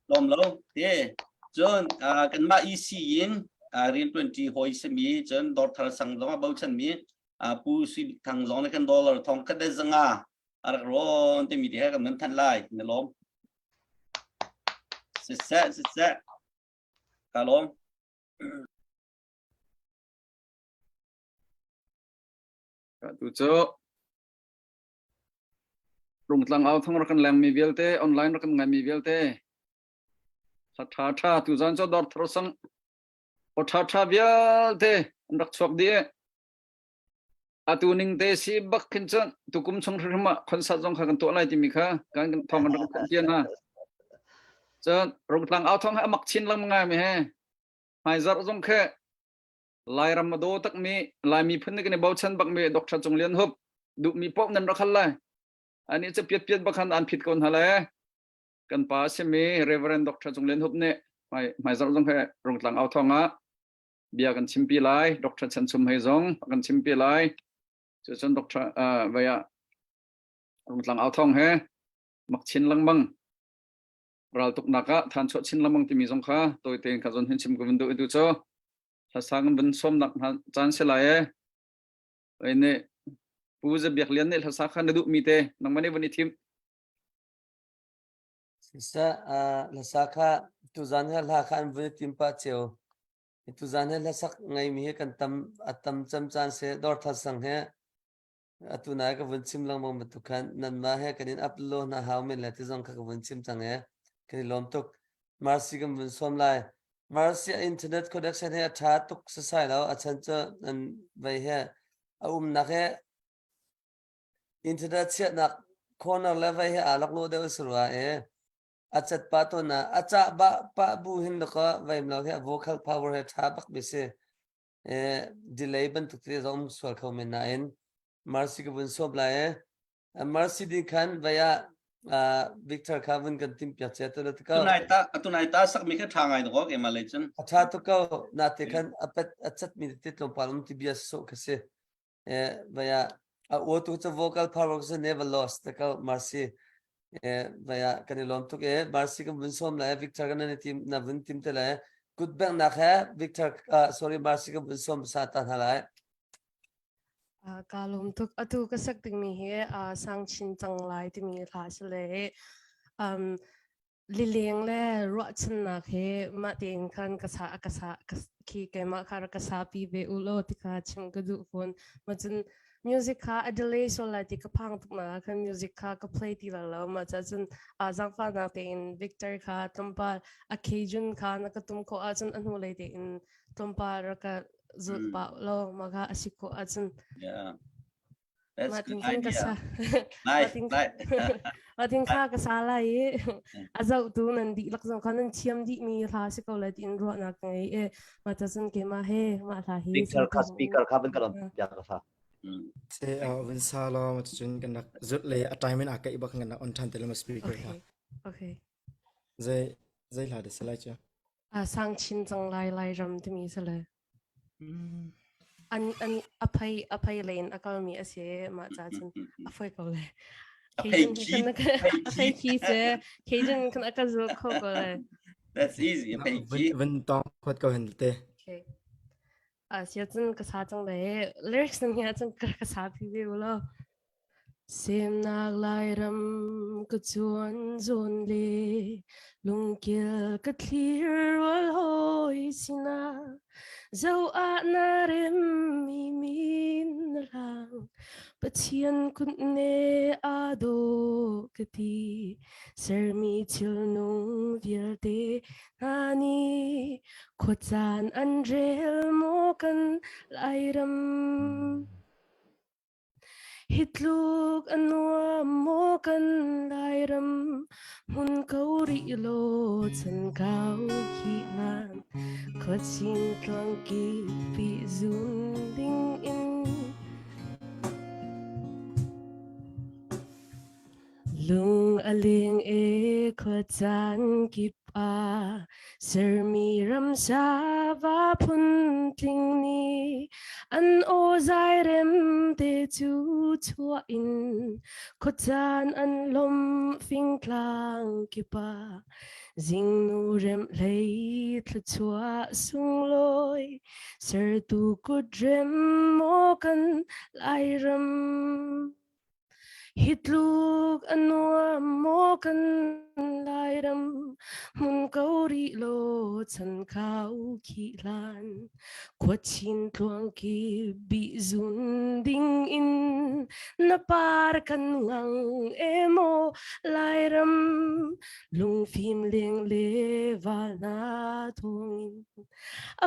lom lo te cun kan mah EC in rian 20 hoi semi cun dor thar sang zong a bochan mi pu sui thang zong ne kan dollar thong khat de zanga arak ron te mi te kan nan than lai na lom siseh siseh ka lom Tu cu Rungtlang au thong rak kan lengmi vialte, online rak kan ngaimi vialte, hla ṭha ṭha tuzan cu dawr thar sang aw ṭha ṭha vialte an rak chuak dih. Atu ning te si bak khin cun tukum chung hrim ah concert zong kha kan tuah lai timi kha kan thong kan rak thanh cia hna. Cun Rungtlang au thong he amak chin lengmang ngai mi he hmaizarh zong khe Lairam a daw takmi Lai miphun nih kan i bochan bakmi Dr. Cung Lian Hup duhmi paoh nan rak hal lai. Ani cu piat piat bak khan an phit ko hna le kan pa a simi Reverend Dr. Cung Lian Hup nih hmai hmaizarh zong he Rungtlang au thawng ah bia kan chimpi lai. Dr. Chan Chum hei zong a kan chimpi lai. Cucun Dr. Uh, vei ah Rungtlang au thawng he mak chin lengmang raltuknak ah than chuah chin lengmang timi zong kha tawi tein kha zon hin chim ka vun duh i tu cu hlasang vun sawmnak hna caan si lai e oi nih Pu Za Biak Lian nih hlasa kha na duhmi te nangmah nih vun i thim. Siseh, hlasa kha tuzan he hla kha an vun i tim pah cio. Tuzan he hlasak ngeimi hi kan tam a tam cem caan si Dawrthar sang he atu nai ka vun chim lengmang bantuk khan nanmah he kan in upload hna hau men le ti zong kha ka vun chim cang e. Kan i lawm tuk. Marcy kan vun sawm lai. Marcy internet connection he a ṭha tuk sasai lo a chan cu nan vei he a umnak he internet chiahnak corner le vei he aa lak lo deuh si rua e. A cat pa tawn ah a cah ba pa bu hin laka veim lo he a vocal power he ṭha bak mi si. E delay bantuk te zong sual kho men nain Marcy ka vun sawm lai e. Mercy din khan vei ah Victor kha vun kan tim piak che tu na ko. Tunai ta tunai ta sak mi kha tha ngai ko ke ma le cun. A tha tu ko na te khan a pet a chat mi te tlawmpal um ti bia so kha si. E vei ah a o tu chu vocal power cu never lost te ko Mercy. E vei ah kan i lawm tuk e Mercy kan vun som lai Victor kan na tim na vun tim te lai. Good bank nak he Victor uh, sorry Mercy kan vun som sa ta hna lai. Kaa lawm tuk. Atu ka sak dingmi hi sang chin cang lai timi hla a si le um, lileng le ruahchannak he mah tein khan ka sa ka sa khi keimah kha rak ka sapi ve u law ti kha chim ka duh fawn. Ma cun music kha a delay sual lai ti ka phang tuk nak ah khan music kha ka play ti lo lo. Mah ca cun zaangfahnak tein Victor kha tlawmpal a Cajun kha na ka tum khawh ahcun a hnulei tein tlawmpal rak ka zulh pah law mah kha a si khawh ahcun Yeah. That's mah good ting khan ka idea. sa Nice, nice. mah ting kha ka sa lai i a zohtu nan dihlak zong kha nan thiam dihmi hla si ko lai tiin ruahnak ka ngei i mah ca cun keimah he mah hla hi Speaker kha speaker kha van ka lon piak ka fa. Se van sa law ma cun kan rak zulh le a time in a kaih bak kan rak on than te lo speaker kha. Okay. Okay. Zei zei hla de se lai chu? A sang chin cang lai lai ram timi si le. An an a phei a phei len a kalmi a si mah ca cun a foi ko le. A phei khi a phei khi se Cajun kan a ka zul kho ko le. That's easy a phei khi. Van tong khot ko hen te. Okay. A sia cun ka sa cang le lyrics nan hi cun ka sa phi ve lo. Semnak Lairam ka cuan zawn le lungkil ka thlir rual hawi sinah zo ah na rem mi min na hlang Pathian kutne aa dawh ka ti sermi thilnung vialte hna nih khuacaan an rel maw kan Lairam Hi tluk a nuam maw kan Lairam hmun ko rih law chan kau khi hlan khuachin tluang ki zun ding in Lung a leng e khuacaan kip ah sermi ramsa va phuntling nih an aw zai rem te cu chuah in khuacaan an lawm fingtlang kip ah zingnu remh hlei thluachuah sunglawi sertu kut rem maw kan Lairam. Hi tluk a nuam maw kan Lairam hmun ko rih law chan khau khi hlan khuachin tluang ki bihzun ding in na par kan ngang e maw Lairam lungfim leng le val hna thawngin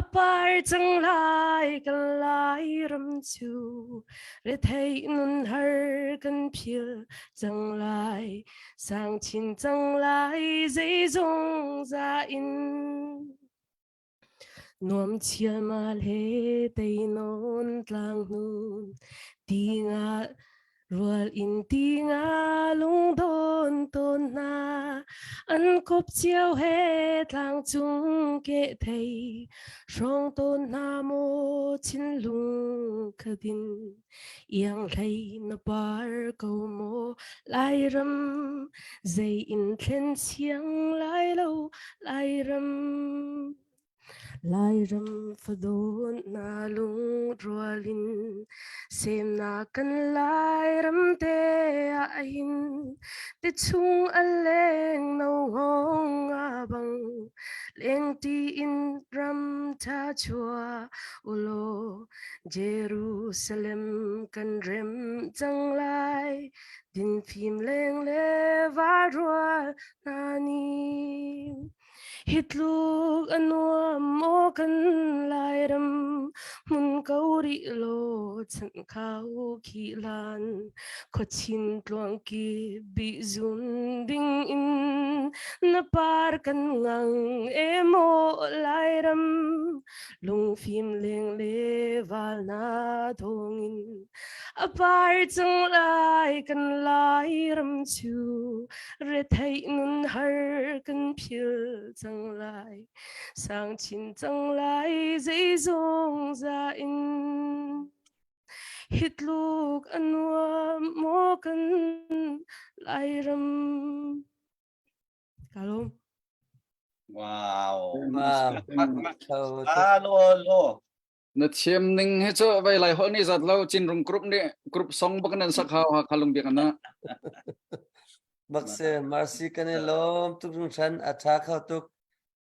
A par cang lai kan Lairam cu retheih nun har kan phil cang lai sang chin cang lai zeizong za in nuam chialmal he teinawn tlang hnun ti nga Rual in ti nga lungdawn tawn hna, an kop cio he tlangcung ke thei, hrawng tawn hna maw thinlung khadin, iang hlei na par ko maw Lairam, zei in thlen siang lai lo Lairam. Lairam fadawn na lungrual in semnak kan Lairam te ah hin ti chung a leng no ngong nga bang lengti in ram tha chua ulo Jerusalem kan rem cang lai dinfim leng le varual hna ni Hi tluk a nuam maw kan Lairam hmun ko rih law chankhau khihlan khuachin tluang kip bih zun ding in na par kan ngang e maw Lairam lungfim leng le val na thawngin a par cang lai kan Lairam cu Retheih nun har kan phil cang lai, sang chin cang lai zeizong za in. Hi tluk a nuam maw kan Lairam. Ka lawm. Wow. Wow. Alo lo. Na thiam ning hi cu vei lai holh nih zat lo Cinrung group nih group song bak nan sak hau Hakha lungbiak ana. Bak se Marcy kan i lawm tuk hringhran a tha kho tuk.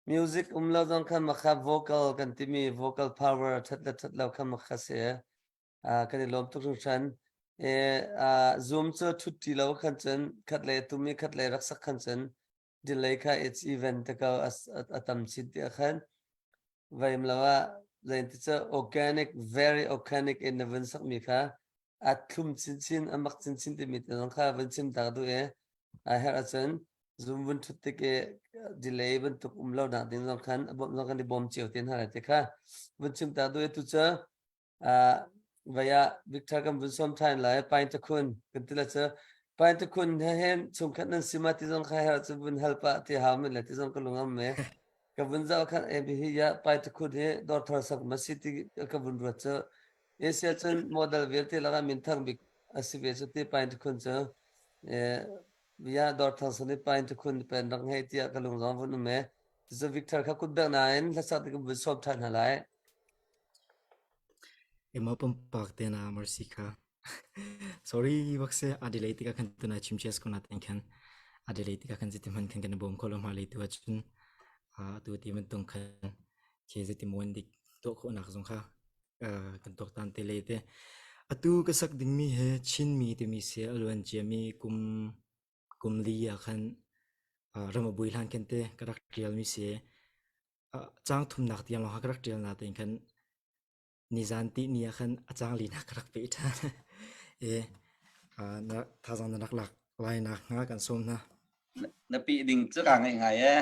Music um lo zong khan makha vocal kan timi vocal power that le that lo khan makha se. Kan i lawm tuk hringhran. E Zoom cu thut ti lo khan cun khat le tumi khat le rak sak khan cun delay kha it's even te ko a tam chin ti khan vaim lo ah zain ti cu organic very organic in na vun sak mi kha a thlum chinchin a mak chinchin timi te zong kha vun chim tak du e a her ahcun zoom vun thut tik e delay bantuk um lo nak ding zong khan a bawm zong kan i bawm cio te hna te kha vun chim tak du e tu cu Vaya Victor kan vun sawm ṭhan lai Paing Takhun kan ti la cu Paing Takhun he hin chungkhat nan si ma ti zong kha her cu vun hal pah ti hau men le ti zong ka lung am me ka vun zoh khan e hi ya Paing Takhun hi dawr thar sak ma si ti ka vun ruat cu Asia cun model vialte lakah minthang bik a si ve cu ti Paing Takhun cu ya dawr thar sak ni Paing Takhun pen rak ngei tiah ka lung zong vun um e cu Victor kha kut bek nain hlasak ti ka vun sawm ṭhan hna lai Emaw pumpak te na mercy kha. Sorry bak se a delay tikah khan tuna chim chias ko na ten khan a delay tikah khan ziti man khan kan bawm kho lo ma lei tu ahcun atu ti man tung khan che ziti mon dik tuah khawh nak zong kha kan tuak tan te le te atu ka sak ding mi he Chin mi timi se aluan cia mi kum kum li ah khan ram a bui hlan khan te ka rak tial mi se Caang thumnak tiang lawng ka rak ṭial natein khan nizan tihni ah khan a caang linak ka rak peh ṭhan. E, na thazaang na rak lak lai nak hnga kan sawm hna. Na pih ding cu kaa ngaih ngai ee.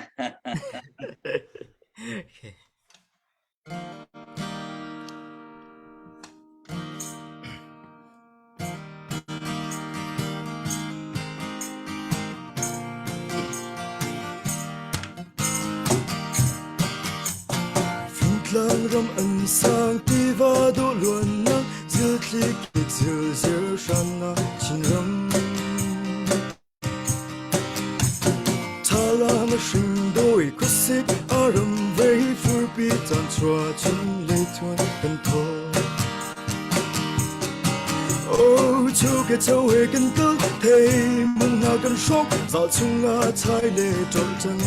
Okay. Fingtlang ram an sang tiva dawh luannak zilthli kik zilzir hrannak Chinram. Thalang a hring dawi khuasik a ram vei furpi caan chuah chun leithuan kan thaw. Oh, chu ke chau he kan kal thei mung hna kan hrawk zal chungah chai le ṭol cang.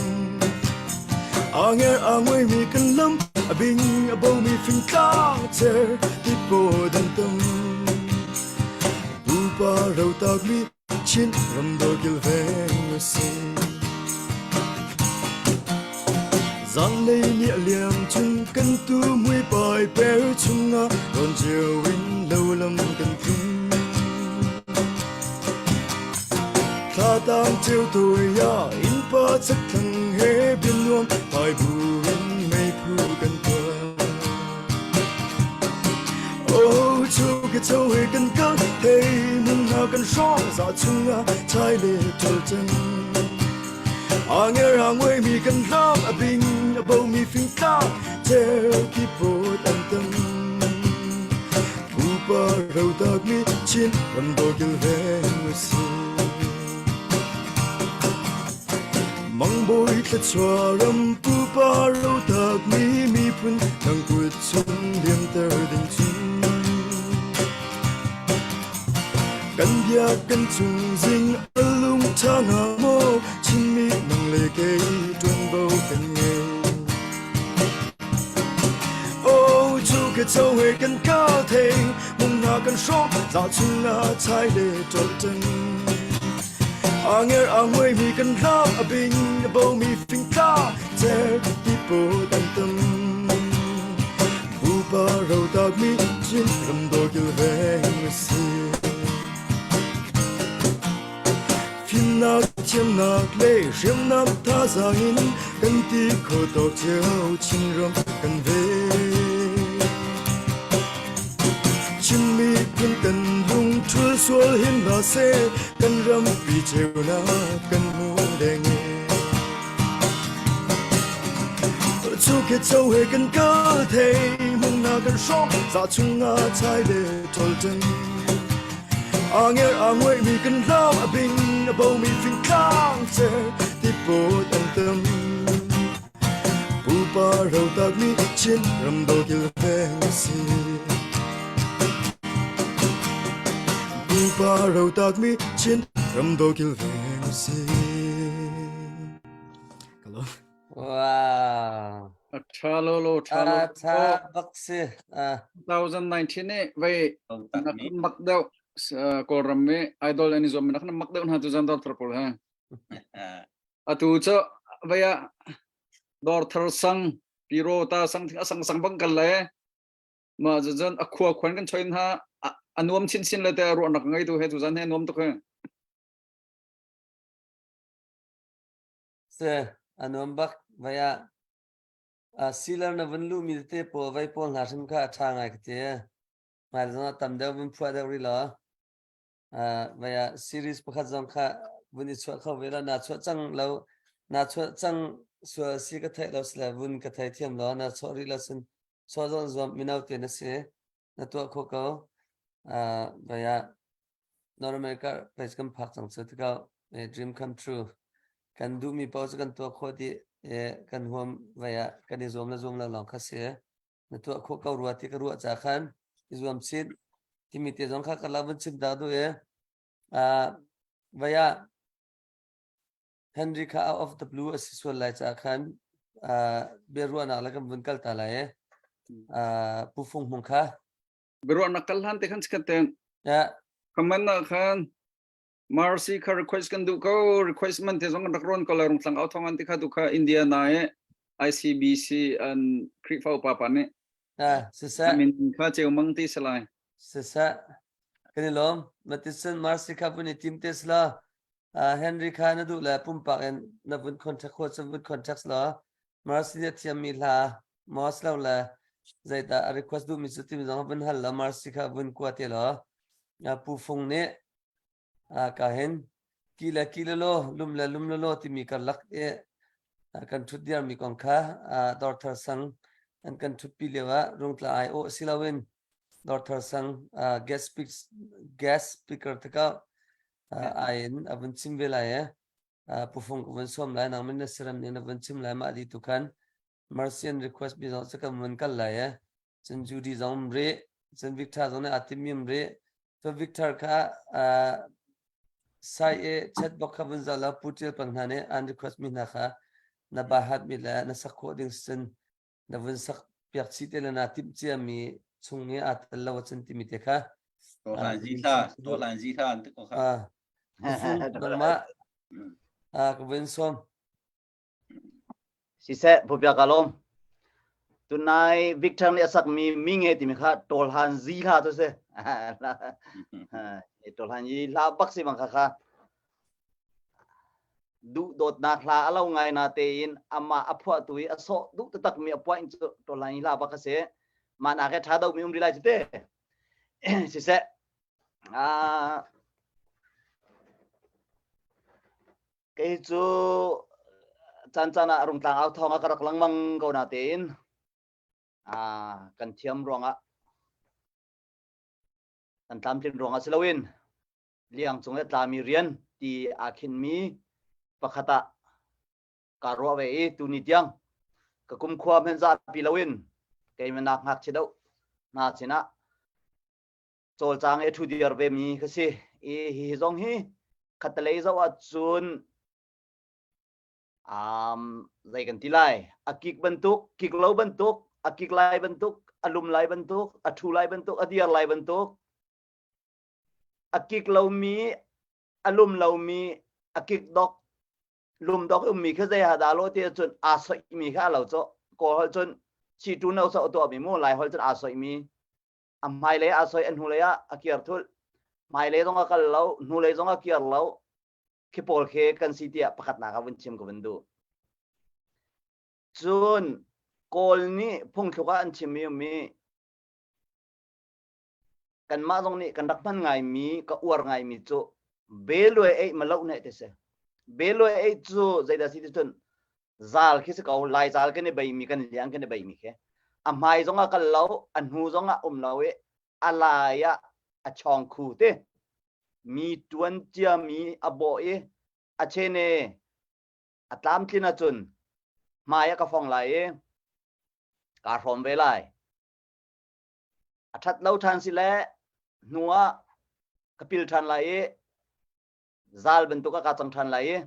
A nger a ngui mi kan lam a bing a bo mi fingtlang cer tipo dan tam. Pupa ro tak mi Chin ramdawr kilveng a si. Zanlei ni a liam cun kan tu muipai per chungah rawn cio in lo lam kan tlung. Thla tang ceu toi ah innpa chakthlang he bianuam thai bu in meiphu kan tuah. Oh, chu ke chau he kan kal thei mun na kan hrawng za chungah chai le ṭol cang. A nger a nguai mi kan hlam a bing a bo mi fingtlang cer ki pot an tam. Pupa ro tak mi Chin ram do kil veng si. Bawi thluachuah ram pupa rotak mi miphun nang kut chung liamter ding cu. Kan bia kan chung zing a lung ṭha hnga maw Chinmi nang le kei ṭuanvo kan ngei. Oh cu ke cho he kan ka thei mung na kan hrawk za chung na chai le ṭol ṭan. A nger a nguai mi kan ram a bing a bo mi fingtla cer ti po tan tam. Pupa ro tak mi chin ram do kil veng si. Fimnak thiamnak le hriamnam thazaang in kan ti kho tawk cio Chinram kan ve. Chin miphun kan lung thul sual hin hna seh kan rampi ceunak kan hmu deng e. Cu ke cho he kan kal thei mung na kan hrawk za chung ah chai le ṭol ṭan. A nger a nguai mi kan hlam a bing a bo mi fingtlang cer tiput an tam. Pupa ro tak mi Chin ram do kil veng si. Pupa ro tak mi Chin ram do kil veng si. Hello. Wow. A tha lo lo tha lo. A tha bak si. Ah. 2019 ni vei nak mak deuh Kawlram mi idol an i zuam nak mak deuh hna tu zan dor thar pawl ha. Atu cu vei ah dor thar sang piro ta sang thing a sang sang bang kal le ma zan a khua khuan kan choin ha a nuam chin chin le te ruah nak ngai tu he tu zan he nuam tuk he. Se a nuam bak vai ah uh, sealer na vun luh mi tete pawl vai pawl hna hrim kha a ṭha ngai ka ti. Hmai zong ah tam deuh vun phuah deuh rih law. Uh, vai ah series pakhat zong kha vun i chuah kho ve law na chuah cang lo na chuah cang sual si ka theih lo sile vun ka thei thiam law na chuah rih lo sin chuah zong zuam mino te na si. Na tuah kho ko. Uh, vai ah North America place kan phak cang cu tikah eh, dream come true. Kan duhmi paoh cu kan tuah khawh dih. Eh, kan huam vai ah kan i zuam le zuam lo lawng kha si. Na tuah khawh ko rua ti ka ruah ca khan i zuam chin. Timi te zong kha ka la vun chim ta duh e. Uh, vai ah Henry kha out of the blue a si sual lai ca khan uh, biaruahnak le kan vun kal ta lai e. Uh, Pu Fung Hmung kha Biaruahnak kal hlan te khan chikat ten. Yeah. Comment ah khan Marcy kha request kan duh ko request man te zong kan rak ron ko la rung tlang au thong an ti kha tu kha India na e ICBC an Khrihfa upa pa nih Ah, siseh. min kha cheu mang ti salai. Siseh. Kan i lawm. Matison Marcy kha vun i tim te sla. Uh, Henry kha na duh le pumpak in na vun contact khawh cun vun contact la. Marcy nih a thiammi hla Mos lo le zeidah a request duhmi cu timi zong vun hal la Marcy kha vun kua te law Pu Fung nih ka hin ki le ki le law lum le lum le law timi karlak i kan ṭhut diarmi kong kha Dawrthar sang an kan ṭhutpi lio ah Rungtla ai awh si loin Dawrthar sang guest speak guest speaker takah ai in a vun chim ve lai e Pu Fung ka vun sawm lai nang min na siram ning na vun chim lai mah di tu khan Mercy and request mi zong cu kan vun kal lai e. Cun Judy zong um rih. Cun Victor zong nih aa timmi um rih. Cun Victor kha uh, sai e chat box kha vun zoh law Pu Ṭial Pang hna nih an request mi hna kha na bahat mi le na sak khawh ding sin na vun sak piak chih te le na timh cia mi chung i aa tel lo ahcun timi te kha Tohlan zi thla, tohlan zi thla an ti ko kha. Ah, nangmah ah ka vun sawm. Siseh, Pu Biak ka lawm. Tunai Victor nih a sakmi mi nge timi kha tawlhan zi hla cu si. Tawlhan yi hla bak si bang kha kha. Duh dawtnak hla a lo ngai na tein amah a phuah tu i a sawh duh taktak mi a puah in cu tawlhan yi hla bak a si. Mah nak he tha do mi um ri lai cu te. Siseh, ah Kei cu caan caan ah Rungtlang au thawng ah ka rak lengmang ko natein ah kan thiam ruangah kan tlamtlin ruangah si loin liang cung i a tlami rian ti aa khinmi pakhat ah. Kaa ruah ve i tuni tiang ka kumkhua hmanh zapi loin keimah ngakchia deuh hna sinah cawlcang i ṭhu dir ve mi ka si. I hihi zong hi khattelei zoh ahcun um, zei kan ti lai a kik bantuk kik lo bantuk a kik lai bantuk a lum lai bantuk a ṭhu lai bantuk a dir lai bantuk a kik lomi a lum lomi a kik dok lum dok ummi kha zei ha dah lo ti cun aa soihmi kha lo cho kawl holh cun chi tu no so tuah mi mu lai holh cun aa soihmi a hmailei aa soi a hnulei ah a kir thul hmailei zong a kal lo hnulei zong a kir lo khi pawl khi kan si tiah pakhatnak ah vun chim ka vun duh cun kawl nih phungthluk ah an chimmi ummi kanmah zong nih kan rak hman ngaimi ka uar ngaimi cu beluai ei ma lo ne te se beluai ei cu zeidah si ti cun zal khi si ko lai zal kan i bei mi kan liang kan i bei mi khi a hmai zong a kal lo a hnu zong ah um lo i a lai ah a chawng khu te mi tuan cia mi a bawh i a chene a tlamtlin ahcun hmai a ka fong lai i kaa hrawm ve lai a ṭhat lo ṭhan si le hnu ah ka pil ṭhan lai i zal bantuk ah kaa cang ṭhan lai i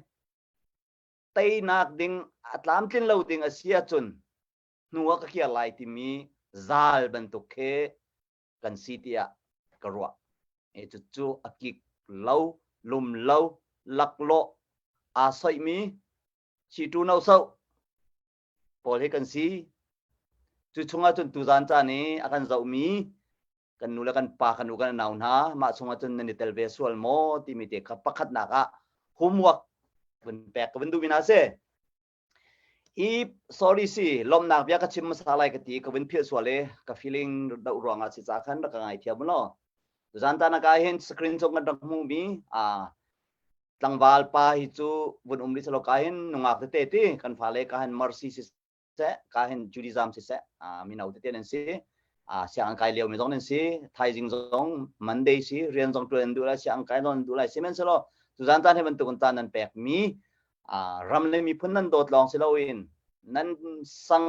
teinak ding a tlamtlin lo ding a si ahcun hnu ah ka kir lai timi zal bantuk khi kan si tiah ka ruah. E cucu a kik lo, lum lo, laklawh aa soihmi chitu no so pawl hi kan si. Cu chungah cun tuzan caan i a kan zohmi kan nu le kan pa kan u kan nau hna mah chungah cun nan i tel ve sual maw timi te kha pakhatnak ah homework vun pek ka vun duhmi hna si. I sorry si lawmnak bia ka chim hmasa lai ka ti ka vun philh sual i ka feeling doh ruangah si ca khan rak ka ngaithiam law. Tuzan tan ah ka hin screen cung kan rak hmuhmi a tlangval pa hi cu vun um rih selaw ka hin nungak tete ti kan fale ka hin mercy si seh ka hin Judaism si seh mino tete nan si sianginn kai lio mi zong nan si thaizing zong Monday si rian zong tuan duh lai sianginn kai zong duh lai sihmanhsehlaw tuzan caan hi bantuk in caan nan pek mi ram le miphun nan dawt lawng si loin nan sang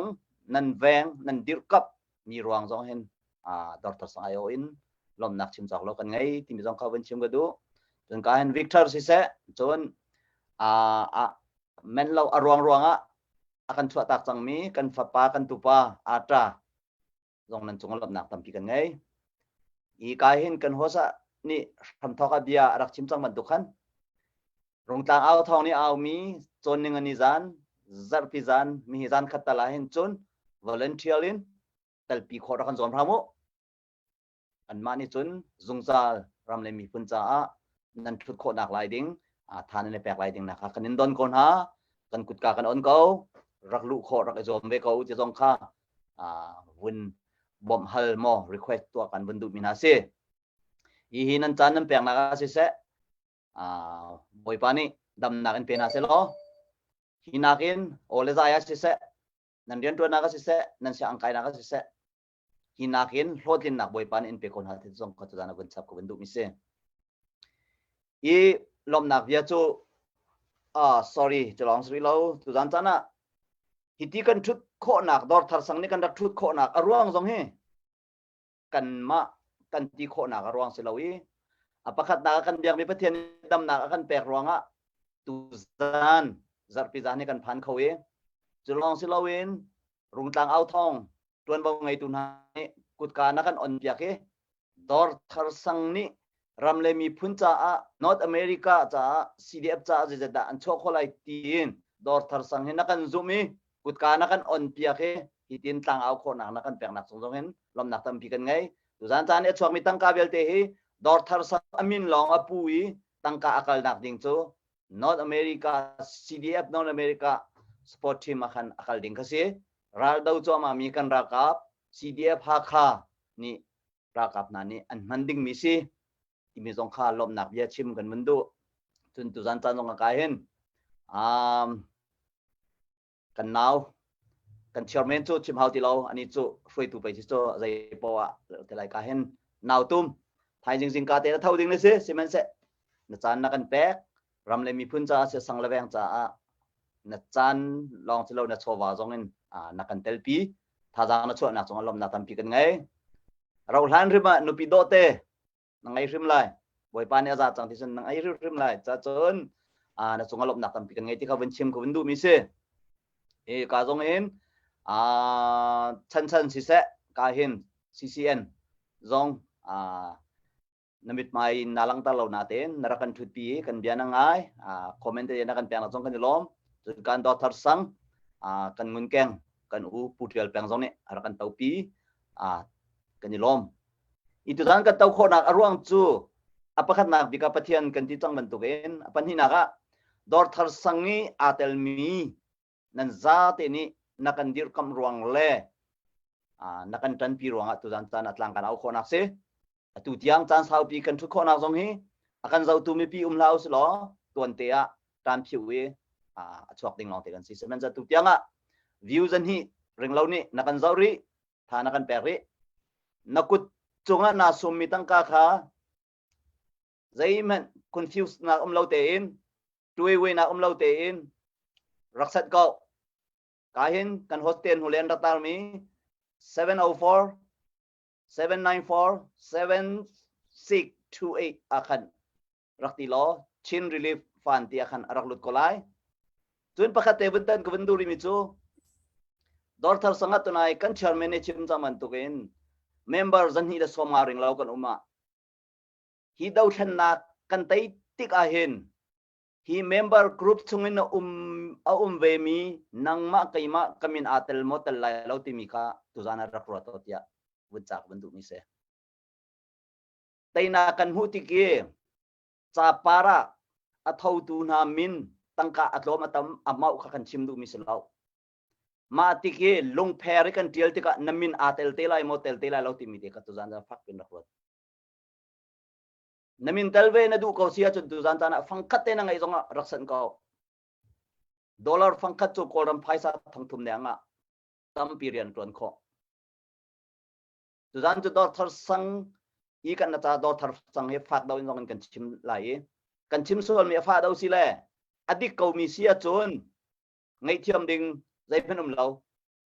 nan veng nan dirhkap mi ruang zong hin Dr. Sang Aio in lawmhnak chim cawk lo kan ngei timi zong kha vun chim ka duh. Cun ka hin Victor siseh cun a men lo a ruang ruang ah a kan chuahtak cangmi kan fapa kan tupa Ata zong nan cung lawmhnak tampi kan ngei. I ka hin kan hosa nih hramthawk ah bia a rak chim cang bantuk khan Rungtlang au thawng nih aumi cawn ning ani zan zarhpi zan mihi zan khat tal ah hin cun volunteer in telpi khawh rak kan zuam hram u. Anmah nih cun zungzal ram le miphun caah nan ṭhut khawhnak lai ding tha nan i pek lai ding nak kha kan in don ko hna. Kan kutka kan on ko. Rak luh khawh rak i zuam ve ko ti zong kha vun bawmh hal maw request tuah kan vun duhmi hna si. Hi hi nan caan nan peknak ah siseh Bawipa nih damnak in pe hna seh law hi nakin aw le zai ah siseh nan rianṭuannak ah siseh nan sianginn kainak ah siseh hi nakin hlawhtlinnak Bawipa nih in pe ko hna ti zong kha tuzan ah vun chap ka vun duhmi si. I lawmhnak bia cu ah sorry cu lawng si rih lo tuzan caan ah hiti kan ṭhut khawhnak dawrthar sang nih kan rak ṭhut khawhnak a ruang zong hi kanmah kan ti khawhnak a ruang si lo i a pakhatnak ah kan biakmi Pathian damnak a kan pek ruangah tuzan zarhpi zan hi kan phan kho i cu lawng si loin Rungtlang au thawng tuanvo ngeitu hna nih kutka na kan on piak i dawr thar sang nih ram le miphun caah North America caah CDF caah zeizat dah an chuah khawh lai tiin dawr thar sang hi na kan zumh i kutka na kan on piak i hitin tlangau khawhnak na kan peknak cung zong hin lawmhnak tampi kan ngei. Tuzan caan i a chuakmi tangka vialte hi dawr thar sang a min lawng a pu i tangka a kalnak ding cu North America CDF North America sport team ah khan a kal ding kha si. Raldo cuahmah mi kan ralkap CDF Hakha nih ralkap hna nih an hman dingmi si timi zong kha lawmhnak bia chim kan vun duh. Cun tuzan caan zong a kai hin um, kan nau kan chairman cu chim hau ti lo ani cu hruaitu pei si cu zei poah te lai ka hin nau tum thaizing zing ka te na tho ding na si sihmanhseh na caan na kan pek ram le miphun caah si sang le veng caah. Na caan lawng si lo na chawva zong in na kan telpi. Thazaang na chuahnak cungah lawmhnak tampi kan ngei. Rohlan hrim ah nupi dawhte na ngei hrim lai. Bawipa nih a za cang ti cun na ngei hrim lai. Ca cun na cungah lawmhnak tampi kan ngei ti kha vun chim ka vun duhmi si. E ka zong in chan chan siseh ka hin CCN zong na mithmai na langhter lo natein na rak kan ṭhutpi i kan bia na ngai comment te na kan pek nak zong kan i lawm cun kan dawthar sang kan ngun keng kan u Pu Ṭial Peng zong nih a rak kan topi kan i lawm i tuzan kan to khawhnak a ruang cu a pakhatnak bik ah Pathian kan ti cang bantukin a pahnihnak ah dawrthar sang i aa telmi nan zate nih na kan dirhkamh ruang le na kan ṭanpi ruangah tuzan caan ah tlang kan au khawhnak si Atu tiang caan saupi kan ṭhut khawhnak zong hi a kan zohtu mipi um hlah usih law tuante ah ṭan phiu i a chuak ding lawngte kan si. Sihmanhsehlaw tu tiang ah view zan hi ringlo nih na kan zoh rih, tha na kan pek rih. Na kut cungah naa summi tangka kha zeihmanh confuse nak um lo tein, tuaiwei nak um lo tein rak set ko. Ka hin kan host te hnu le an rak tarmi 704 794 7628 ah khan rak ti law Chin Relief Fund ti ah khan a rak lut ko lai. Cun pakhat te vun tan ka vun duh rihmi cu Dawrthar sangat tunai kan chairman nih chim cang bantukin member zanhnih le 50 ring lo kan um ah hi dothlennak kan tei tik ah hin hi member group chungin a um a um ve mi nangmah keimah ka min aa tel maw tel lai lo timi kha tuzan ah rak ruat o tiah vun cak vun duhmi si. Teinak kan hmuh tik i capar ah a thotu hna min tangka a tlawm a tam a mauh kha kan chim duhmi si lo. Mah tik i lungpher i kan tial tikah na min aa tel te lai maw tel te lai lo timi te kha tuzan ah fak pin rak ruat. Na min tel ve na duh ko si ahcun tuzan caan ah fangkhat te na ngeih zongah rak sanh ko. Dollar fangkhat cu Kawlram phaisa thongthum neng ah tampi rian ṭuan khawh. Tuzan cu dawrthar sang i kan na ca dawrthar sang hi fak do in zong in kan chim lai i kan chim sualmi a fa do si le a dik komi si ahcun ngaihthiam ding zeihmanh um lo.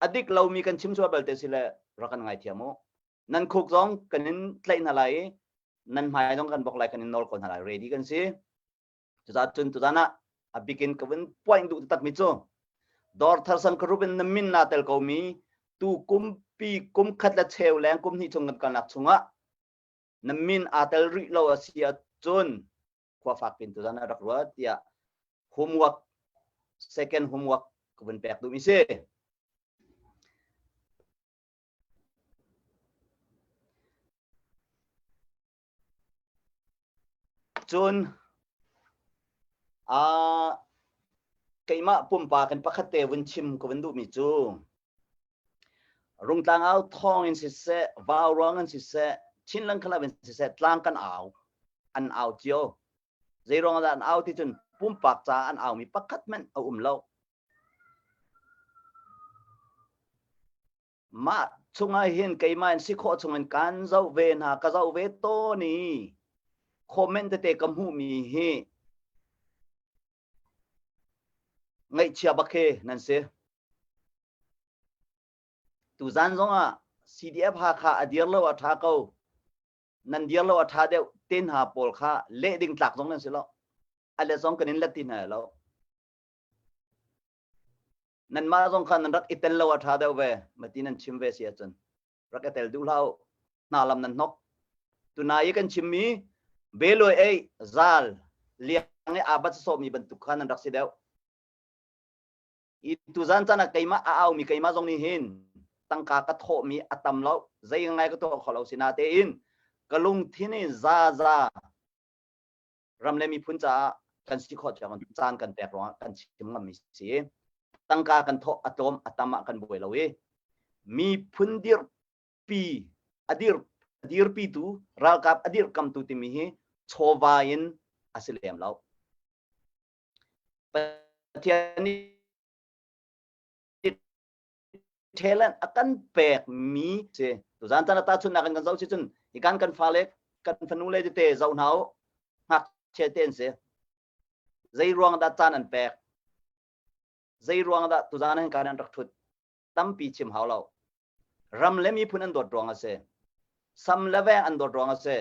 A dik lomi kan chim sual balte si le rak kan ngaithiam u. Nan khuk zong kan in tlaih hna lai i nan hmai zong kan bok lai kan in nawl ko hna lai ready kan si cucaah cun tuzan ah a bikin ka vun point duh takmi cu dawr thar sang group in na min naa tel ko mi tu kumpi kum khat le cheu leng kum hnih chung kan kalnak chungah na min aa tel rih lo a si ahcun khua fak pin tuzan ah rak ruat tiah homework second homework ka vun pek duhmi si. Cun uh, keimah pumpak in pakhat te vun chim ka vun duhmi cu Rungtlang au thawng in siseh, vau ruang in siseh, Chinland Club in siseh, tlang kan au. An au cio. Zei ruang dah an au ti cun pumpak ca an aumi pakhat hmanh a um lo. Mah chungah hin keimah in si khawh chungin kan zoh ve hna, ka zoh ve tawn i comment tete ka hmuhmi hi ngaihchia bak khi nan si. Tuzan zongah CDF Hakha a dir lo a ṭha ko. Nan dir lo a ṭha deuh te hna pawl kha leh ding tlak zong nan si lo. A let zong kan in let ti hna lo. Nanmah zong kha nan rak i tel lo a ṭha deuh ve mati nan chim ve si ahcun rak i tel duh hlah u hna lam nan hnok tunai i kan chimmi beloi ei zal liang i aa bat sawhmi bantuk kha nan rak si deuh i tuzan caan ah keimah a aumi keimah zong nih hin tangka ka thawhmi a tam lo zei ngai ka tuah kho lo si natein ka lungthin in za za ram le miphun caah kan si khawh tiang caan kan pek ruangah kan chim ngammi si tangka kan thawh a tlawm a tam ah kan buai lo i miphun dirpi a dir dirpitu ralkap a dirkamtu timi hi chawva in a si lem lo Pathian nih talent a kan pek mi si tuzan tan ata chun kan kan zoh si cun hikan kan fale kan fanu le tete zoh hna u ngakchia te an si zei ruang dah caan an pek? Zei ruang dah tuzan hin kan an rak thut? Tampi chim hau lo. Ram le miphun an dawt ruang a si. Sam le veng an dawt ruang a si.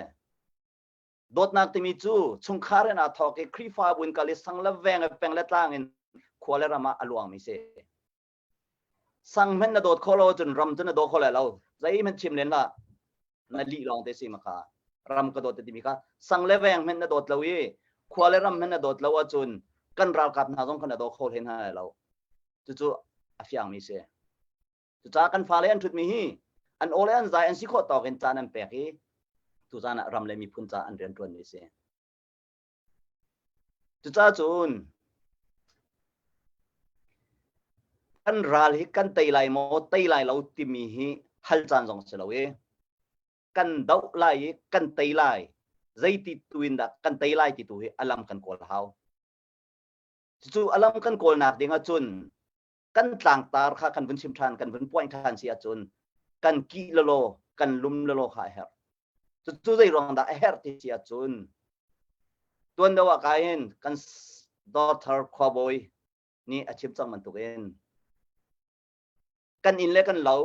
Dawtnak timi cu chungkhar in aa thawk i Khrihfabu in kal i sang le veng i peng le tlang in khua le ram ah a luangmi si. Sang hmanh na dawt khawh lo ahcun ram cu na daw kho lai lo. Zeihmanh chim len hlah. Na lih lawng te si ma kha. Ram ka dawt timi kha sang le veng hmanh na dawt lo i khua le ram hmanh na dawt lo ahcun kan ralkap hna zong kha na daw kho hlei hna lai lo. Cucu a fiangmi si. Cucaah kan fale an ṭhutmi hi an aw le an zai an si khawh tawk in caan an pek i tuzaan ah ram le miphun ca an rianṭuanmi a si. Cucaah cun kan ral hi kan tei lai maw tei lai lo timi hi hal caan zong si lo i kan doh lai i kan tei lai zeiti tu in dah kan tei lai ti tu hi a lam kan kawl hau. Cucu a lam kan kawlnak ding ahcun kan tlangtar kha kan vun chim ṭhan kan vun point ṭhan si ahcun kan kih lalaw kan lum lalaw kha a herh cucu zei ruang dah a herh ti si ahcun tuan deuh ah kai in kan daughter khuabawi nih a chim cang bantuk in kan inn le kan lo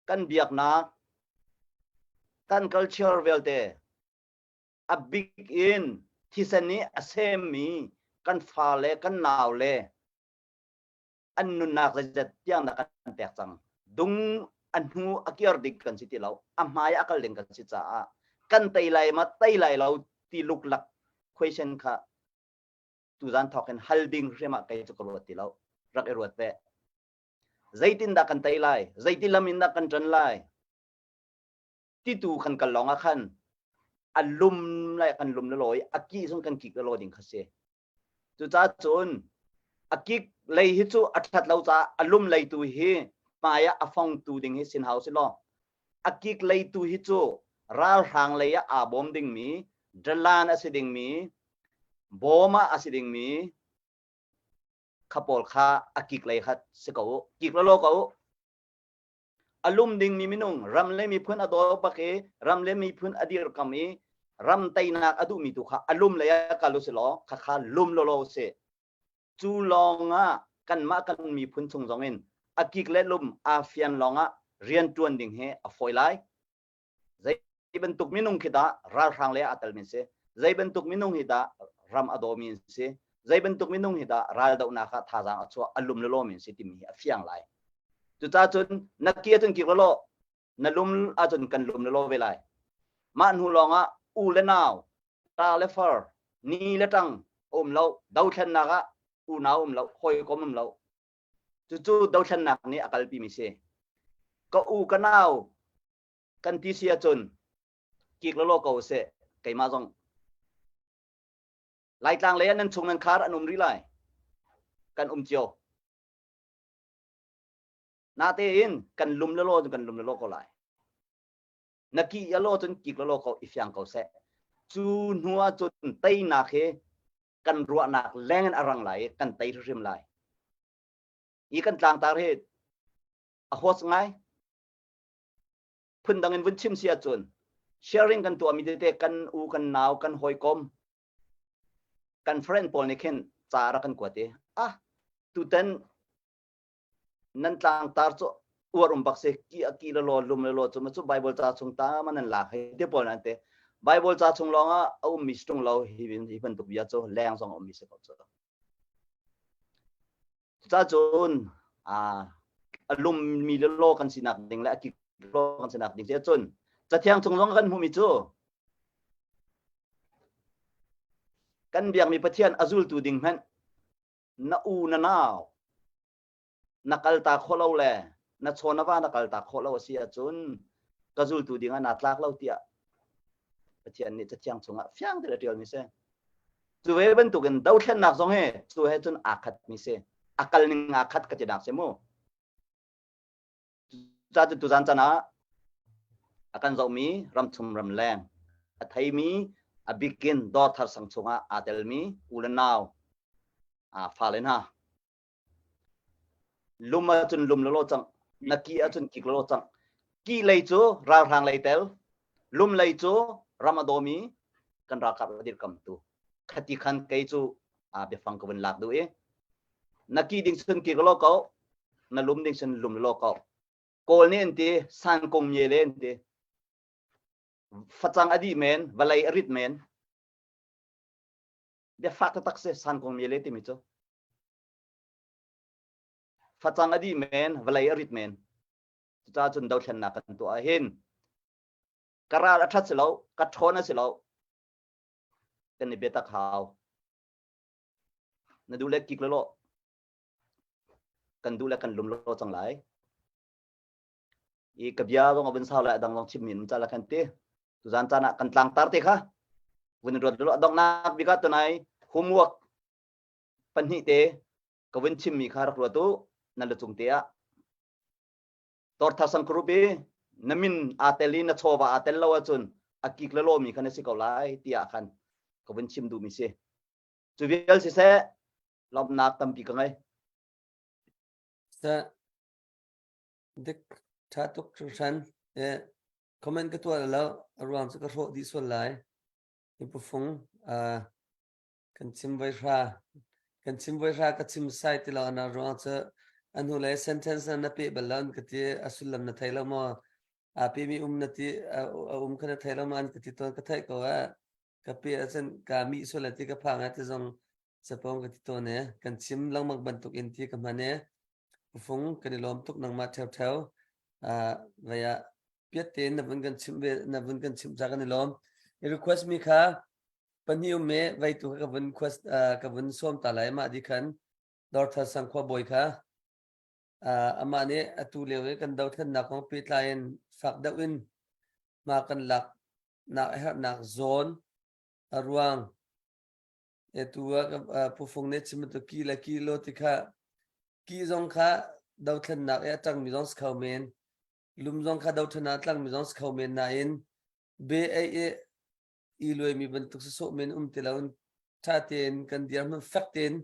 kan biaknak kan culture vialte a bik in thisen nih a semmi kan fale kan naule an nunnak zeizat tiang dah kan pek cang dung a hnu a kir ding kan si ti lo a hmai a kal ding kan si caah kan tei lai ma tei lai lo ti luklak question kha tuzan thawk in hal ding hrim ah kei cu ka ruat ti lo rak i ruat ve zeitin dah kan tei lai zeiti lam in dah kan ṭan lai titu kan kal lawng ah khan a lum lai kan lum lelaw i a kih zong kan kik lelaw ding kha si. Cucaah cun a kik lei hi cu a ṭhat lo caah a lum lei tu hi hmai ah a fong tu ding hi sin hau si law a kik lei tu hi cu ralhrang lei ah aa bawm dingmi dalan a si dingmi bawm ah a si dingmi kha pawl kha a kik lei kha si ko u kik lelaw ko u A lum dingmi minung ram le miphun a daw bak i ram le miphun a dirkam i ram teinak a duhmi tu kha a lum lei ah kal u si law khakha lum lawlaw sih. Cu lawng ah kanmah kan miphun chung zong in a kik le lum aa fian lawng ah rianṭuan ding hi a fawi lai. Zei bantuk minung khi dah ralhrang lei ah aa telmi an si? Zei bantuk minung hi dah ram a dawmi an si? Zei bantuk minung hi dah raldohnak ah thazaang a chuah a lum lawlawmi an si timi hi a fiang lai. Cucaah cun na ki ahcun kik lawlaw, na lum ahcun kan lum lawlaw ve lai. Mah hnu lawngah u le nau, ta le far, ni le ṭang a um lo, dothlennak ah unau um lo, hawikom um lo. Cucu dothlennak nih a kalpimi si. Ka u ka nau kan ti si ahcun kik lawlaw ko seh keimah zong Laitlang lei ah nan chung nan khar an um rih lai kan um cio natein kan lum lawlaw cun kan lum lawlaw ko lai na ki alo cun kik lawlaw ko i fiang ko seh cu hnu ah cun teinak hi kan ruahnak leng in a rang lai i kan tei hrim lai i kan tlangtar hi a host ngai phundang in vun chim si ahcun sharing kan tuahmi tete kan u kan nau kan hawikom kan friend pawl nih khin ca rak kan kuat i ah tutan nan tlangtar cu uar um bak si ki a ki la law lum la law cu ma cu bible ca chung ta ma nan lak hei te pawl nan te bible ca chung lawng ah a ummi si tung lo hi hi bantuk bia cu leng zong a ummi si ko cu Cucacun a lummi le law kan sinak ding le a kik law kan sinak ding si ahcun cathiang chung zong kan hmuhmi cu kan biakmi Pathian a zultu ding hmanh na u na nau na kalta khawh lo le na chaw na va na kalta khawh lo a si ahcun ka zultu ding ah naa tlak lo tiah Pathian nih cathiang chungah fiang tein a ṭialmi si. Cu ve bantukin dothlennak zong hi cu he cun aa khatmi si. A kal ning aa khat ka ti nak si mu. Cucaah cu tuzan chan ah a kan zohmi ramchung ramleng a theimi a bikin dawthar sang chungah aa telmi u le nau fale hna Lum ahcun lum lawlaw cang. Na ki ahcun kik lawlaw cang. Ki lei cu ralhrang lei tel. Lum lei cu ram a dawmi kan ralkap a dirkamtu. Khati khan kei cu biafang ka vun lak duh i. Na ki ding cun ki lo ko, na lum ding cun lum lo ko. Kawl nih an ti, san kong mye le an ti. Facang a dih men, vawlei a rit men. Bia fak taktak si san kong mye le timi cu. Facang a dih men, vawlei a rit men. Cucaah cun dothlennak kan tuah ahhin ka ral a ṭhat si lo, ka ṭhawn a si lo. Kan i biatak hau. Na duh le kik lo kan duh le kan lum lo cang lai. I ka bia zong a vun sau lai a dang zong chim mi um ca la kan ti. Tuzan caan ah kan tlangtar te kha vun ruat lo donghnak bik ah tunai homework pahnih te ka vun chim mi kha rak ruat u nan le cung te ah Torthasang group i na min aa tel i na chawva aa tel lo ahcun a kik le lomi kha na si ko lai tiah khan ka vun chim duhmi si. Cu vial siseh lawmhnak tampi ka ngei. Sa dik tha tuk hringhran. Eh, comment ka tuah lo a ruang cu ka hrawh dih sual lai. Hi pufung uh, Kan chim voi hra. Kan chim voi hra ka chim sai ti lo na ruang cu a hnu lei sentence na pe bal lo an ka ti a sullam na thei lo maw? A pe mi um na ti a um kha na thei lo ma an ka ti tawn ka theih ko a ka pe ahcun ka mi sual ti ka phang ti zong sapong ka ti tawn e kan chim lengmang bantuk in ti ka hman e ufung kan i lawm tuk nangmah theu theu vaya piat tein na vun kan chim ve na vun kan chim ca kan i lawm i request mi kha Pahnih um i veitu kha ka vun khuas ka vun sawm ta lai mah di khan Dawrthar sang khua bawi kha amah nih atu lio i kan dothlennak kong pehtlai in fak deuh in hma kan lak nak a herhnak zawn a ruang atu ah Pufung nih chim bantuk ki le ki lo ti kha ki zong kha dothlennak i a ṭangmi zong si kho men lum zong kha dothlennak a tlangmi zong si kho men nain be ei i i luaimi bantuk sawsawh men um ti lo in ṭha tein kan dirhmun fek tein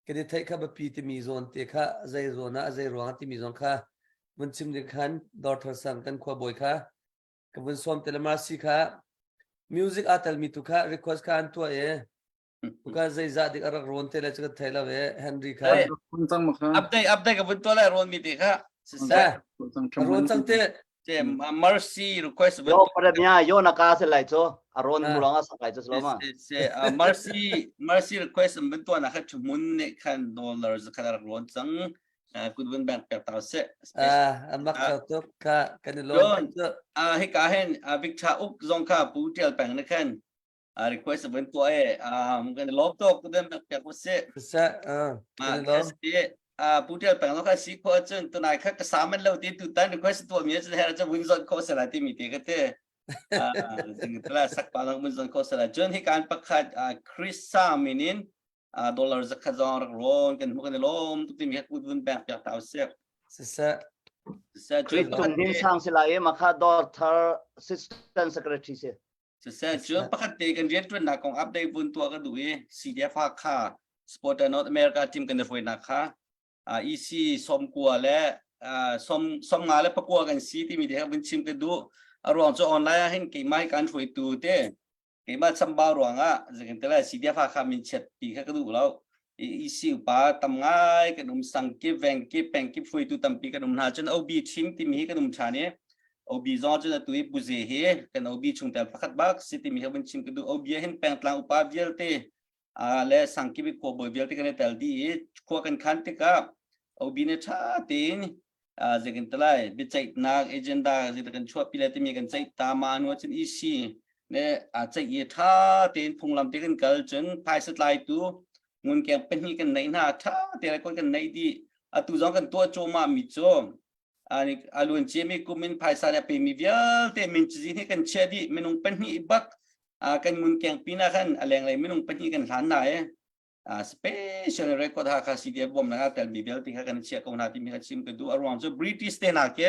kan i theih kha biapi timi zawn te kha zei zawn ah zei ruang ah timi zong kha vun chim ding khan Dawrthar sang kan khua bawi kha ka vun sawm te le Mercy kha music aa telmi tu kha request kha an tuah i Uka zeizah dik a rak rawn te le cu kan thei lo e Henry kha. Update update ka vun tuah lai rawn mi te kha. Siseh. Rawn cang te. Te mercy request vun. Yo paramia yo na ka se lai cho a rawn mu long a sak lai cho lo ma. Se mercy mercy request vun tuah na kha chumun ne khan dollar zakhat rak rawn cang. Kun vun bank pek ta se. Ah amak kho tuk kha kan i lawm. Ah hika hen Victor uk zong kha pu tial peng ne khan request vun tuah e um kan lawm tuk den bak piak usih Siseh kan i lawm pu tial peng lo kha si kho cun tunai kha ka saman lo ti tu tan request tuah mi cu her cu vun zon kho sala ti mi te ka te zing tla sak pa lang vun zon kho sala cun hi kan pakhat Chris Sa minin dollar zakhat zong rak rawn kan hmu kan i lawm tuk ti mi kut vun pek piak ta usih Siseh Siseh cun Chris Din Sang sila e makha Dor Thar Assistant Secretary si Siseh cu pakhat te kan rianṭuannak kong update vun tuah ka duh i CDF Hakha Supporter North America team kan i hruainak kha EC sawmkua le som somnga le pakua kan si timi te vun chim ka duh. A ruang cu online ah hin keimah kan hruaitu te keimah chambau ruangah zeitin te lai CDF Hakha min chiat ti kha ka duh lo. EC upa tam ngai kan um sang kip veng kip peng kip hruaitu tampi kan um hna cun OB team timi hi kan um ṭhan i OB zong cun atu i puze hi kan OB chungtel pakhat bak si timi hi vun chim ka duh OB hin pengtlang upa vialte le sangkip i khuabawi vialte kan i tel dih i khua kan khan tikah OB nih ṭha tein zeikin talai biaceihnak agenda zeidah kan chuahpi lai timi kan ceih ta ma nu cun EC ne a ceih i ṭha tein phunglam te kan kal cun phaisa tlaitu ngunkeng pahnih kan neih hna ṭha te le kan neih dih atu zong kan tuah cuahmah mi cu a luan ciami kum in phaisa nih a pemi vialte min cazin hi kan chiah dih minung pahnih bak kan ngunkeng pinah khan a lenglei minung pahnih kan hlan hna i special record ha kha CDF bom na tel mi vialte kha kan chiah ko hna timi kha chim ka duh a ruang cu British te hna ke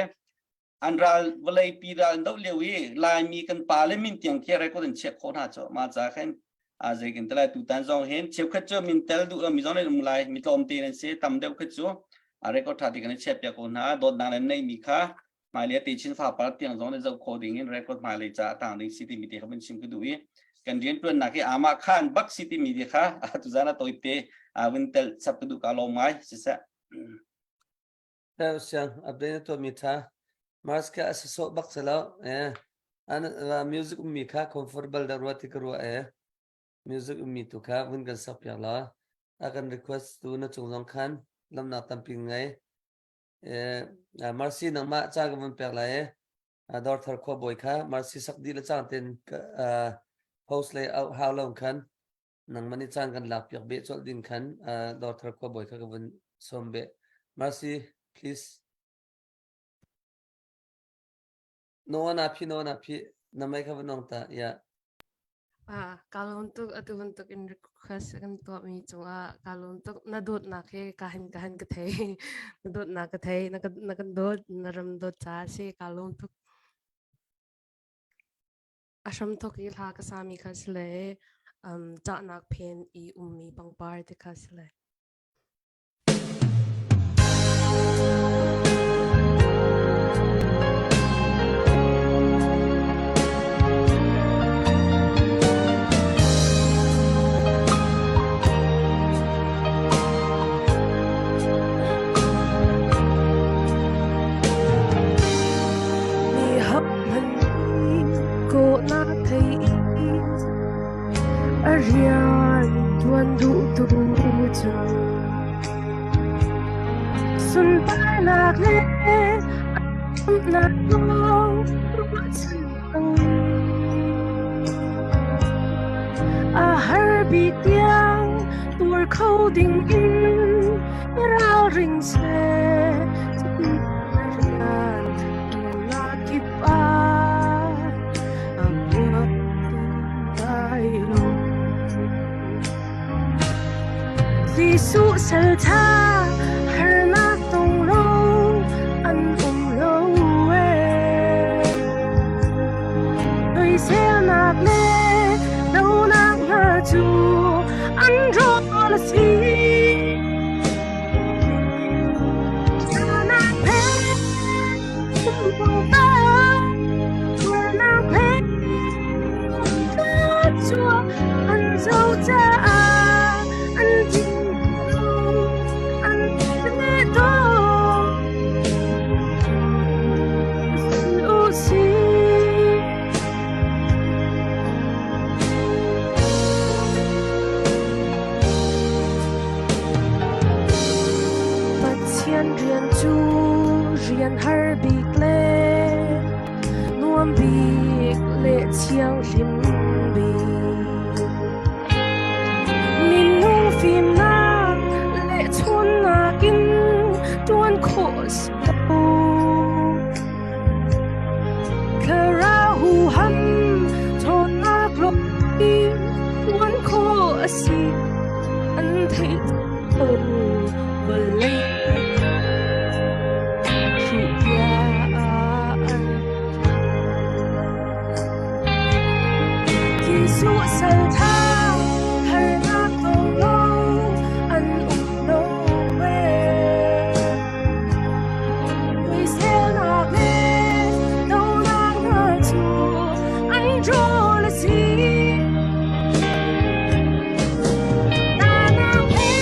an ral vawlei pi ral an doh lio i Laimi kan pa le min tiang khi record an chiah khawh hna cu ma ca khan a zei kan telai tutan zong hin cheukhat cu min tel duh mi zong um lai mi tlawm te nan si tam deuh kha cu a record tha ti kan chiah piak ko hna dawtnak nan nei mi kha hmailei ah techin fapar tiang zong nih zoh khawh ding in record hmailei ca a tang ding si timi te kha vun chim ka duh i kan rianṭuannak hi amah khan bak si timi te kha tuzan a tawite. Vun tel chap ka duh ka lawm ngai siseh. Teu siang update na tuahmi tha. Mars kha a sasawh bak si lo. Eh, an music ummi kha comfortable dah rua ti ka ruah eh. Music ummi tu kha vun kan sak piak la. A kan request tu na cung zong khan lamnak tampi ngei. Eh, Marcy nangmah ca ka vun pek lai eh. Dawr thar khua bawi kha Marcy sak dih le cang ten post le out hau lo khan nangmah nih caan kan lak piak beh colh ding khan dawr thar khua bawi kha ka vun sawm beh. Marcy, please. No na phi no na phi na mai kha vun ong ta ya. Ah, ka lawm tuk atu bantuk in request kan tuahmi cungah ka lawm tuk na dawtnak hi ka hin ka hin ka thei na dawtnak ka thei na kan na kan dawt na ram dawt caah si ka lawm tuk A hramthawk i hla ka sami kha si le um, cahnak phen i ummi pangpar te kha si le. A rian ṭuan duhtu cu sunparnak le umnak ruahchan A har bik tiang tuar kho ding in ralring seh rian ṭuannak kip ah a buat lai lo. Jesuh salṭha harnak tong lo an um lo ee. Soiselnak le donak hna cu an rawl a si. Nak he Tuarnak he an zo caah an an to si. Pathian rian cu rian har bik le nuam bik le thianghlim bik. Minung fimnak le ṭhawnnak in ṭuan khawh si lo. Thlarau huham ṭhawnnak lawng in ṭuan khawh a si. An theih lo vawlei hruh bia an Jesuh salṭha harnak tong lo an um lo ee. Soiselnak le donak hna cu an ṭawl a si. Tahnak he.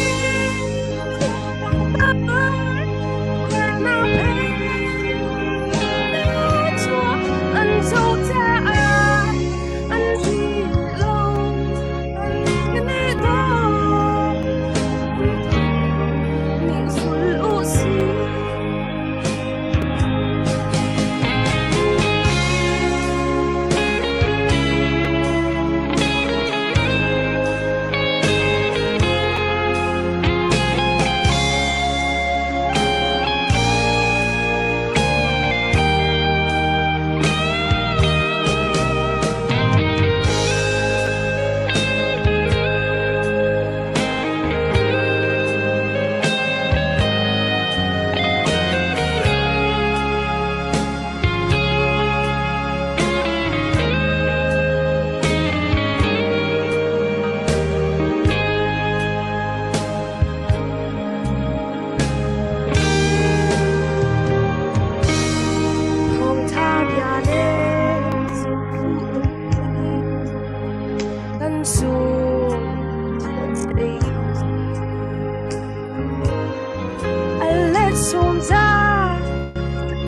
Sawm za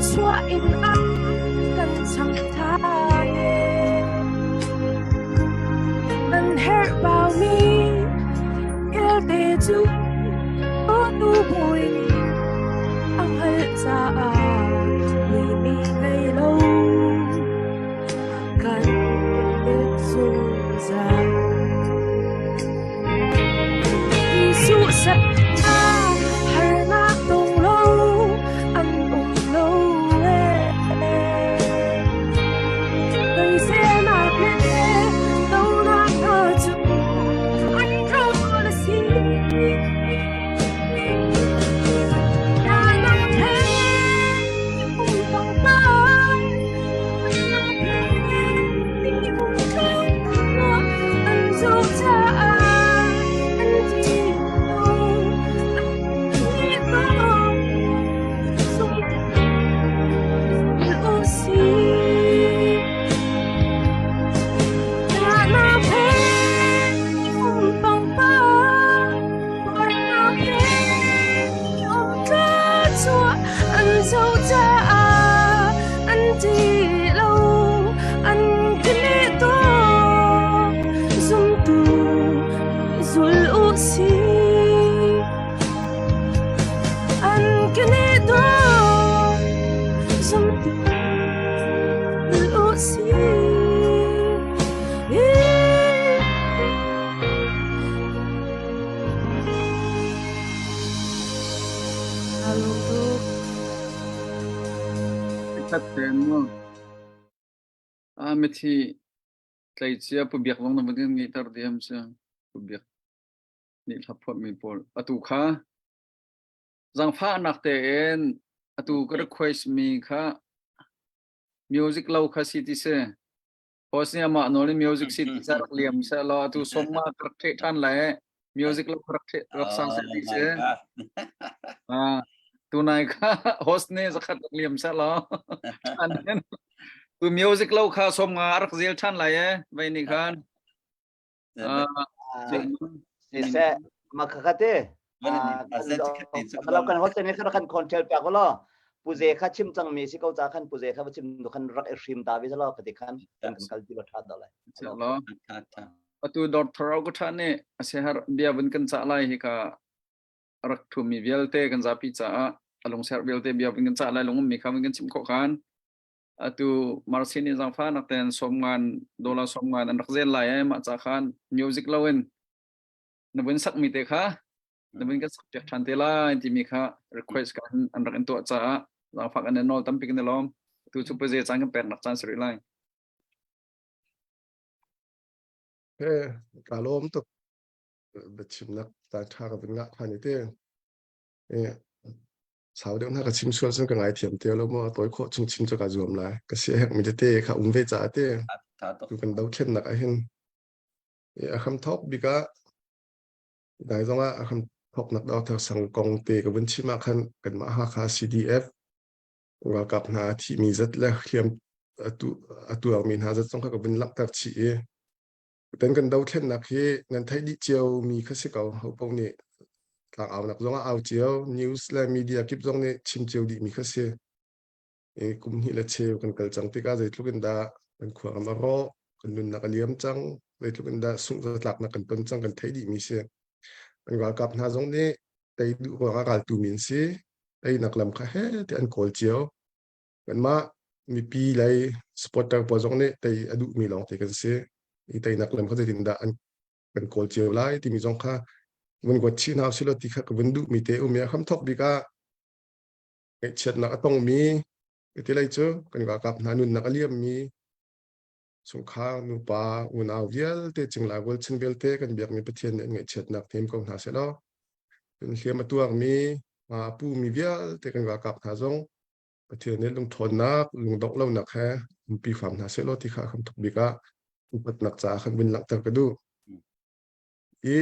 chuah in a kan cham than. Nan herh baumi vialte cu tu bawi nih a hngalh caah mi ngei lo kan pek zungzal. Jesuh saknak harnak tong lo an um lo Soiselnak le donak hna cu an rawl a si. Nak he um pangpang an zoh caah an ti lo an ti lo An zoh caah an ti lo an kene to zumtu zul u si an kene to zumtu zul u si. Khat ten mu. A mithi tleicia Pu Biak zong na vun kan ngeihter diam si. Pu Biak nih hla phuahmi pawl. Atu kha zangfahnak tein atu ka request mi kha music lo kha si ti si. Host nih amah nawl in music si ti rak liam seh law atu sawmma ka rak theih ṭhan lai music lo rak rak sang seh ti si. Ah, tunai kha host nih zakhat rak liam seh law ṭhan in tu music lo kha sawmnga a rak zel ṭhan lai e vei nih khan. Siseh, makhakate kalau kan host ne kha kan control pa ko lo puze kha chim cang mi si ko cha khan puze kha chim nu khan rak i hrim ta vi lo ka ti khan kan kal ti lo tha da lai lo atu dor thorau ko tha ne ase har bia vun kan cha lai hi ka rak thu mi vialte kan zapi cha alung ser vialte bia vun kan cha lai lung mi kha vun kan chim kho khan atu marsin in zangfa nak ten somngan dollar somngan an rak zel lai ai ma cha khan music lo in na vun sak mi te kha na vun kan sak piak than te lai timi kha request kan an rak in tuah caah zangfak an nawl tampi kan lawm tu chu paze caan kan pek nak caan sari lai He ka lawm tuk biachimnak caan ṭha ka vun ngah ṭhan i te. Sau deuh hna ka chim sual cun ka ngaithiam te lo maw a tawi khawh chung chim cu ka zuam lai. Ka sia herhmi tete kha um ve caah te. Tu kan dothlennak ah hin a hram thawk bik ah dai zong ah a hram thawknak Dr. Sang kong te ka vun chim ah khan kanmah Hakha CDF ralkap hna a thihmi zat le hliam a tuarmi hna zat zong kha ka vun langhter chih i Tutan kan dothlennak hi nan theih dih cio mi kha si ko. Hopaoh nih tlangaunak zong ah au cio, news le media kip zong nih chim cio dih mi kha si. I kum hnih le cheu kan kal cang tikah zeitluk in dah kan khuaram a rawh, kan nunnak a liam cang, zeitluk in dah sungh zatlaknak kan ton cang kan theih dih mi si. Kan ralkap hna zong nih tei duh ruangah raltu mi an si. Teinak lam kha he tiah an kawl cio. Kanmah mipi lei supporter pawl zong nih tei a duhmi lawngte kan si. I teinak lam kha zeitindah an kan kawl cio lai timi zong kha vun ruat chih hna usih law ti kha ka vun duhmi te um i a hramthawk bik ah ngaihchiatnak a tongmi ti lei cu kan ralkap hna nunnak a liammi chungkhar nupa unau vialte cingla rualchan vialte kan biakmi Pathian nih an ngaihchiatnak hnem ko hna seh law cun hliam a tuarmi a pumi vialte kan ralkap hna zong Pathian nih lungṭhawnnak, lungdongh lonak he umpi hram hna sehlaw ti kha a hramthawk bik ah upatnak caah khan vun langhter ka duh. I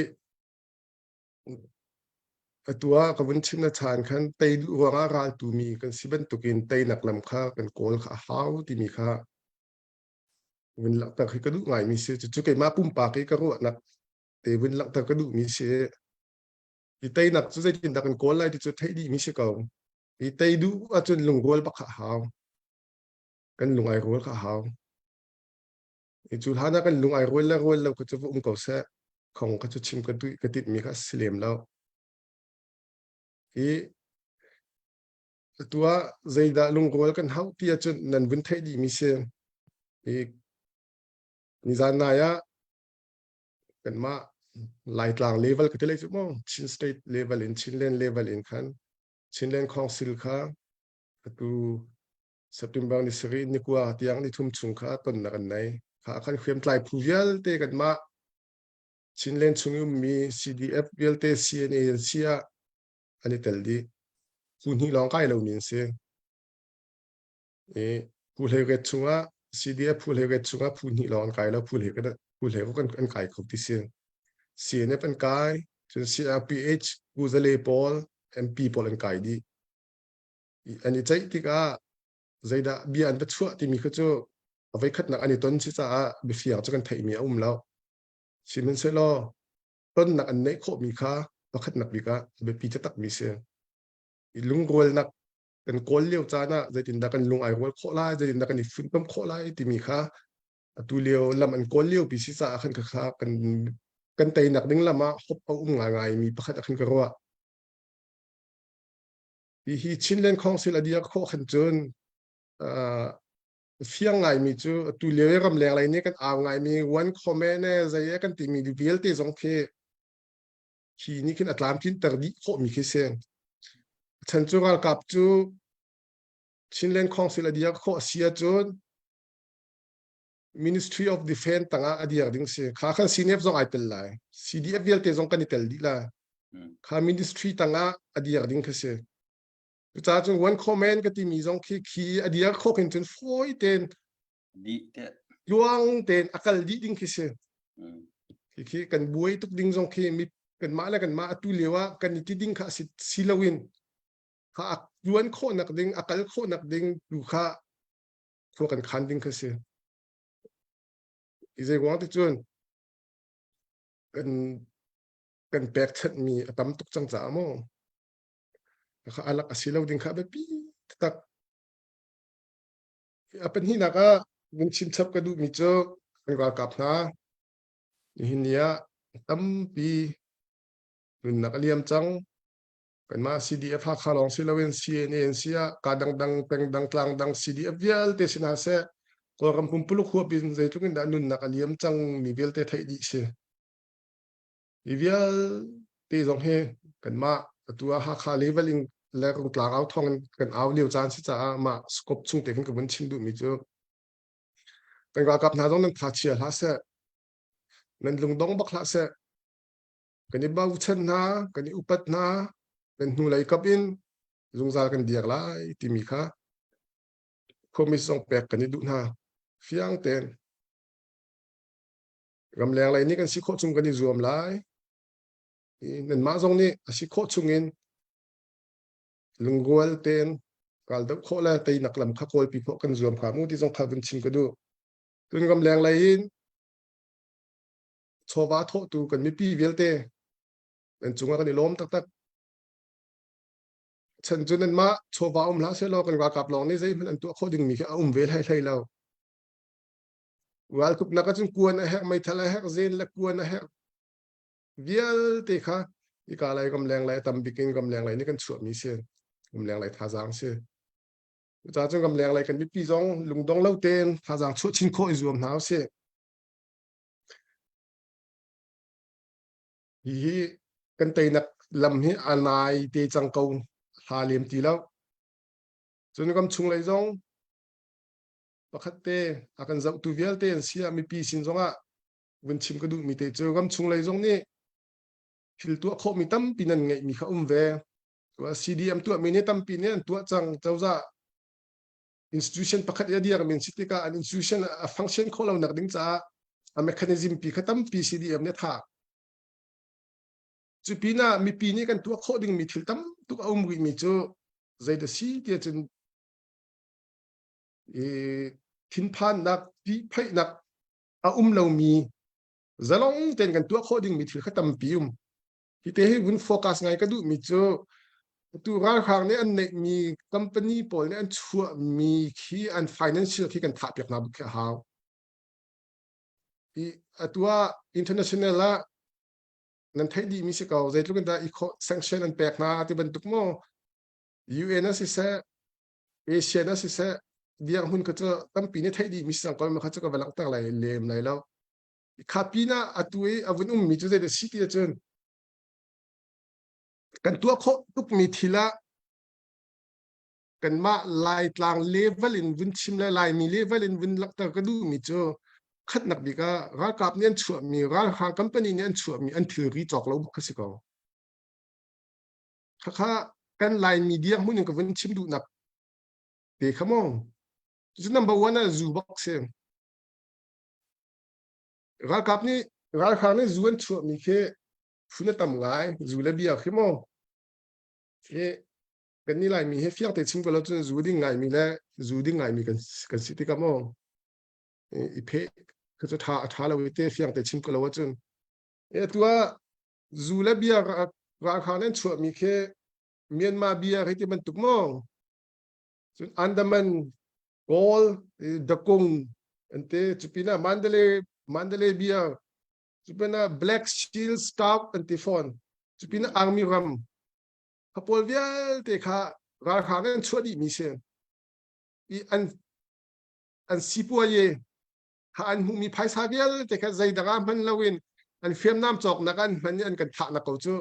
atu ah ka vun chim na chan khan tei duh ruangah raltu mi kan si bantukin teinak lam kha kan kawl kha a hau timi kha vun langhter hi ka duh ngaimi si. Cucu keimah pumpak i ka ruahnak te vun langhter ka duhmi si. I teinak cu zeitindah kan kawl lai ti cu theih dihmi si ko. I tei duh ahcun lungrual bak kha a hau. Kan lung ai rual kha a hau. I cu hlan ah kan lung ai rual le rual lo kha cu va um ko seh. Khong kha cu chim ka duh ka tinh mi kha a si lem lo. I atu ah zeidah lungrual kan hauh ti ahcun nan vun theih dih mi si. I nizan nai ah kanmah Laitlang level ka ti lai cu maw Chin state level in Chinland level in khan Chinland Council kha atu September ni sarih ni kua tiang ni thum chung kha tonnak an nei kha khan hriamtlai phu vialte kanmah Chinland chung i ummi CDF vialte CNA an si ah an i tel dih phu hnih lawng kai lomi an si I phu hleiriat chungah CDF phu hleiriat chungah phu hnih lawng an kai lo phu hleiriat phu hleiruk an, an kai kho ti si. CNF an kai, cun CRPH, Kuzale pawl, MP pawl an kai dih. An i ceih tikah zeidah bia an va chuah timi kha cu a voikhatnak an i ton si caah biafiang cu kan theihmi a um lo. Sihmanhsehlaw tonnak an neih khawhmi kha pakhatnak bik ah a biapi taktakmi si. I lungrualnak kan kawl lio caan ah zeitindah kan lung ai rual khawh lai zeitindah kan i funtom khawh lai timi kha atu lio lam an kawl lio pi si caah khan kha kan kan teinak ding lam ah hop a um ngaingai mi pakhat a khan ka ruah hi hi Chinland Council a dir khawh khan cun fiang ngaimi cu atu lio i ramleng lei nih kan au ngaimi one comment zei e kan timi vialte zong khi khi nih khin a tlamtlinter dih khawhmi khi si. Chan cu ralkap cu Chinland Council a dir khawh a si ahcun Ministry of Defense tangah a dir ding si. Kha khan CNF zong ai tel lai. CDF vialte zong kan i tel dih lai. Kha ministry tangah a dir ding khi si. Cucaah cun one comment ka timi zong khi khi a dir khawh khin cun fawi tein tluang tein a kal dih ding khi si. Khi khi kan buai tuk ding zong khi mi kanmah le kanmah atu lio ah kan i ti ding kha si, si loin kha a tuan khawhnak ding a kal khawhnak ding tu kha khua kan khan ding kha si. I zei ruang ti cun kan kan pekchanhmi a tam tuk cang caah maw kha alak a si lo ding kha a biapi taktak. A pahnihnak ah vun chimchap ka duhmi cu kan ralkap hna nihin ni ah tampi nunnak a liam cang. Kanmah CDF Hakha lawng si loin CNA an si ah kaa dangdang pengdang tlangdang CDF vialte si hna seh Kawlram pumpuluk huap in zeitluk in dah nunnak a liam cang mi vialte theih dih si. Hi vialte zong hi kanmah atu ah Hakha level in le Rungtlang au thawng in kan au lio caan si caah mah scope chung te khin ka vun chim duhmi cu kan ralkap hna zong nan tha chia hlah seh nan lungdong bak hlah seh kan i bochan hna kan i upat hna kan hnulei kap in zungzal kan diak lai timi kha promise zong pek kan i duh hna fiang tein Ramleng lei nih kan si khawh chung kan i zuam lai. Nanmah zong nih a si khawh chung in lungrual tein ral doh khawh le teinak lam kha kawlpi khawh kan zuam hram u ti zong kha vun chim ka duh. Cun ramleng lei in chawva thawhtu kan mipi vialte nan cungah kan i lawm taktak. Chan cu nanmah chawva um hlah sehlaw kan ralkap lawng nih zeihmanh an tuah khawh dingmi khi a um ve hlei hlei lo. Raltuknak ahcun kuan a herh, meithal a herh, zen le kuan a herh. Vialte kha hika lei ramleng lei a tam bik in ramleng lei nih kan chuahmi si. Ramleng lei thazaang si. Cucaah cun ramleng lei kan mipi zong lungdong lo tein thazaang chuah chin khawh i zuam hna usih. Hihi kan teinak lam hi a nai te cang ko hla lem ti lo. Cun ram chung lei zong pakhat te a kan zohtu vialte an si ah mipi sin zongah vun chim ka duhmi te cu ramchung lei zong nih thil tuah khawhmi tampi nan ngeihmi kha um ve. CDM tuahmi nih tampi nih an tuah cang cozah institution pakhat i a dirmi an si tikah an institution a function khawh lo nak ding caah a mechanism pi kha tampi CDM nih a thah. Cu pinah mipi nih kan tuah khawh dingmi thil tam tuk a um rihmi cu zeidah si tiah cun i thinphannak tihphaihnak a um lomi zalong tein kan tuah khawh dingmi thil kha tampi um hi te hi vun focus ngai ka duhmi cu. Atu ralhrang nih an neihmi company pawl nih an chuahmi khi an financial khi kan thah piak hna bak khi a hau. I atu ah international ah nan theih dihmi si ko zeitluk in dah i sanction an pek hna ti bantuk maw UN a siseh ASEAN a siseh dirhmun kha cu tampi nih theih dihmi si cang ko kha cu ka va langhter lai lem lai lo. Kha pinah atu i a vun ummi cu zeidah si ti ahcun kan tuah khawh tukmi thil ah kanmah Laitlang level in vun chim le Laimi level in vun langhter ka duhmi cu khatnak bik ah ralkap nih an chuahmi ralhrang company nih an chuahmi an thilri cawk lo bak kha si ko. Khakha kan Laimi dirhmun in ka vun chim duhnak te kha maw. Cu number one ah zu bak si. Ralkap nih ralhrang nih zu an chuahmi khi phun a tam ngai zu le bia khi maw. Hi kan ni Laimi hi fiang te chim ko lo cun zu ding ngaimi le zu ding ngaimi kan kan si tikah maw i phe kha cu tha a tha lo i te fiang te chim ko lo ahcun e atu ah zu le bia ralhrang nan chuahmi khi Myanmar bia hi ti bantuk maw cun Andaman Kawl Dakung an te cupinah Mandalay Mandalay bia cupinah Black Shield Stout an ti fawn cupinah Army ram kha pawl vialte kha ralhrang an chuah dihmi si i an an sipuaye kha an hmuhmi phaisa vialte kha zeidang ah hman loin an hriamnam cawknak an hman i an kan thahnak ko cu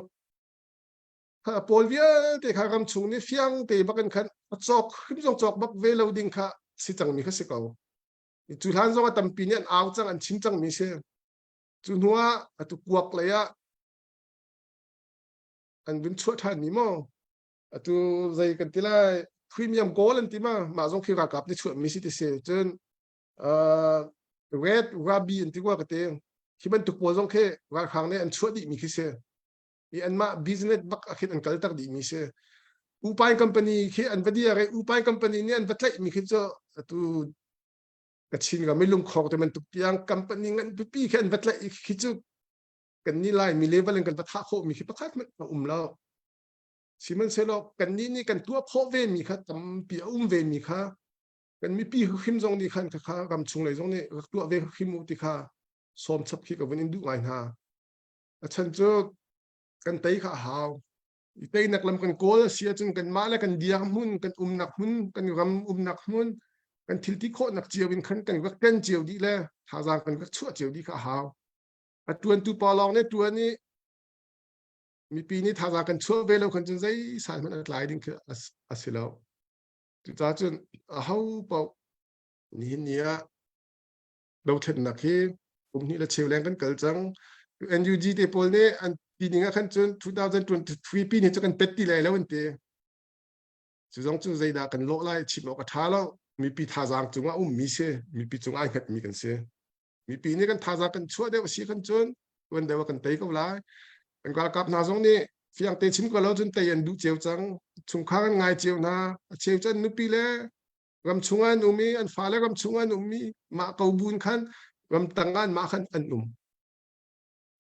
kha pawl vialte kha ram chung nih fiang te bak in khan a cawk hrim zong cawk bak ve lo ding kha si cangmi kha si ko cu hlan zong a tampi nih an au cang an chim cangmi si cu hnu ah atu kuak lei ah an vun chuah ṭhan mi maw atu zei kan ti lai premium gold an ti ma mah zong khi ralkap nih chuah mi si ti si cun red ruby an ti kwa ka te khi bantuk pawl zong khi ralhrang nih an chuah dih mi khi si i anmah business bak ah khin an kal tak dih mi si upai company khi an va dir i upai company nih an va tlaih mi khi cu atu Kachin ram i lungkhor te bantuk tiang company ngan pipi khi an va tlaih khi cu kan nih Laimi level in kan va thah khawhmi khi pakhat hmanh a um lo. Sihmanhsehlaw kannih nih kan tuah khawh ve mi kha tampi a um ve mi kha kan mipi hrim zong nih khan kha ram chung lei zong nih rak tuah ve hrim u ti kha sawm chap khi ka vun in duh ngai hna. A chan cu kan tei kha a hau. I teinak lam kan kawl a si ahcun kanmah le kan diar hmun, kan umnak hmun, kan ram umnak hmun, kan thil ti khawhnak cio in khan kan rak ken cio dih le thazaang kan rak chuah cio dih kha a hau. A ṭuantu pa lawng nih ṭuan i mipi nih thazaang kan chuah ve lo khan cun zei san hmanh a tlai ding khi a si lo. Cucaah cun aho paoh nihin ni ah dothlennak hi kum hnih le cheu leng kan kal cang. NUG te pawl nih an ti ning ah khan cun 2023 pi nih cu kan pet ti lai lo an ti. Cu zong cu zeidah kan lawh lai chim awk a ṭha lo. Mipi thazaang cungah ummi si, mipi cung ai hngatmi kan si. Mipi nih kan thazaang kan chuah deuh si kan cun tuan deuh ah kan tei ko lai. Kan ralkap hna zong nih fiang te chim ko lo cun tei an duh cio cang. Chungkhar an ngai cio hna. A cheu cu an nupi le ram chung ah an um i an fale ram chung ah an um i mah ko buin khan ramtang ah mah khan an um.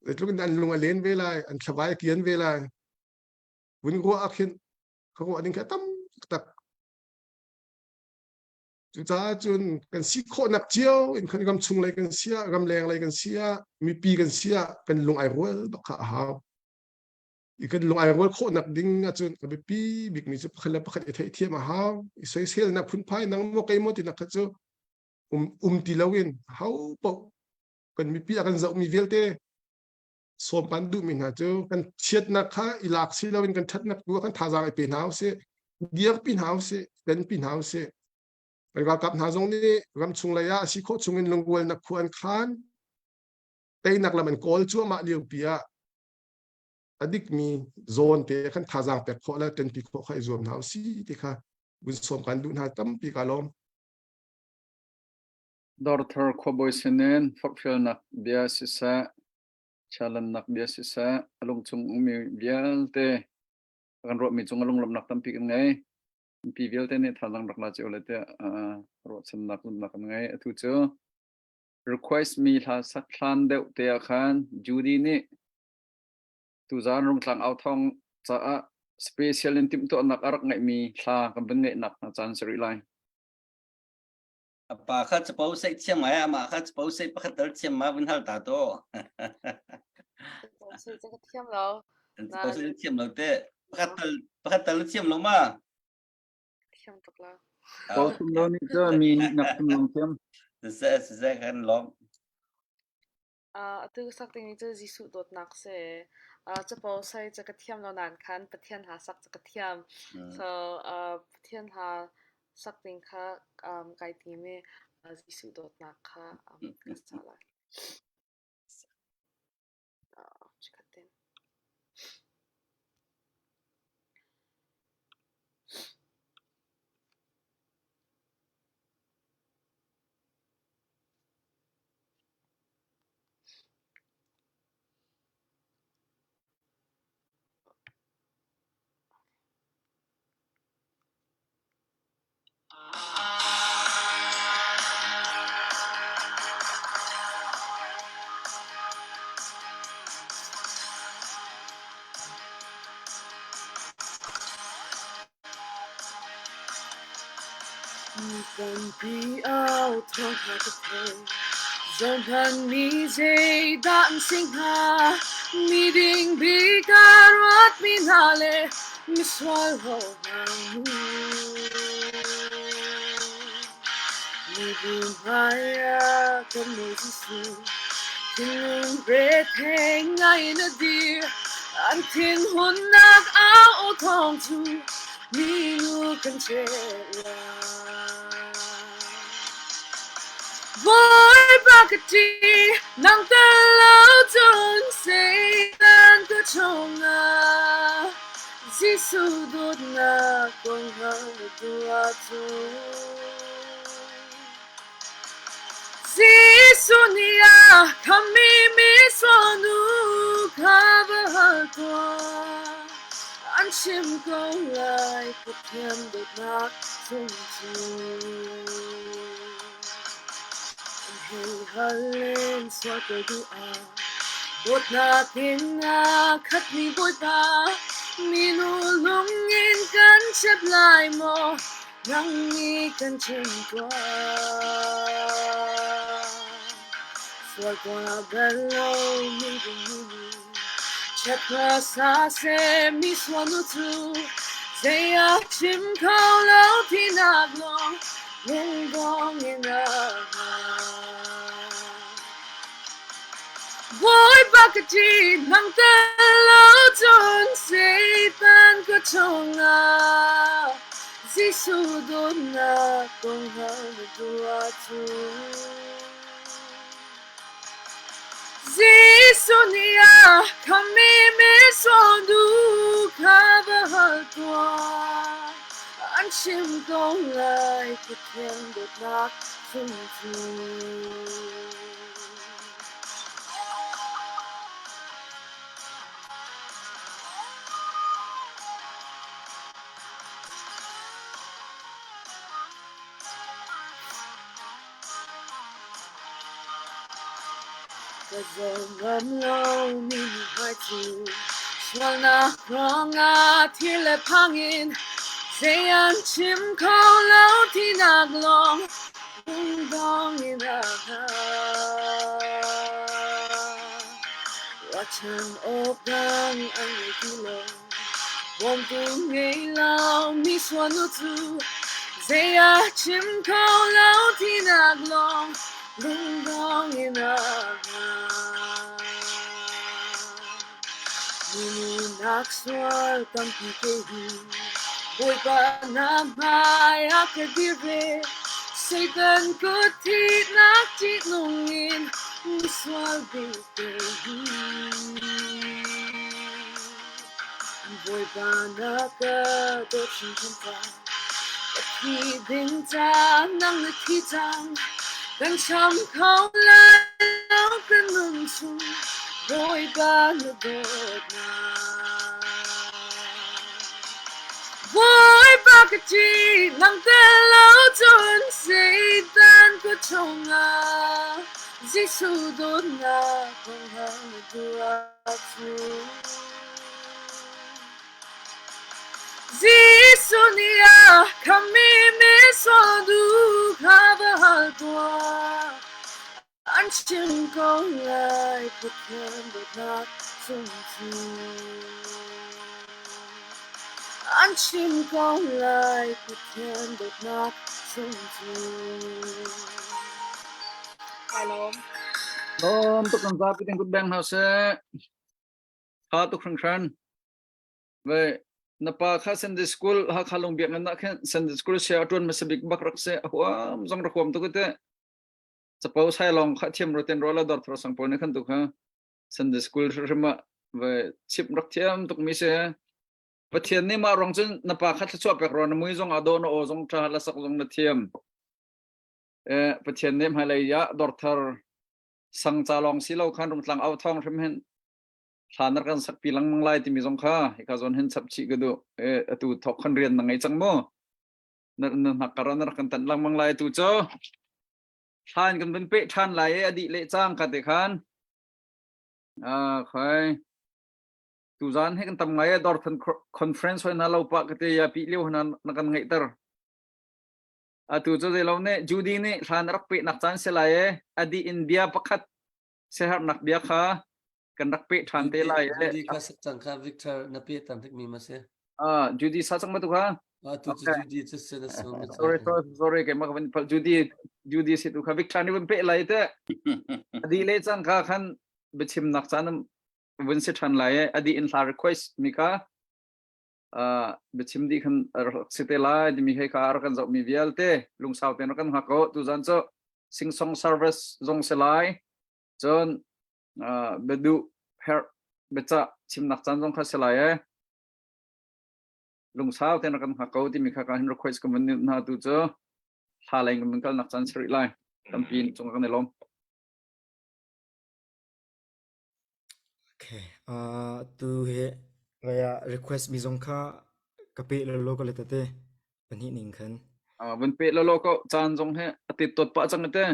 Zeitluk in an lung a len ve lai, an thlavai a kian ve lai. Vun ruah ah khin ka ruah ding kha tam tak. Cucaah cun kan si khawhnak cio in khan ram chung lei kan si ah, ram leng lei kan si ah, mipi kan si ah kan lung ai rual bak kha a hau. I kan lung ai rual khawhnak ding ahcun a biapi bikmi cu pakhat le pakhat i theihthiam a hau. I soiselnak phunphai nang maw kei maw tinak kha cu um, um ti loin ho paoh kan mipi a kan zohmi vialte sawm kan duhmi hna cu kan chiatnak kha i lak si loin kan ṭhatnak tu ah kan thazaang i pe hna usih dirpi hna usih tenpi hna usih kan ralkap hna zong nih ramchung lei ah a si khawh chungin lungrualnak khua an khan teinak lam an kawl cuahmah lio pi ah a dikmi zawn te kan thazaang pek khawh le ṭanpi khawh kha i zuam hna usih ti kha vun sawm kan duh hna tampi ka lawm. Dawrthar khuabawi sinin forhfialnak bia siseh, chalannak bia siseh, a lungchung ummi vialte kan ruahmi cung a lunglawmhnak tampi kan ngei. Mipi vialte nih thazaang rak la cio le tiah ruahchannak zumhnak kan ngei. Atu cu request mi hla sak hlan deuh te ah khan Judy nih tuzaan Rungtlang au thawng caah Special in timhtuahnak a rak ngeihmi thla kan van ngeihnak hna caan si rih lai. A pa kha capo saih thiam ngai amah kha capo saih pakhat tal thiam ma vun hal ta to. Capo saih cu ka thiam lo. Capo saih thiam lo te. Pakhat tal pakhat tal thiam lo ma? Thiam tuk lo. Ko thum lo nih cu mi nih nak thum long thiam. Siseh siseh kan lawm. Atu ka sak dingmi cu Jesuh dawtnak si. Capo soi cu ka thiam lo nain khan Pathian hla sak cu ka thiam. So Pathian hla sak ding kha kai tim i Jesuh dawtnak kha ka sa lai. Chikkhat ten. Mi tampi au thawng hna ka thei. Zohhmanh mi zeidah an si hnga? Miding bik aa ruatmi hna le misual ho hna mu. Mibu hmaiah kan nawl Jesuh, thinlung rethei ngai in a dir. An thinhunnak au thawng cu minu kan cheh lai. Bawipa ka ṭih, nang tel lo cun Satan ka chungah Jesuh dawtnak kong hngalh na duh ahcun. Jesuh nih a khammi misual nu kha va hal tuah. An chim ko lai Pathian dawtnak chung cu. An hei hal len sual ko duh ah dawtnak in a khatmi Bawipa minu lung in kan chep lai maw? Nang nih kan chim tuah. Sual tuah bal lo mi ding mi nih Check hmasa seh mi sual nu cu zei a chim kho lo tinak lawng lungdong in a Bawipa ka ṭih nang tel lo cun Satan ka chungah Jesuh dawtnak kong hal na duh ahcun Jesuh nih a khammi misual nu kha va hal tuah. An chim ko lai Pathian dawtnak chung cu. Ka zoh ngam lomi mithmai cu sualnak ruangah thil le phang in zei an chim kho lo tinak lawng lungdong in a Ruahchan awk dang an ngei ti lo. Bawmtu ngei lo mi sualnu cu zei a chim kho lo tinak lawng lungdong in a Minunak sual tampi ke hi Bawipa na hmai a ka dir ve Satan kut thihnak ṭihnung in misual vialte hi Bawipa na ka dawt hringhran cang. Ka thi ding ca nang na thi cang. Kan cham kho lai lo kan nun chung. Bawipa na dawtnak. Bawipa ka ṭih nang tel lo cun Satan ka chungah Jesuh dawtnak kong hal na duh ahcun. Jesuh nih a khammi misual duh kha va hal tuah. An chim ko lai Pathian dawtnak sung cu. An chim ko lai Pathian dawtnak sung cu. Ka lawm. Lawm tuk kan zapi ten kut beng hna seh. Tha tuk hringhran. Ve na pa kha Sunday school Hakha lung biak na khin Sunday school sia atuan hmasa bik bak rak se huam zong rak huam tuk te. Capo sai long kha thiam ro ten ro la dor thor sang pawl ne khan tu kha Sunday school hrim ah ve chip rak thiam tuk mi se. Pathian nih mah rong cun na pa kha thluachuah pek ro na mui zong a do na aw zong tha la sak zong na thiam. Eh Pathian nih hmailei ah dor thar sang ca lawng si lo khan rungtlang au thawng hrim hin hla na kan sakpi lengmang lai timi zong kha hika zawn hin chap chih ka duh. Eh atu thok khan rian na ngei cang mu. Na na hnakkar ah na rak kan tanh lengmang lai tu cu. Hlan kan vun peh ṭhan lai i a dih leh cang ka ti khan. Ah khai. Tuzaan hi kan tam ngai a Dorthan conference hoi na lo pa ka te ya pi lio hna na kan ngeihter. Atu cu zei lo ne Judy nih hlan rak peh nak caan si lai e a dih in bia pakhat siaherhnak bia kha kan rak peh ṭhan te lai e. Judy kha sak cang kha Victor na peh tam tik mi ma si. Ah Judy sa cang ma tu kha? Ah tu cu Judy cu se na so mi. Sorry sorry sorry keimah ka van phal Judy Judy si tu kha Victor nih vun peh lai te. A dih le cang kha khan biachimnak caan vun si ṭhan lai e. A dih in hla request mi kha uh, biachim dih khan rak si te lai timi hei kha rak kan zohmi vialte lungsau tein rak kan hngak ko tuzan cu sing-song service zong si lai cun uh, biaduh herh biacah chimnak caan zong kha si lai e lungsau tein rak kan hngak ko timi kha ka hin request ka van hna tu cu hla leng kan kal nak caan si rih lai tampi cung kan i lawm Okay. Uh, tu hi vaya request mi zong kha ka pe lo lo ka le tete pahnih ning khan. Uh, vun pe lo lo ko caan zong he ati tot pa chang te.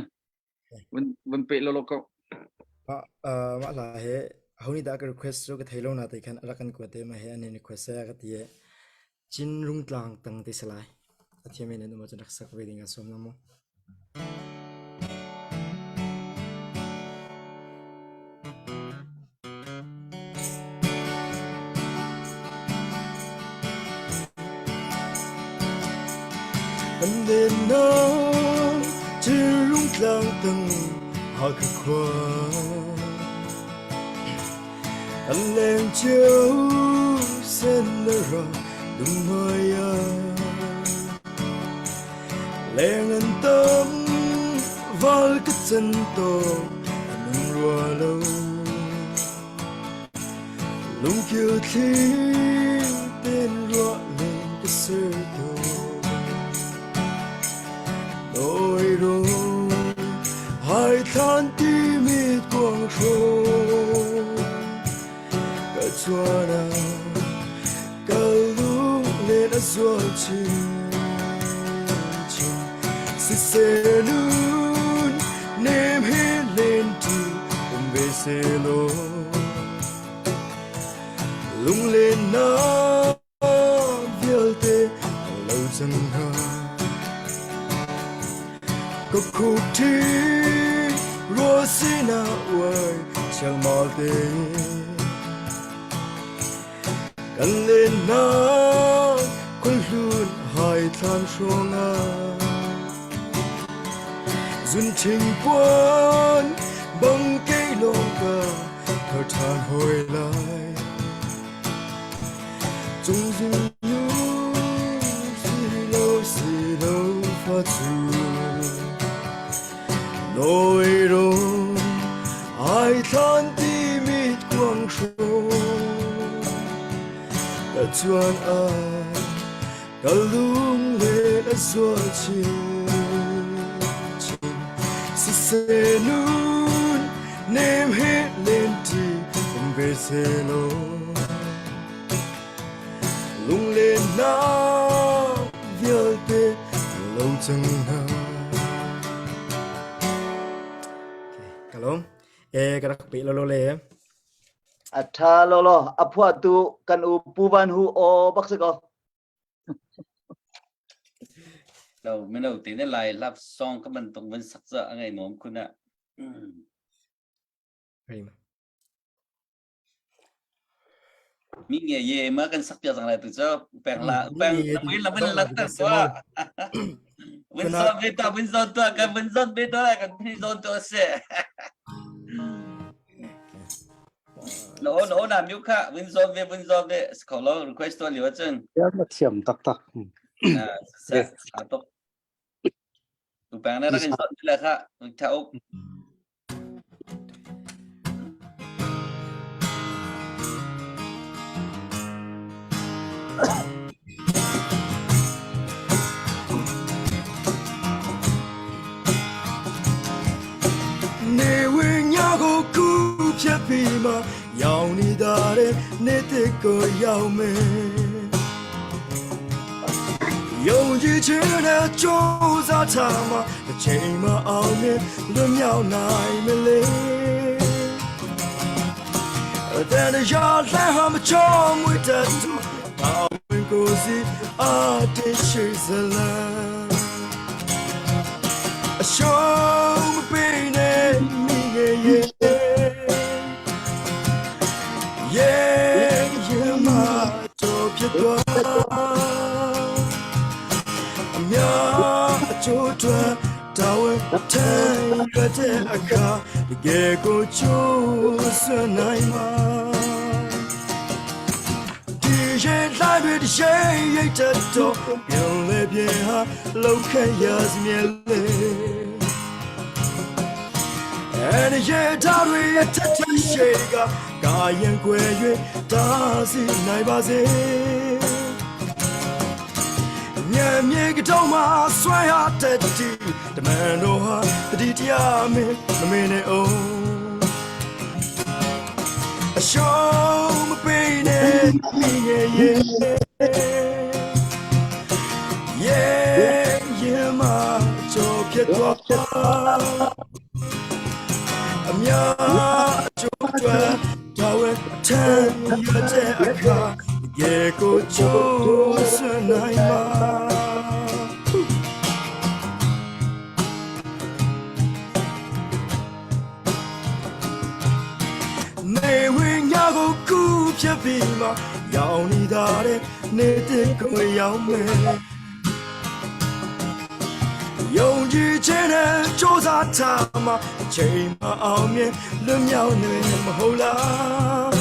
Vun vun pe lo lo ko. Ma uh, ma la he ho ni da ka request chu ka thei lo na te khan ala kan ko te ma he ani request sa ka ti Chin rungtlang tang te salai. A thiam in an um ahcun rak sak ve ding ah sawm na mu. Kan lennak Chin rungtlang tang Hakha khua Kan leng cio sen le ra lung ah Leng an tam val ka chan to nung rua lo Lungkil thli ten ruah len ka ser to Noi ro hai thlan ti mit kuang hro Ka chuana ka lung len a zual chin chin Siseh nun nem he len ti um ve se lo Lunglen nak vialte lo cang hna Ka khuk thi rua sinah uai chialmal te Kan lennak khualhlun hai thlan hrawngah Zun thing puan bang kei lawng ka thar ṭhan hoi lai. Cung zing nu si lo si lo fa cu Noi ro ai thlan ti mit kuang hro Ka chuan ah ka lung le a zual chin chin Siseh nun nem he len ti um ve se law Lunglennak vialte lo cang hna. Ka lawm. Eh ka rak pe lo lo le. A tha lo lo a phuah tu kan u Pu Van Hu aw bak si ko. Lo mino te ne lai love song ka bantuk van sak ca a ngai nuam khun ah. Mi nge ye ma kan sak piak cang lai tu cu peng la peng la win la win la ta tua. Win zon ve ta win zon tua kan win zon ve ta kan win zon tua se. No no na miu kha win zon ve win zon ve ko lo request to liu cun. Thiam thiam tak tak. Se atok. Tu peng na rak in zon le kha tha uk. နေဝင်ညကိုကူးဖြတ်ပြီးမှရောင်နေတာတဲ့နေတဲ့ကိုရောက်မယ်ယုံကြည်ခြင်းနဲ့ကြိုးစားထားမှတစ်ချိန်မှအောင်မြင်လွတ်မြောက်နိုင်မလေတဲ့ရလဲဟာမချောမွေတဲ့တော်ဝင်ကိုစီအတင်ရှိစလန်အရှုံးမပေးနဲ့မိငယ်ရဲ့ရဲ့ရဲ့မှာတော့ဖြစ်သွားအများအကျိုးအတွက်တာဝန်ထမ်းရတဲ့အခါတကယ်ကိုချိုးဆွနိုင်မှာဒီရင်လိုက်တွေတရှိရိတ်တဲ့တော့ပြုံးလေပြေဟာလောက်ခရစမြဲလေအဲ့ဒီရဲ့ဓာတ်တွေထက်ထရှိကကာယံွယ်၍တားစီနိုင်ပါစေမြဲမြဲကတော့မှဆွမ်းရတဲ့တီတမန်တော်ဟာတတိတရားမင်းမမင်းနဲ့အောင်အရှုံးမပေးနဲ့မိငယ်ရဲ့ရဲ့ရဲ့မှာကြောဖြစ်သွားအများအကျိုးအတွက်တော်ဝဲထမ်းရတဲ့အခါရေကိုချိုးဆွနိုင်မှာနေဝင်ညကိုကူးဖြတ်ပြီးမှရောင်နေတာတဲ့နေတဲ့ကိုရောက်မယ်ယုံကြည်ခြင်းနဲ့ကြိုးစားထားမှအချိန်မအောင်မြင်လွတ်မြောက်နေမဟုတ်လား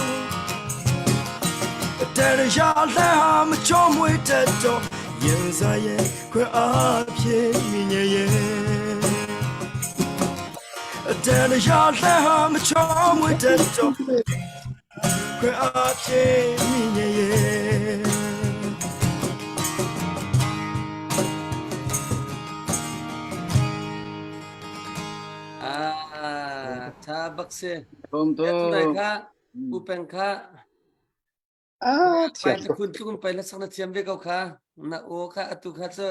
တဲ့ရလဲဟာမချောမွေတဲ့တော့ရင်ဆိုင်ရဲ့ခွင့်အားဖြင့်မြင်ရဲ့တဲ့ရလဲဟာမချောမွေတဲ့တော့ခွင့်အားဖြင့်မြင်ရဲ့ Ah, tha bak si. Bom to. Tunai kha upeng kha Ah, pai thiam tuk. khun tlung pai la sak na thiam ve ko kha na o kha atu kha cu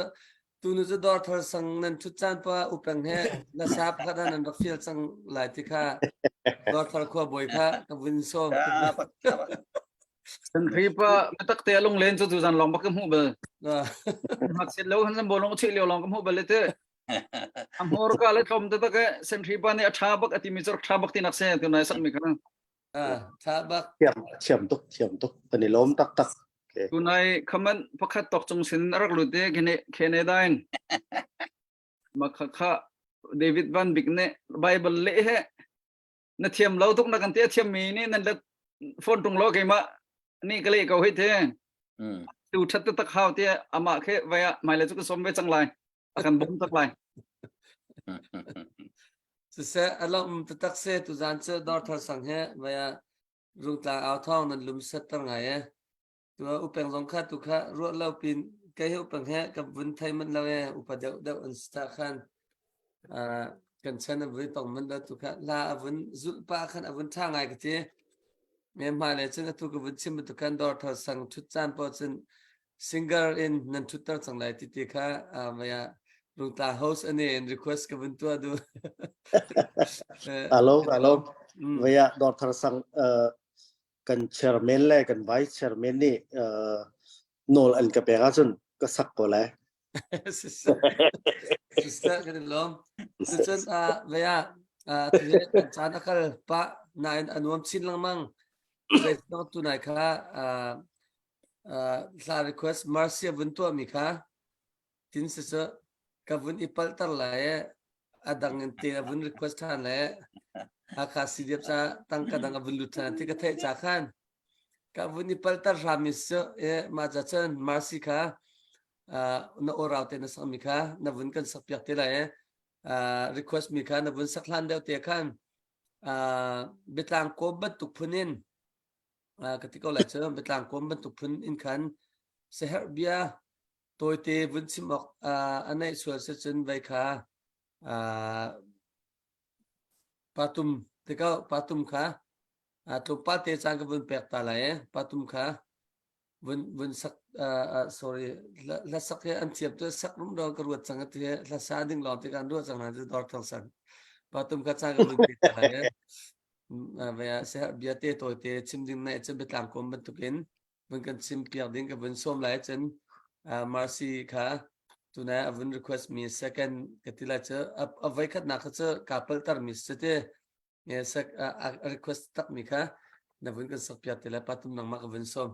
tunu cu dor thar sang nan thut caan pa upeng he na sap kha da nan rak fial cang lai ti kha dor thar khua bawi kha ka vun som. San Khrifa biatak te lung len cu tu zan lawng bak ka hmuh bal. Ngakchiat lo han zan bolong chih lio lawng ka hmuh bal le te. A hmur ka le tlom te tak San Khrifa nih a tha bak a timi cu rak tha bak ti nak se tu nai sak mi kha. Ah, tha bak. Thiam thiam tuk thiam tuk kan i lawm taktak. Okay. Tunai khaman pakhat tok chung sin rak lut te khene khene dain. Ma kha kha David Van Bik ne Bible le he na thiam lo tuk na kan te thiam mi nih nan let phone tung lo keimah nih ka leh ko hei the tu that te tak hau te ama khe vaya mai le chu ka som ve chang lai a kan bom tak lai Siseh alom tatak se tu zan che dor thar sang he vaya rungtlang au thong nan lum set tar ngai e Tu upeng zong kha tu kha ruah lo pin kei hi upeng he ka vun thei man lo e upa deuh deuh an sta khan kan chan a vui tong man lo tu kha la a vun zulh pa khan a vun tha ngai ka ti me ma le cun atu ka vun chim tu kan dor thar sang thut chan po cun singer in nan thut tar chang lai ti ti kha maya rungta host ani in request ka vun tua du alo alo vaya dor thar sang kan chairman le kan vice chairman nih nawl an ka pek ahcun ka sak ko lai. Sister kan in lawm. Cucun vaya tu kan caan a kal pah nain a nuam chin lengmang. Zeicong tu nai kha hla request Marcia vun tuah mi kha tin si cu ka vun i palter lai a dang in te a vun request than le Hakha CDF ca tangka dang a vun lut than ti ka theih ca khan ka vun i palter hram mi cu e ma ca cun Marcy kha na aw te na sak mi kha na vun kan sak piak te lai e request mi kha na vun sak hlan deuh te khan biatlang kawm bantuk phun in ka ti ko lai cu biatlang kawm bantuk phun in khan seherh bia tawite vun chim awk a neih sual si cun vei kha patum te ko patum kha tlawmpal te caan ka vun pek ta lai e patum kha vun vun sak sorry hla sak he an thiam tu sak rum dong ka ruat cang ti hla sa ding lawng te kan ruat cang na dor thang san patum kha caan ka vun pek ta lai e ve bia te tawite chim ding na cun biatlang kom bantukin vun kan chim piak ding ka vun sawm lai cun Mercy kha tuna a vun request mi second ka ti lai cu a voi khatnak kha cu ka palter mi si te sak a request tak mi kha na vun kan sak piak te lai patum nangmah ka vun sawm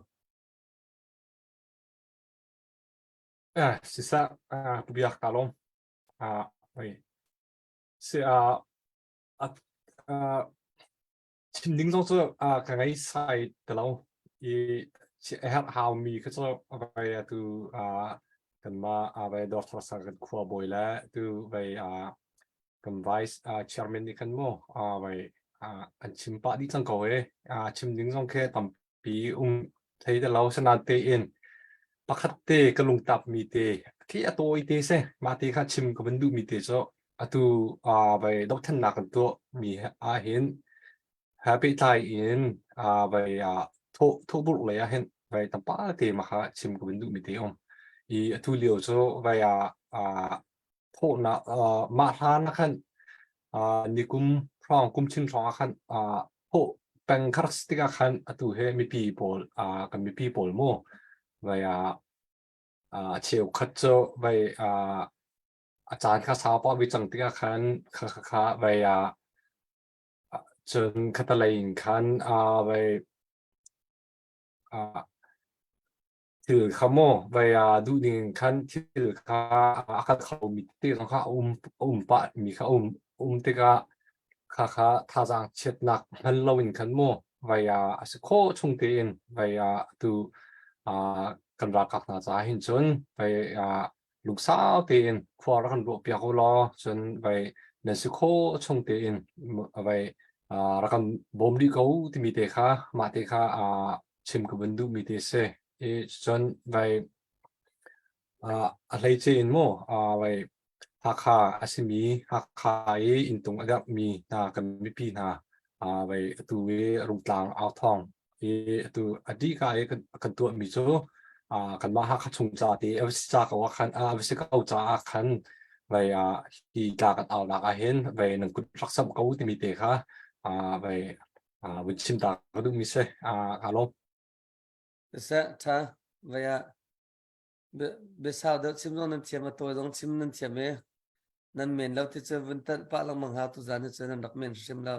Ah, sisa ah pu biak ka lom ah oi si a a Chim ding zong cu ka ngei sai ti lo i a herh haumi kha cu vai atu kanmah vai Dawr Sang kan khua bawi le tu vai kan vice chairman nih khan mu vai an chim pah dih cang ko e. Chim ding zong khi tampi um thei ti lo sanain tein pakhat te ka lungtap mi te khi a tawi te si mah te kha chim ka van duh mi te cu Atu vai dohthlennak kan tuah mi ahhin he pehtlai in vai thawh thawhburh lei ahhin vai tampa te mah kha chim ka van duh mi te um. I atu lio cu vai ah thawhnak mah hlan ah khan nikum hrawng kum chin hrawng ah khan thawh peng kha rak si tikah khan atu hi mipi pawl kan mipi pawl mu vai ah a cheukhat cu vai A caan kha sau pah ve cang tikah khan kha kha kha vei ah cun khatalei in khan aa vei ah thil kha maw vei ah duh ning in khan thil kha a kal kho mi tete zong kha a um a um pah mi kha a um um tikah kha kha thazaang chiatnak hman lo in khan maw vei ah a si khawh chung tein vei ah atu ah kan ralkap hna caah hin cun vei ah lungsau tein khua rak kan ruahpiak u law cun vai nan si khawh chung tein vai rak kan bawm dih ko timi te kha mah te kha chim ka vun duhmi te si. I cun vai a hleice in mu vai Hakha a simi Hakha i inntung a derhmi hna kan mipi hna vai atu i Rungtlang authawng i atu a dih ka i kan tuahmi cu kanmah Hakha chung ca te a si ca ko ah khan a si ko caah khan vai hi tla kan aunak ah hin vai nan kut rak samh ko timi te kha vai vun chim ta ka duhmi si ka lawm. Seh tha vai ah biasau deuh chim zong nan thiam a tawi zong chim nan thiam i nan men lo ti cu vun tanh pah lengmang ha tuzan hi cu nan rak men hrim lo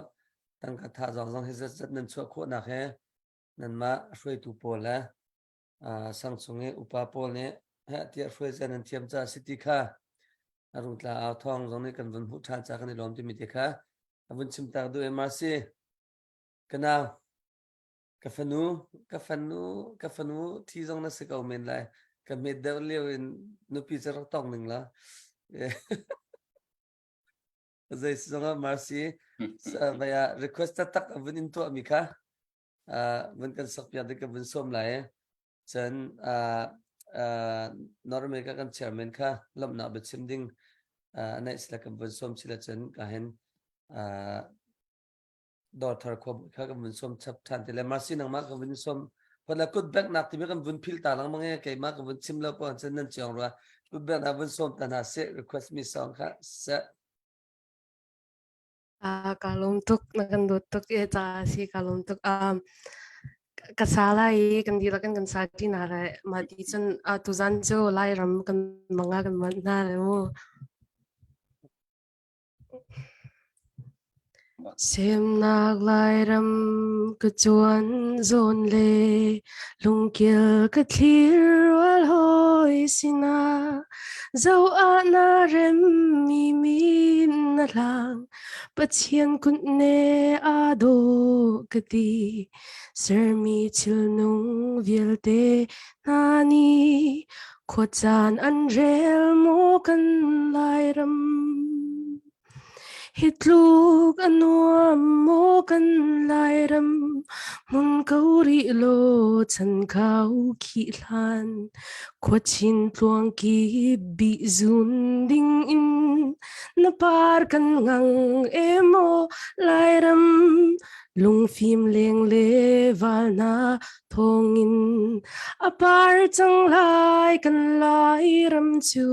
tangka tha zong zong hi zat zat nan chuah khawhnak he nanmah hruaitu pawl le sang chung i upa pawl nih heh tiah hruai zia nan thiam ca si ti kha a rungtla au thawng zong nih kan vun hmuh ṭhan ca kan i lawm timi te kha a vun chim tak duh em si kanau Ka fanu, ka fanu, ka fanu thi zong na si ko men lai. Ka hmet deuh lio in nupi cu rak tong ning la. Zei si zong ah Mercy vai ah request taktak a vun in tuah mi kha vun kan sak piak ding ka vun sawm lai. Cun North America kan chairman kha lawmhnak biachim ding a neih sila kan vun sawm sila cun ka hin Dawrthar khua kha kan vun sawm chap ṭhan ti le Mercy nangmah kan vun sawm hon kut benghnak timi kan vun phil ta lengmang e keimah kan vun chim lo po cun nan chiang rua kut benghnak vun sawm ta hna seh request mi song kha seh Ah, ka lawm tuk na kan dawt tuk e ca si ka lawm tuk um. Ka sa lai i kan dihlak in kan sa ṭi hna lai. Mah ti cun tuzan cu Lairam kan mang ah kan manh hna lai mu. Semnak Lairam ka cuan zawn le lungkil ka thlir rual hawi sinah zoh ah na rem mi min na hlang Pathian kutne aa dawh ka ti. Sermi thilnung vialte hna nih khuacaan an rel maw kan Lairam? Hi tluk a nuam maw kan Lairam? Hmun ko rih law chan khau khih hlan. Khuachin tluang kip bihzun ding in na par kan ngang emaw Lairam lungfim leng le val hna thawngin a par cang lai kan Lairam cu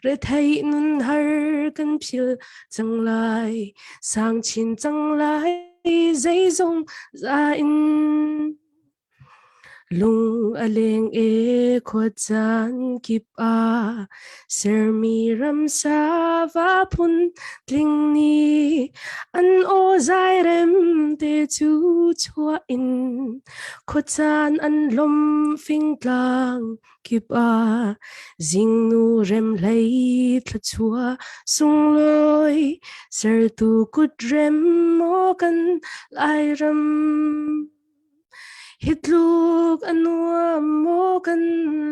retheih nun har kan phil cang lai sang chin cang lai zeizong za in Lung a leng e khuacaan kip ah sermi ramsa va phun tling nih an aw zai rem te cu chuah in khuacaan an lawm fingtlang kip ah zingnu rem hlei thluachuah sunglawi sertu kut rem maw kan Lairam. Hi tluk a nuam maw kan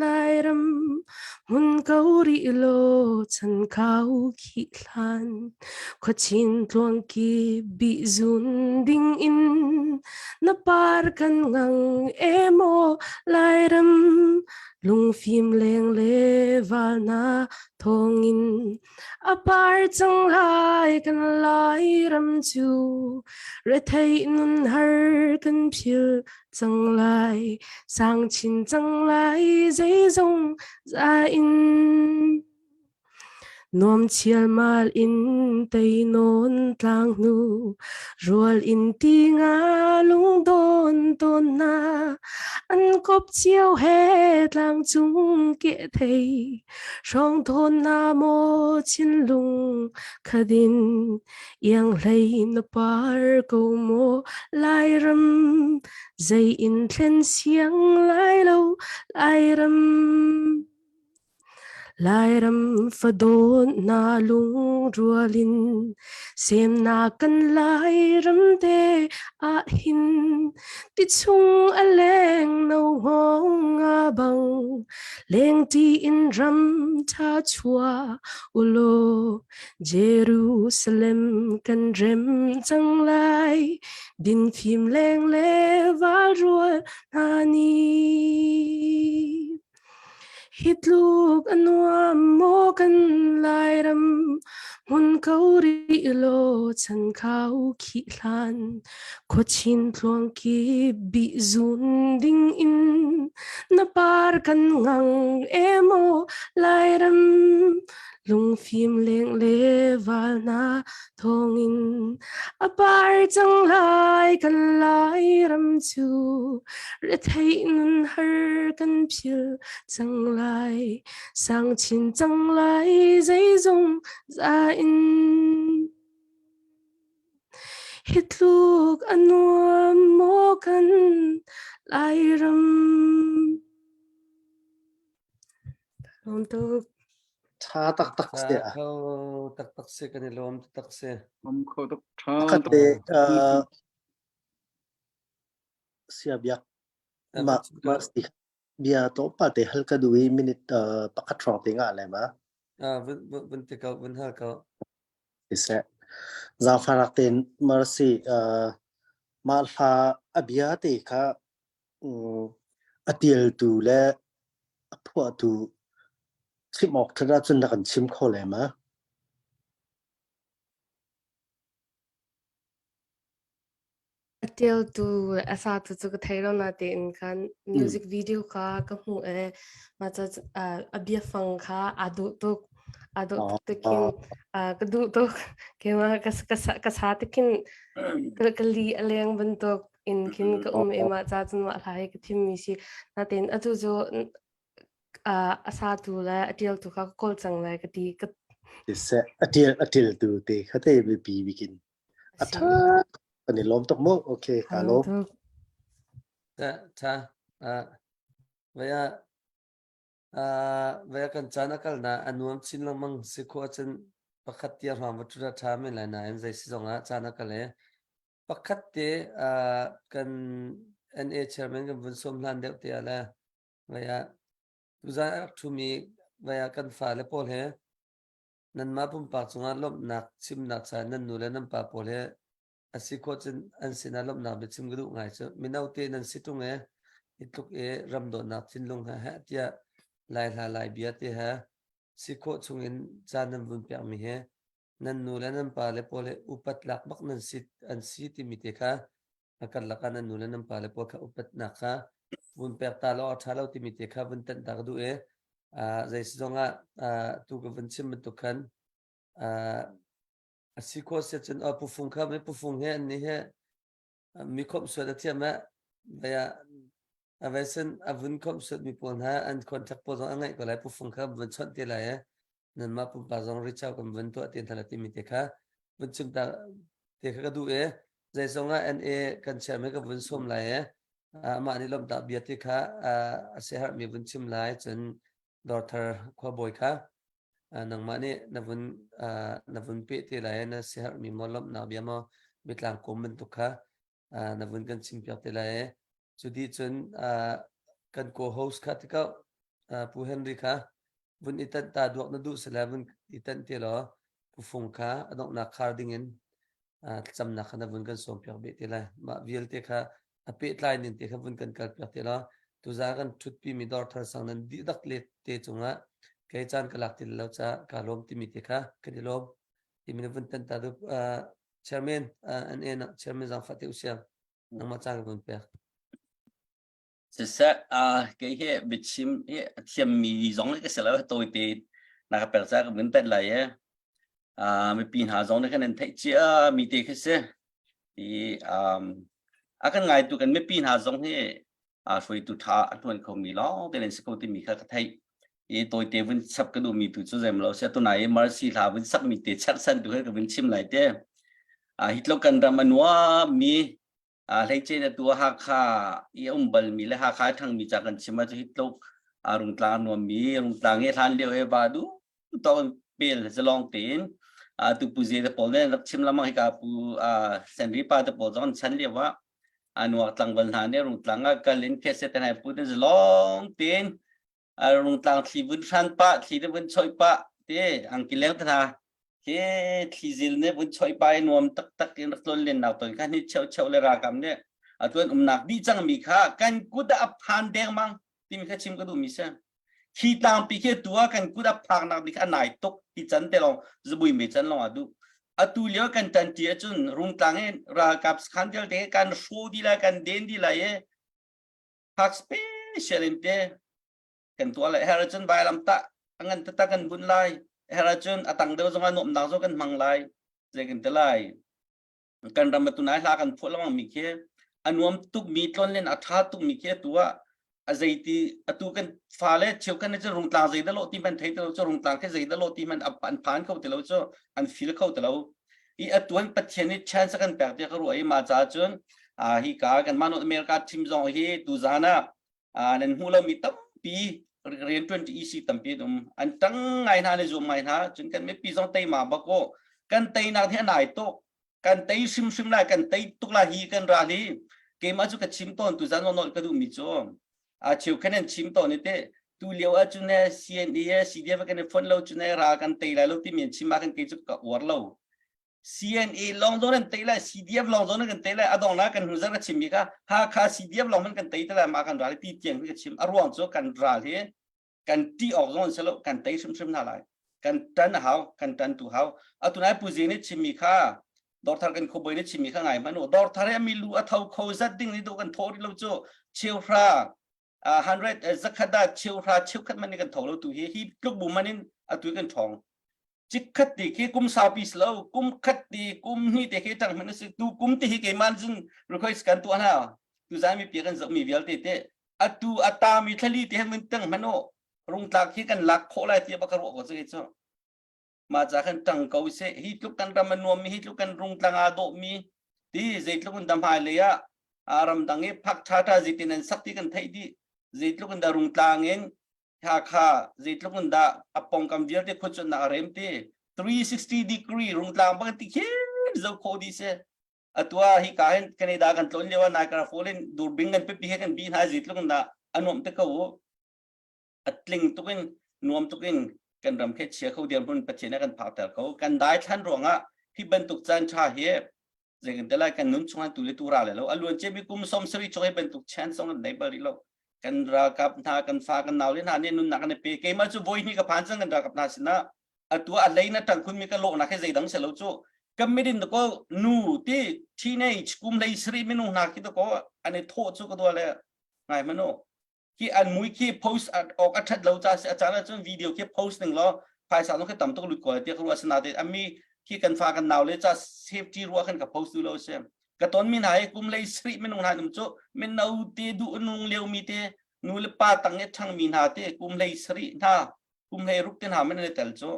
Lairam hmun ko rih law chan khau khih hlan khuachin tluang kip bihzun ding in na par kan ngang emaw Lairam lungfim leng le val na thawngin A par cang lai kan Lairam cu retheih nun har kan phil cang lai sang chin cang lai zeizong za in nuam chialmal in tei nawn tlang hnu rual in ti nga lungdawn tawn na an kop cio he tlang cung ke thei Hrawng thawn na maw thinlung khadin iang hlei na par ko maw Lairam zei in thlen siang lai lo Lairam Lairam fadawn na lungrual in semnak kan Lairam te ah hin ti chung a leng no hngawng nga bang Lengṭi in ram ṭha chuah ulaw Jerusalem kan rem cang lai dinfim leng le valrual hna nih. Hi tluk a nuam maw kan Lairam hmun ko rih law chan khau khih hlan Khuachin tluang kip bihzun ding in na par kan ngang emaw Lairam lungfim leng le val na thawngin a par cang lai kan Lairam cu retheih nun har kan phil cang lai sang chin cang lai zeizong za in Hi tluk a nuam maw kan Lairam. Lawm tuk. Tha taktak si a. Kho taktak si kan i lawm taktak si. Lawm kho tuk tha. Pakhat te sia biak ma ma si bia to pa te hal ka duhi minute pakhat hrawng te nga le ma. Ah vun vun te ko vun hal ko. Siseh, zaangfahnak tein Mercy, mah hla a bia te kha a tialtu le a phuahtu chim awk ṭhat ahcun na kan chim kho le ma? A ṭialtu le a satu cu ka thei lo natein khan music video kha ka hmuh i mah cu a biafang kha aa dawh tuk. Aa dawh tuk tikhin ka duh tuk. Keimah ka sa tikhin ka li a leng bantuk. in khin ka um i mah ca cun mah hla hi ka thimmi si. Natin atu cu a satu le a ṭialtu kha ka kawl cang lai ka ti. Ka Siseh, a ṭial a ṭialtu te kha te biapi bikin. A ṭha kan i lawm tuk mu. Okay, ka lawm. Tha tha vaya vaya kan caan a kal na a nuam chin lengmang si khawh ahcun pakhat tia hram va ṭut a ṭha men lai nain zei si zong ah caan a kal i pakhat te kan NA chairman kan vun sawm hlan deuh te ah le vaya tuzan a rak ṭhumi vaya kan fale pawl he nanmah pumpak cungah lawmhnak chimnak ca nan nu le nan pa pawl he a si khawh cun an sinah lawmhnak biachim ka duh ngai cu mino te nan si ṭung e hi tluk i ram dawtnak thinlung he heh tiah lai hla lai bia te he si khawh chungin caan nan vun pekmi he nan nu le nan pa le pawl he upat lak bak nan si an si timi te kha a karlak ah nan nu le nan pa le pawl kha upatnak kha vun pek ta lo a ṭha lo timi te kha vun tanh ta ka duh i zei si zong ah tu ka vun chim bantuk khan a si khawh si cun pufung kha mi pufung he an nih he mi khawmh suat a thiam eh vaya a vesen a vun khawmh suat mi pawl hna an contract pawl zong a ngaih ko lai pufung kha vun chawnh te lai eh nanmah pumpak zong reach out kan vun tuah te hna timi te kha vun chim ta te kha ka duh e zeizong ah NA kan chairman ka vun sawm lai e amah nih lawmhtak bia te kha a siaherh mi vun chim lai cun dawrthar khuabawi kha nangmah nih na vun na vun pe te lai na siaherh mi maw lawmhnak bia maw mitlang kum bantuk kha na vun kan chim piak te lai e cu di cun kan co-host kha tikau Pu Henry kha vun i tanh ta duak na duh sile vun i tanh te law Pu Fung kha a donghnak khar dingin thlacamnak kha na vun kan sawm piak beh te lai. Mah vialte kha a pehtlai ning te kha vun kan kal piak te law tuzan kan ṭhutpi mi dawr thar sang nan dihlak le te cungah kei caan ka lak ti lo ca ka lawm timi te kha kan i lawm timi na vun tan ta du chairman an en chairman zangfah te usiang nangmah caan ka vun pek. Siseh, uh, kei hi biachim hi a thiammi zong ka si lo tawite na ka pek ca ka vun tet lai e. Uh, mipi hna zong nih khan an theih cia mi te khi si. I um, a kan ngaitu kan mipi hna zong hi uh, hruaitu tha a tuan kho mi lawng te nan si ko timi kha ka theih. I tawite vun chap ka duh mi tu cu zem lo sia tunai mercy hla vun sak mi te cherhsan tu he ka vun chim lai te. Uh, hi tluk kan ram a nuam mi Hleice na tu Hakha i a um balmi le Hakha a ṭhangmi ca kan chim ahcun hi tluk Rungtlang a nuammi Rungtlang i hlan lio i va du tawk in pel zalong tein tu pu Ze te pawl nih an rak chim lengmang hika pu Senri pa te pawl zong an chan lio ah nuak tlangval hna nih Rungtlang ah kal in phese te hna pu te zalong tein Rungtlang thli vun hran pah thli te vun choih pah te angki leng te hna khi thlizil nih vun choih pah i nuam taktak in rak tlon len nak ton kha ni cheu cheu le ralkap nih a tuan umnak dih cangmi kha kan kut ah a phan dengmang timi kha chim ka duhmi si khi tlangpi khi tu ah kan kut a phak nak ding kha a nai tuk ti can te lawng zubui me can lawng a duh atu lio kan tan ti ahcun rungtlang in ralkap sakhan vialte kan hro di lai kan den di lai i phak special in te kan tuah lai her ahcun vailam tah a ngan taktak kan bunh lai her ahcun a tang deuh zong ah nuamnak zong kan hmang lai zei kan ti lai kan ram atu nai hla kan phuah lengmang mi khi a nuam tuk mi tlonlen a tha tuk mi khi atu ah a zeiti atu kan fale cheu kan cu rungtlang zei dah lo ti man thei te lo cu rungtlang khi zei dah lo ti man an phan kho ti lo cu an feel kho ti lo i atuan Pathian nih chance kan pek tiah ka ruah i ma ca cun hi ka kan mah North America team zong hi tu zan ah nan hmuh lomi tampi rian ṭuan EC tampi an um an ṭang ngai hna le zuam ngai hna cun kan mipi zong teima bak aw kan teinak hi a nai tuk kan tei hrimhrim lai kan tei tuk lai hi kan ral hi keimah cu ka chim tawn tu zan nawl ka duhmi cu a cheu khan an chim tawn i te tu lio ah cun ne CNA CDF kan i fon lo cun ne ral kan tei lai lo timi an chim ah kan kei cu ka uar lo CNA lawng zawn an tei lai CDF lawng zawn kan tei lai adong la kan hnu zar ka chim mi kha Hakha CDF lawng man kan tei te lai ma kan ral ti tiang ka chim a ruang cu kan ral hi kan ti awk zong se lo kan tei hrimhrim hna lai kan tan hau kan tan tu hau atunai puzi nih chimmi kha dawrthar kan khoboi nih chimmi kha ngai hmanh u dawrthar hi mi lu a tho kho zat ding ni do kan tho ri lo cu cheuhra 100 zakhat da cheuhra cheukhat man ni kan tho lo tu hi hi tluk bu man in atu kan thong. Chikkhat ti khi kum saupi si lo, kum khat ti, kum hnih te khi ṭang hmanh a si. Tu kum ti hi keimah cun request kan tuah hna. Tu zan mipi kan zohmi vialte te atu a tami thlali te han mun tang hmanh u rungtlak hi kan lak khawh lai tiah baka ruah ko cu cu. Mah ca khan ṭang ko seh. Hi tluk kan ram a nuammi, hi tluk kan rungtlang aa dawhmi ti zeitluk in dah hmailei ah a ramdang i phak ṭha ṭha zeitin an sak ti kan theih dih. Zeitluk in dah rungtlang in Hakha zeitluk in dah a pongkam vialte khuacuanhnak a rem ti 360 degree rungtlang bang ti khin zo khawh dih si. Atu ah hi ka hin Canada kan tlawn lio ah Niagara Falls in durbing kan pipi he kan bi hna zeitluk in dah a nuam te ko u. A tling tuk in nuam tuk in kan ram khe chia kho dirhmun Pathian a kan phakter ko. Kan dai thlan ruangah hi bantuk caan tha hi zeitin te lai kan nun chungah tu le tu ra le lo a luan cia mi kum som sari chung hi bantuk chance zong kan nei bal rih lo. Kan ralkap hna kan fa kan nau le hna nih nunnak an i pe. Keimah cu voi hnih ka phan cang kan ralkap hna sinah atu a lei na ṭang khun mi ka lawhnak hi zeidang se lo cu kan midin ko nu ti teenage kum hlei sari minung hna khi ko an i thawh cu ka dua le ngai manu khi an mui khi post awk a that lo ca si a caan ahcun video khi post ning law phaisa zong khi tam tuk lut ko tiah ka ruah asinain ami khi kan fa kan nau le ca safety ruah khan ka post du lo si ka ton mi hna hi kum lei sri minung hna um cu mino te du nung lio mi te nu le pa tang e thang mi hna te kum lei sri hna kum hlei ruk te hna man ne tel cu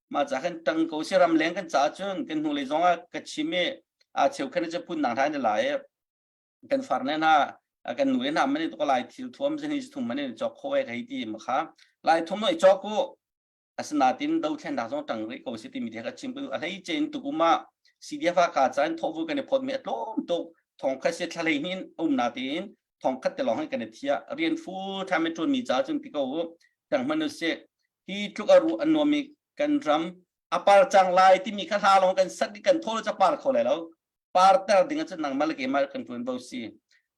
ma ca khan tang ko si ram leng kan ca cun kan hnu lei zong ah ka chim i a cheu khan che phun nang hna ne lai kan far ne hna kan nu le hna man to lai thil thuam zin hi thum man chok kho e kai ti ma kha lai thum noi chok ku asinatin dothlennak zong tang rih ko si timi te ka chim ku a hlei chen tukuma CDF ka chan thovu kan i phot mi atlom tuk thong khat se thlalei hin um na tin thong khat te long hin kan i thia rian full time ṭuan mi ca cun pi ko tang man se hi tluk aru an nuami kan ram apar chang lai timi kha hla long kan sat kan thol cha par kho lai lo parter ding ahcun nangmah le keimah kan ṭuanvo si.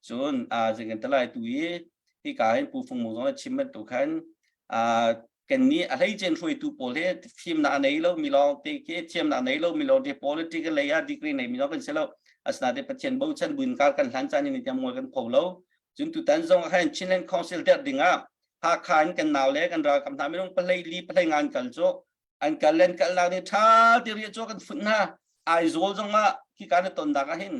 Cun zing kan talai tu i hika hin Pu Fung Mung zong a chim bantuk khan kan nih a hleicen hruaitu pawl hi fimnak a nei lo mi lawng te khi thiamnak a nei lo mi lawng te political lei ah degree nei mi lawng kan si lo. Asinain Pathian bochan buin kar kan hlan caan in tiang mual kan pho lo. Cun tutan zong ah khan Chinland Council derh ding ah Hakha in kan nau le kan ralkap hna minung pahlei li pahlei nga an kal cu an kal len kal nak nih ṭha ti ri cu kan funh hna Aizawl zong ah khi ka na ton dak ah hin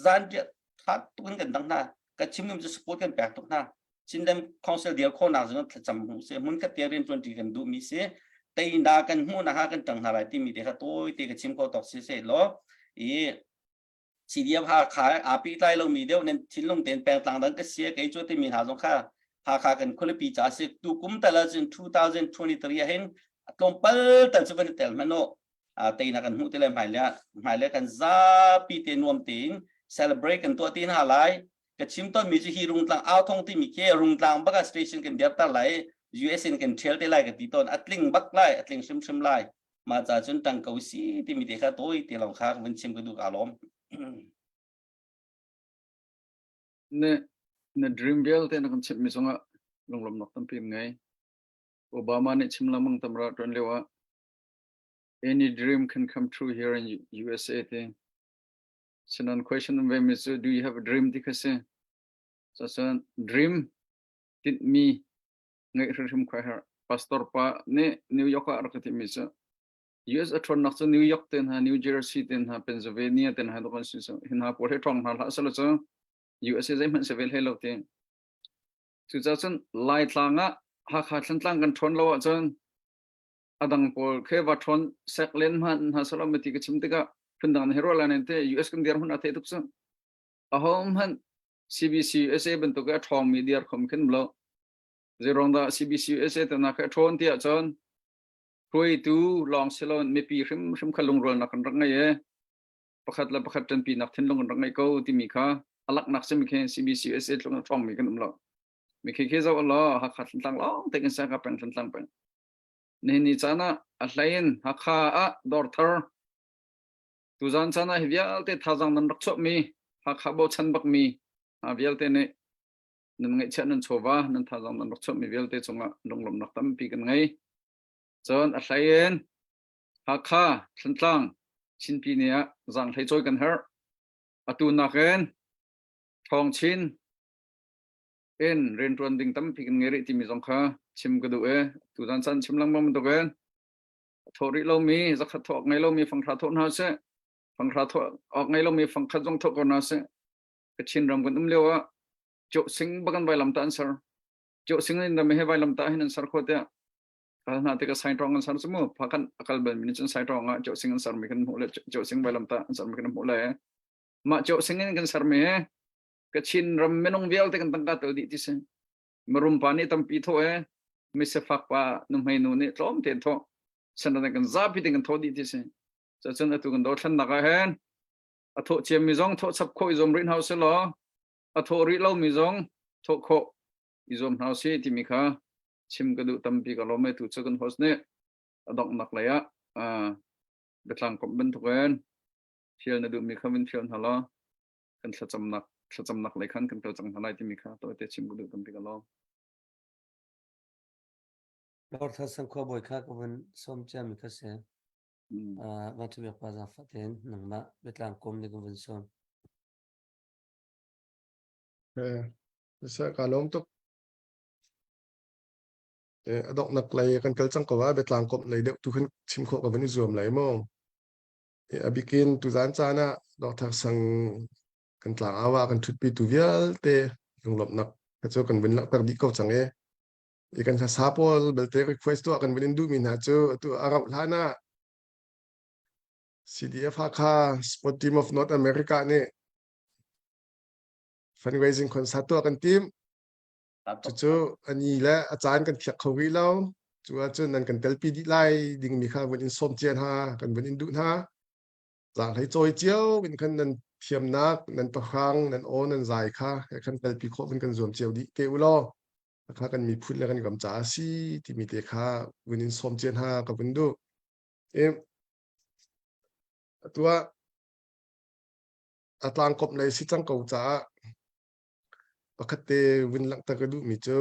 zan riah ṭha tuk in kan dang hna ka chim nim cu support kan pek tuk hna Chinland Council dir khawhnak zong thlacam hmu si hmun khat te rian ṭuan ṭi kan duh mi si teina kan hmuh nak ha kan ṭang hna lai timi te kha tawi te ka chim ko tawk si se law i CDF Hakha aa pehtlai lomi deuh nan thinlung tein pengtlang dang ka si kei cu timi hna zong kha Hakha kan khualipi ca si tu kum tal ahcun 2023 ah hin tlawmpal tal cu van i tel hmanh u teinak kan hmuh te le hmailei hmailei kan zapi te nuam tein celebrate kan tuah ti hna lai ka chim tawnmi cu hi rungtlang au thong timi khi rungtlang bak ah station kan dirter lai US in kan ṭhial te lai ka ti tawn a tling bak lai a tling hrimhrim lai mah ca cun ṭang ko si timi te kha tawi te lawng kha vun chim ka duh ka lawm. Ne na dream vialte na kan chimh mi zongah lunglawmnak tampi ngei. Obama nih chim lengmang tam ra ṭuan lio ah any dream can come true here in USA ti. Sinan question um ve mi cu do you have a dream ti kha si. Cun dream tinhmi ngeih hrimhrim kha herh. Pastor pa nih New York ah a rak ka timi cu US a ṭhawnnak cu New York te hna, New Jersey te hna, Pennsylvania te hna kan si hi hna pawl hi ṭhawng hna hlah selaw cu USA zeihmanh si ve hlei lo ti. Cucaah cun Laitlang ah Hakha Thlantlang kan ṭhawn lo ahcun a dang pawl khi va ṭhawn sek len hmanh hna selaw mati ka chim tikah phundang na hi ruah lai nen te US kan dir hmun a theih tuk cu. Aho hmanh CBC USA bantuk i a ṭhawngmi dir khom khin lo. Zeiruang dah CBC USA te nak a ṭhawn ti ahcun hruaitu lawng si loin mipi hrimhrim kha lungrualnak kan rak ngei i pakhat le pakhat ṭanpinak thinlung kan rak ngei ko timi kha a laknak simi khi CBC USA tluk a ṭhawngmi kan um lo. Mi khi khi zoh law Hakha Thantlang lawng te kan Hakha peng Thantlang peng. Nihin ni caan ah a hlei in Hakha ah dawr thar tuzaan caan ah hi vialte thazaang nan rak chuahmi Hakha bochan bakmi hna vialte nih nan ngeihchiah nan chawva nan thazaang nan rak chuahmi vialte cungah lunglawmhnak tampi kan ngei. Cun a hlei in Hakha, Thantlang, Chinpi ni ah zaanghlei cawi kan herh. Atu nakin thawng chin in rianṭuan ding tampi kan ngei rih timi zong kha chim ka duh i tuzaan caan chim lengmang bantukin. Thawh rih lomi zakhat thawh ngei lomi fanghra thawh hna seh. Fanghra thawh awk ngei lomi fangkhat zong thawh ko hna seh. Kachin ram kan um lio ah Cioh sing bakan vailam ta an ser. Cioh sing in dam he vailam ta hin an ser kho tiah. Kal hna tikah sai tawng an ser cu mu. Pha kan akal bal mi cun sai tawng ah cioh sing an ser mi kan hmuh le cioh sing vailam ta an ser mi kan hmuh le. Mah cioh sing in kan ser mi he Kachin ram minung vialte kan tangka tel dih ti si. Marum pa nih tampi thaw e misafak pa nuhmei nu nih tlawm tein thaw. San kan zapi tein kan thaw dih ti si. Cun atu kan dothlennak ah hin a thawh ciami zong thawh chap khawh i zuam rih hna usih law a thawh rih lomi zong thawh khawh i zuam hna usih timi kha chim ka duh tampi ka lawm e tu cu kan host nih a donghnak lei ah biatlang komh bantukin fial na duhmi kha vun fial hna law kan thlacamnak thlacamnak lei khan kan kal cang hna lai timi kha tawite chim ka duh tampi ka lawm. Lord Thar khua bawi kha ka vun sawm ciami kha si. Vanṭha pa zaangfah tein nangmah biatlang kawm nih kan vun sawm. Ka lawm tuk. A donghnak lei kan kal cang ko ah biatlang komh lei deuh tu khan chim khawh ka van i zuam lai mu. A bikin tuzaan caan ah Dr. Sang kan tlang awa kan ṭhutpi tu vialte lunglawmhnak cu kan vun langhter dih ko cang i i kan hlasa pawl belte request tuah kan vun in duhmi hna cu atu a rauh hlan ah CDF Hakha Sport Team of North America nih fundraising concert tuah kan tim. Cucu ani le a caan kan thiak kho rih lo. Cu ahcun nan kan telpi dih lai dingmi kha vun in sawm cia hna, kan vun in duh hna. Zaanghlei cawi cio in khan nan thiamnak, nan pahrang, nan aw, nan zai kha khan telpi khawh vun kan zuam cio dih te u law. Kha kan miphun le kan ram caah a si timi te kha vun in sawm cia hna ka vun duh. I atu ah a tlangkawmh lei si cang ko caah pakhat te vun langhter ka duhmi cu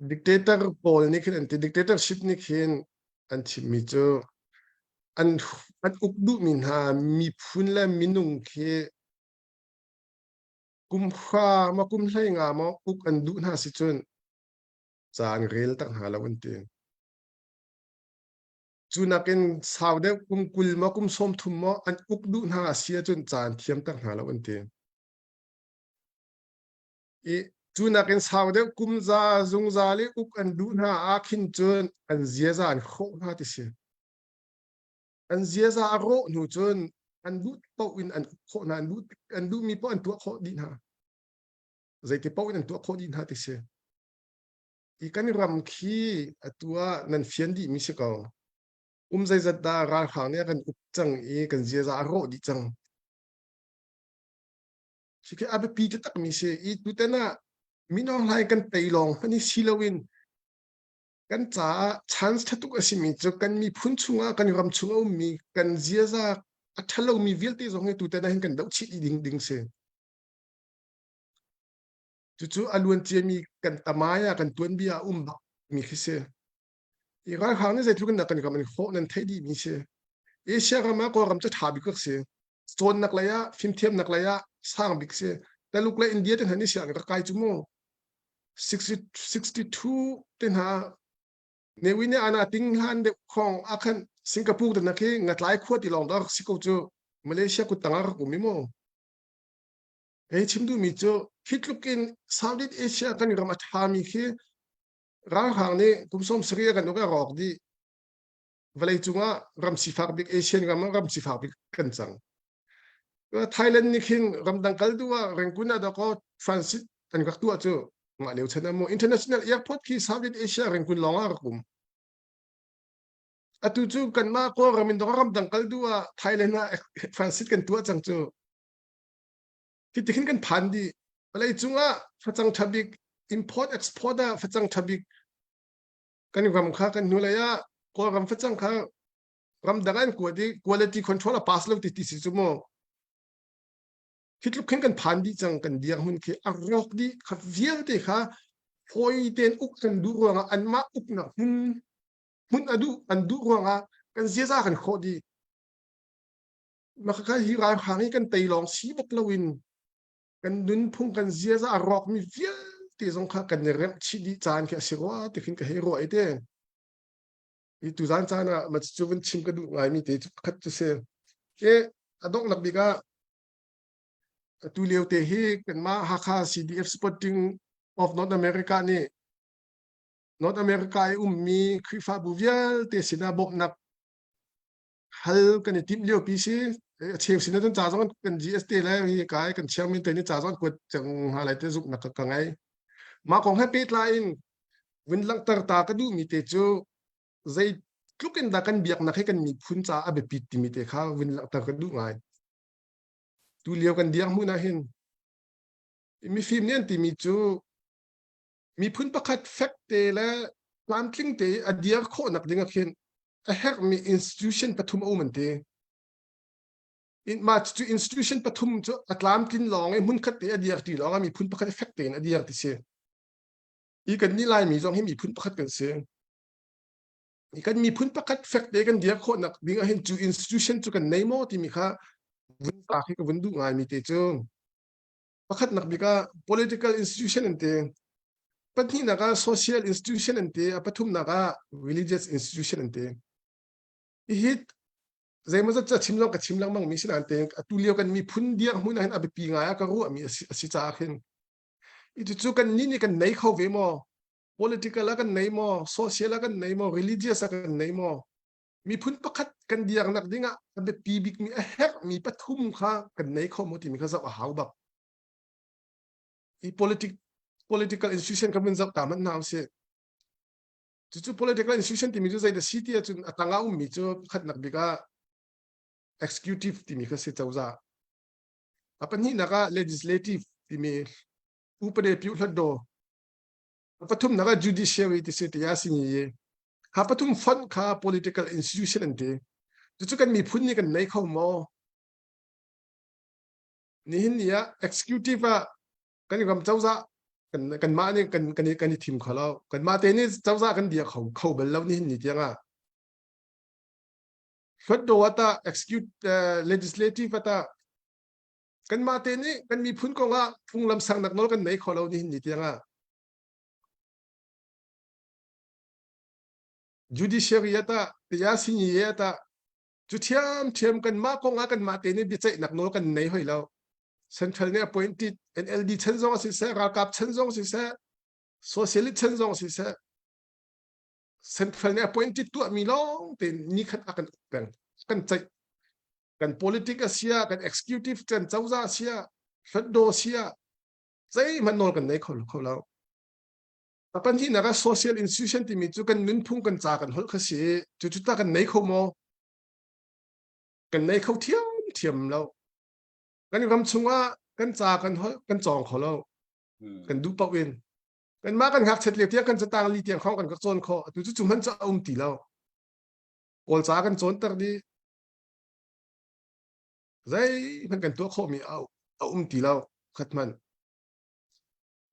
dictator pawl nih khin an ti dictatorship nih khin an chimmi cu an an uk duhmi hna miphun le minung khi kum hra maw kum hlei nga maw uk an duh hna si cun ca an rel tak hna lo an ti. Cu nakin sau deuh kum 20 maw kum 30 maw an uk duh hna a si ahcun ca an thiam tak hna lo an ti. I cu nakin sau deuh kum za zungzal i uk an duh hna ah khin cun an ziaza an hrawh hna ti si. An ziaza a rawh hnu cun an duh paoh in an uk khawh hna, an duh an duhmi paoh an tuah khawh dih hna. Zeiti paoh in an tuah khawh dih hna ti si. I kan ram khi atu ah nan fian dihmi si ko. Um zeizat dah ralhrang nih a kan uk cang i kan ziaza a rawh dih cang. Khi khi a biapi taktakmi si. I tutan ah Min Aung Hlaing kan tei lawng hmanh hi si loin kan caah chance ṭha tuk a simi cu kan miphun chungah kan ram chung a ummi kan ziaza a ṭhalomi vialte zong hi tutan ah hin kan doh chih dih ding ding si. Cucu a luan ciami kan tamai ah kan tuanbia ah um bak mi khi si. I ralhrang nih zeitluk in dah kan ram an hrawh nan theih dih mi si. Asia ram ah Kawlram cu ṭha bik si. Cawnnak lei ah fimthiamnak lei ah sang bik si. Taluk le India te hna nih siang rak kai cu mu. 60, 62 te hna Ne Win nih ana ting hlan deuh khong ah khan Singapore te hna khi ngatlai khua ti lawng dah rak si ko cu. Malaysia kut tang ah rak um i mu. Hei chim duhmi cu hi tluk in Southeast Asia kan ram a ṭhami khi ralhrang nih kum 70 a kan uk a rawk dih. Vawlei cungah ram sifak bik Asian ram ah ram sifak bik kan cang. Thailand nih khin ramdang kal duh ah Rangoon ah dakaw transit an rak tuah cu mah lio chan ah mu international airport khi Southeast Asia Rangoon lawng ah rak um. Atu cu kanmah Kawlram in ramdang kal duh ah Thailand ah transit kan tuah cang cu. Hi khin kan phan dih. Vawlei cungah facang ṭha bik import export ah facang ṭha bik kan ram kha kan hnulei ah Kawlram facang kha ramdang an kuat i quality control a pass lo ti ti si cu mu. Hi tluk khin kan phan dih cang kan dirhmun khi a rawk dih kha vialte kha fawi tein uk kan duh ruangah anmah uknak hmun hmun a duh an duh ruangah kan ziaza kan khawh dih. Mah kha hi ralhrang hi kan tei lawng si bak loin kan nunphung kan ziaza a rawkmi vialte zong kha kan i remh chih dih caan khi a si rua ti khin ka hei ruah i te. Hi tuzan caan ah ma cu vun chim ka duh ngaimi te cu pakhat cu si. Ke a donghnak bik ah atu lio te hi kanmah Hakha CDF Supporting of North America nih North America i ummi Khrihfabu vialte sinah bawmhnak hal kan i timh lio pi si. A cheu sin ahcun ca zong kan GST le hi kai kan chairman te nih ca zong an kuat cang hna lai te zumhnak ka ngei. Mah kong he pehtlai in vun langhter ta ka duhmi te cu zeitluk in dah kan biaknak hi kan miphun caah a biapit timi te kha vun langhter ka duh ngai. Tu lio kan dirhmun ah hin mifim nih an timi cu miphun pakhat fek te le tlamtling te a dir khawhnak ding ah khin a herhmi institution pathum a um an ti. Mah cu institution pathum cu a tlamtlin lawng i hmunkhat te a dir ti lawng ah miphun pakhat fek tein a dir ti si. Hi kan nih Laimi zong hi miphun pakhat kan si. Hi kan miphun pakhat fek te kan dir khawhnak ding ah hin cu institution cu kan nei maw timi kha vun ta khi ka vun duh ngaimi te cu pakhatnak bik ah political institution an ti. Pahnihnak ah social institution an ti. A pathumnak ah religious institution an ti. Hihi zeimawzat ca chim zong ka chim lengmang mi si nain te atu lio kan miphun dirhmun ah hin a biapi ngai ah ka ruahmi a si caah khin Cucu kan nih nih kan nei kho ve maw? Political ah kan nei maw? Social ah kan nei maw? Religious ah kan nei maw? Miphun pakhat kan dirnak ding ah a biapi bikmi a herhmi pathum kha kan nei kho maw timi kha zoh a hau bak. Hi politic, political institution kha vun zoh ta hmanh hna usih. Cucu political institution timi cu zeidah si ti ahcun a tang ah ummi cu pakhatnak bik ah executive timi kha si cozah. A pahnihnak ah legislative timi upade piu hlatdaw. A pathumnak ah judiciary ti si tiah si ni Ha pathum fonh kha political institution an ti. Cucu kan miphun nih kan nei kho maw? Nihin ni ah executive ah kan ram cozah kan kanmah nih kan kan kan i thim kho lo. Kanmah te nih cozah kan dia kho kho bal lo nihin ni tiang ah. Hluatdaw ah tah execute uh, legislative ah tah kanmah te nih kan miphun kong ah phunglam sernak nawl kan nei kho lo nihin ni tiang ah judiciary ah tah tiasini ah tah cu thiamthiam kanmah kong ah kanmah te nih biaceihnak nawl kan nei hoi lo central nih appointed NLD chan zong siseh ralkap chan zong siseh socialist chan zong siseh central nih appointed tuahmi lawng te nikhat a kan uk peng kan ceih kan politic a sia kan executive kan cozah a sia hlatdaw sia zeihmanh nawl kan nei kho kho lo a pahnihnak ah social institution timi cu kan nunphung kan ca kan holh kha si cu cu ta kan nei kho maw kan nei kho thiam thiam lo kan ram chungah kan ca kan holh kan cawng kho lo kan duh paoh in kanmah kan ngakchiat lio tiang kan catang li tiang khong kan ka cawn khawh atu cu cu hmanh cu a um ti lo kawl ca kan cawnter dih zeihmanh kan tuah khawhmi a um ti lo khat hmanh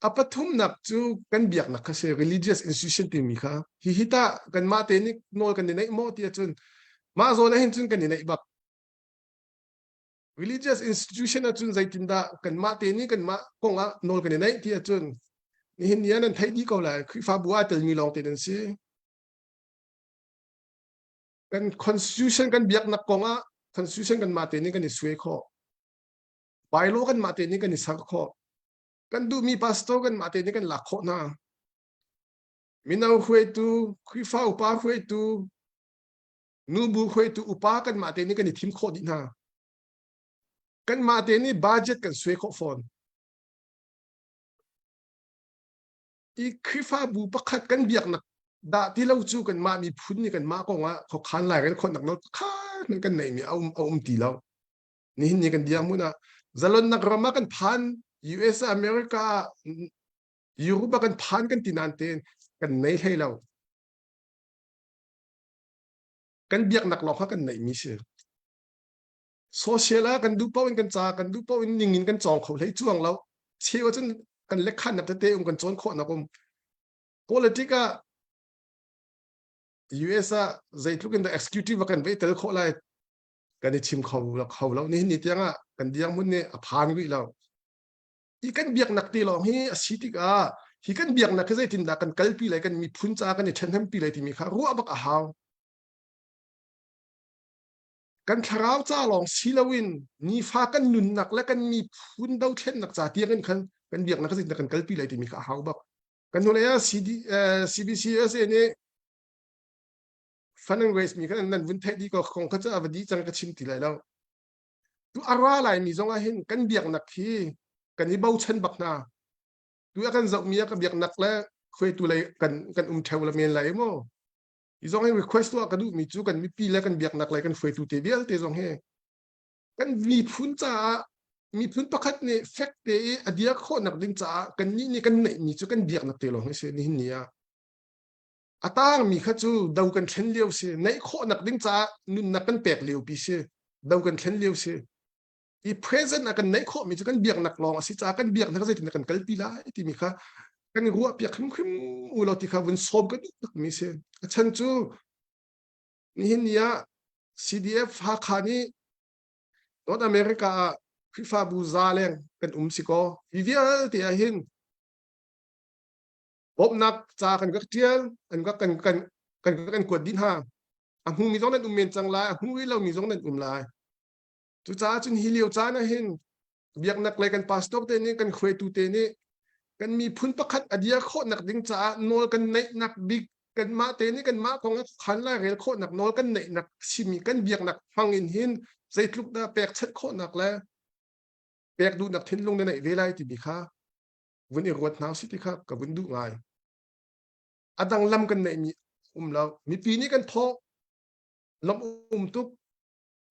a pathumnak cu kan biaknak kha si religious institution timi kha hi hi tah kanmah te nih nawl kan i neih maw ti ahcun mah zawn ahhin cun kan i neih bak Religious institution ahcun zeitindah kanmah te nih kanmah kong ah nawl kan i neih ti ahcun nihin ni ah nan theih dih ko lai Khrihfabu ah telmi lawng te nan si. Kan constitution kan biaknak kong ah constitution kanmah te nih kan i suai khawh. Bylaw kanmah te nih kan i ser khawh. Kan duhmi pastor kanmah te nih kan lak khawh hna. Mino hruaitu, Khrihfa upa hruaitu, nubu hruaitu upa kanmah te nih kan i thim khawh dih hna. Kanmah te nih budget kan suai khawh fawn. I Khrihfabu pakhat kan biaknak dah ti lo cu kanmah miphun nih kanmah kong ah khuakhan lairel khawhnak nawl pakhat hmanh kan neihmi a um, a um ti lo. Nihin ni kan dirhmun ah zalonnak ram ah kan phan US America Europe ah kan phan kan ti nain tein kan nei hlei lo. Kan biaknak lawng kha kan neihmi si. Social ah kan duh paoh in kan ca, kan duh paoh in ning in kan cawng kho hlei cuang lo. Cheu ahcun kan lekhannak tete um kan cawn khawhnak um. Politic ah US ah zeitluk in dah executive ah kan vei tel khawh lai kan i chim kho lo kho lo nihin ni tiang ah kan dirhmun nih a phan rih lo. Hi kan biaknak te lawng hi a si tikah hi kan biaknak hi zeitindah kan kalpi lai kan miphun caah kan i ṭhenhempi lai timi kha ruah bak a hau. Kan thlarau ca lawng si loin nifa kan nunnak le kan miphun dothlennak ca tiang in khan kan biaknak zeitindah kan kalpi lai timi kha a hau bak. Kan hnulei ah CD, eh, CBCUSA nih fund and raise mi khan nan vun theih dih ko kong kha cu a va dih cang ka chim ti lai lo. Tu a ra lai mi zong ah hin kan biaknak hi kan i bochan bak hna. Tu a kan zoh mi a ka biaknak le hruaitu lei kan kan um theo la men lai mu. Hi zong hi request tuah ka duhmi cu kan mipi le kan biaknak lei kan hruaitu te vialte zong hi kan miphun caah miphun pakhat nih fek te i a dir khawhnak ding caah kannih nih kan neihmi cu kan biaknak te lawng hi si nihin ni ah. A tangmi kha cu do kan thlen lio si neih khawhnak ding caah nunnak kan pek lio pi si do kan thlen lio si i present ah kan neih khawhmi cu kan biaknak lawng a si caah kan biaknak zeitin kan kalpi lai timi kha kan ruah piak hrimhrim u law ti kha vun sawm ka duh takmi si a chan cu nihin ni ah CDF Hakha nih North America ah Khrihfabu za leng kan um si kaw hi vialte ah hin bawmhnak ca kan rak ṭial an rak kan kan kan kan kuat dih hna a hmumi zong nan um men cang lai a hmu rih lomi zong nan um lai cucaah cun hi lio caan ah hin biaknak lei kan pastor te nih kan hruaitu te nih kan miphun pakhat a dir khawhnak ding caah nawl kan neihnak bik kanmah te nih kanmah kong ah khan lai rel khawhnak nawl kan neihnak simi kan biaknak hmang in hin zeitluk dah pekchanh khawhnak le pek duhnak thinlung na neih ve lai timi kha vun i ruat hna usih ti kha ka vun duh ngai. A dang lam kan neihmi um lo. Mipi nih kan thawh lam um tuk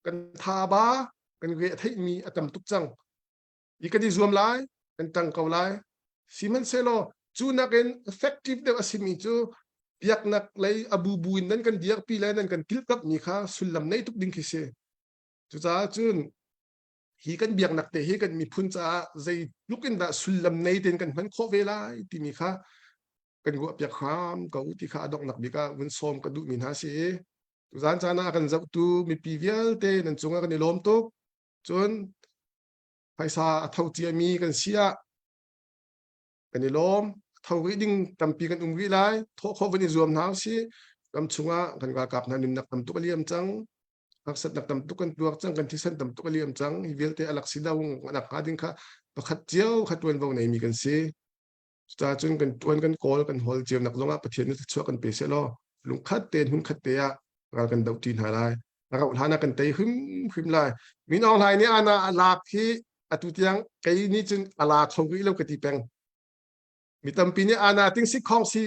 kan tha ba kan re a theihmi a tam tuk cang. I kan i zuam lai, kan ṭang ko lai. Sihmanhsehlaw cu nakin effective deuh a simi cu biaknak lei a bubu in nan kan dirpi le nan kan kilkamhmi kha sullam nei tuk ding khi si. Cucaah cun hi kan biaknak te hi kan miphun caah zeitluk in dah sullam nei tein kan hman khawh ve lai timi kha kan ruah piak hram ko ti kha a donghnak bik ah vun sawm ka duhmi hna si i tuzaan caan ah a kan zohtu mipi vialte nan cungah kan i lawm tuk cun phaisa a tho ciami kan si ah kan i lawm tho rih ding tampi kan um rih lai thawh khawh van i zuam hna usih ram chungah kan ralkap hna nunnak tam tuk a liam cang harsatnak tam tuk kan tuar cang kan thisen tam tuk a liam cang hi vialte a lak si do nak hnga ding kha pakhat cio kha tuanvo neimi kan si cucaah cun kan tuan kan kawl kan hawl cio nak zongah Pathian nih thluachuah kan pe seh law lungkhat te hmunkhat te ah ral kan doh ṭi hna lai a rauh hlan ah kan tei hrimhrim lai Min Aung Hlaing nih ana a lak hi atu tiang kei nih cun a la kho rih lo ka ti peng Mi tampi nih ana ting sit khong si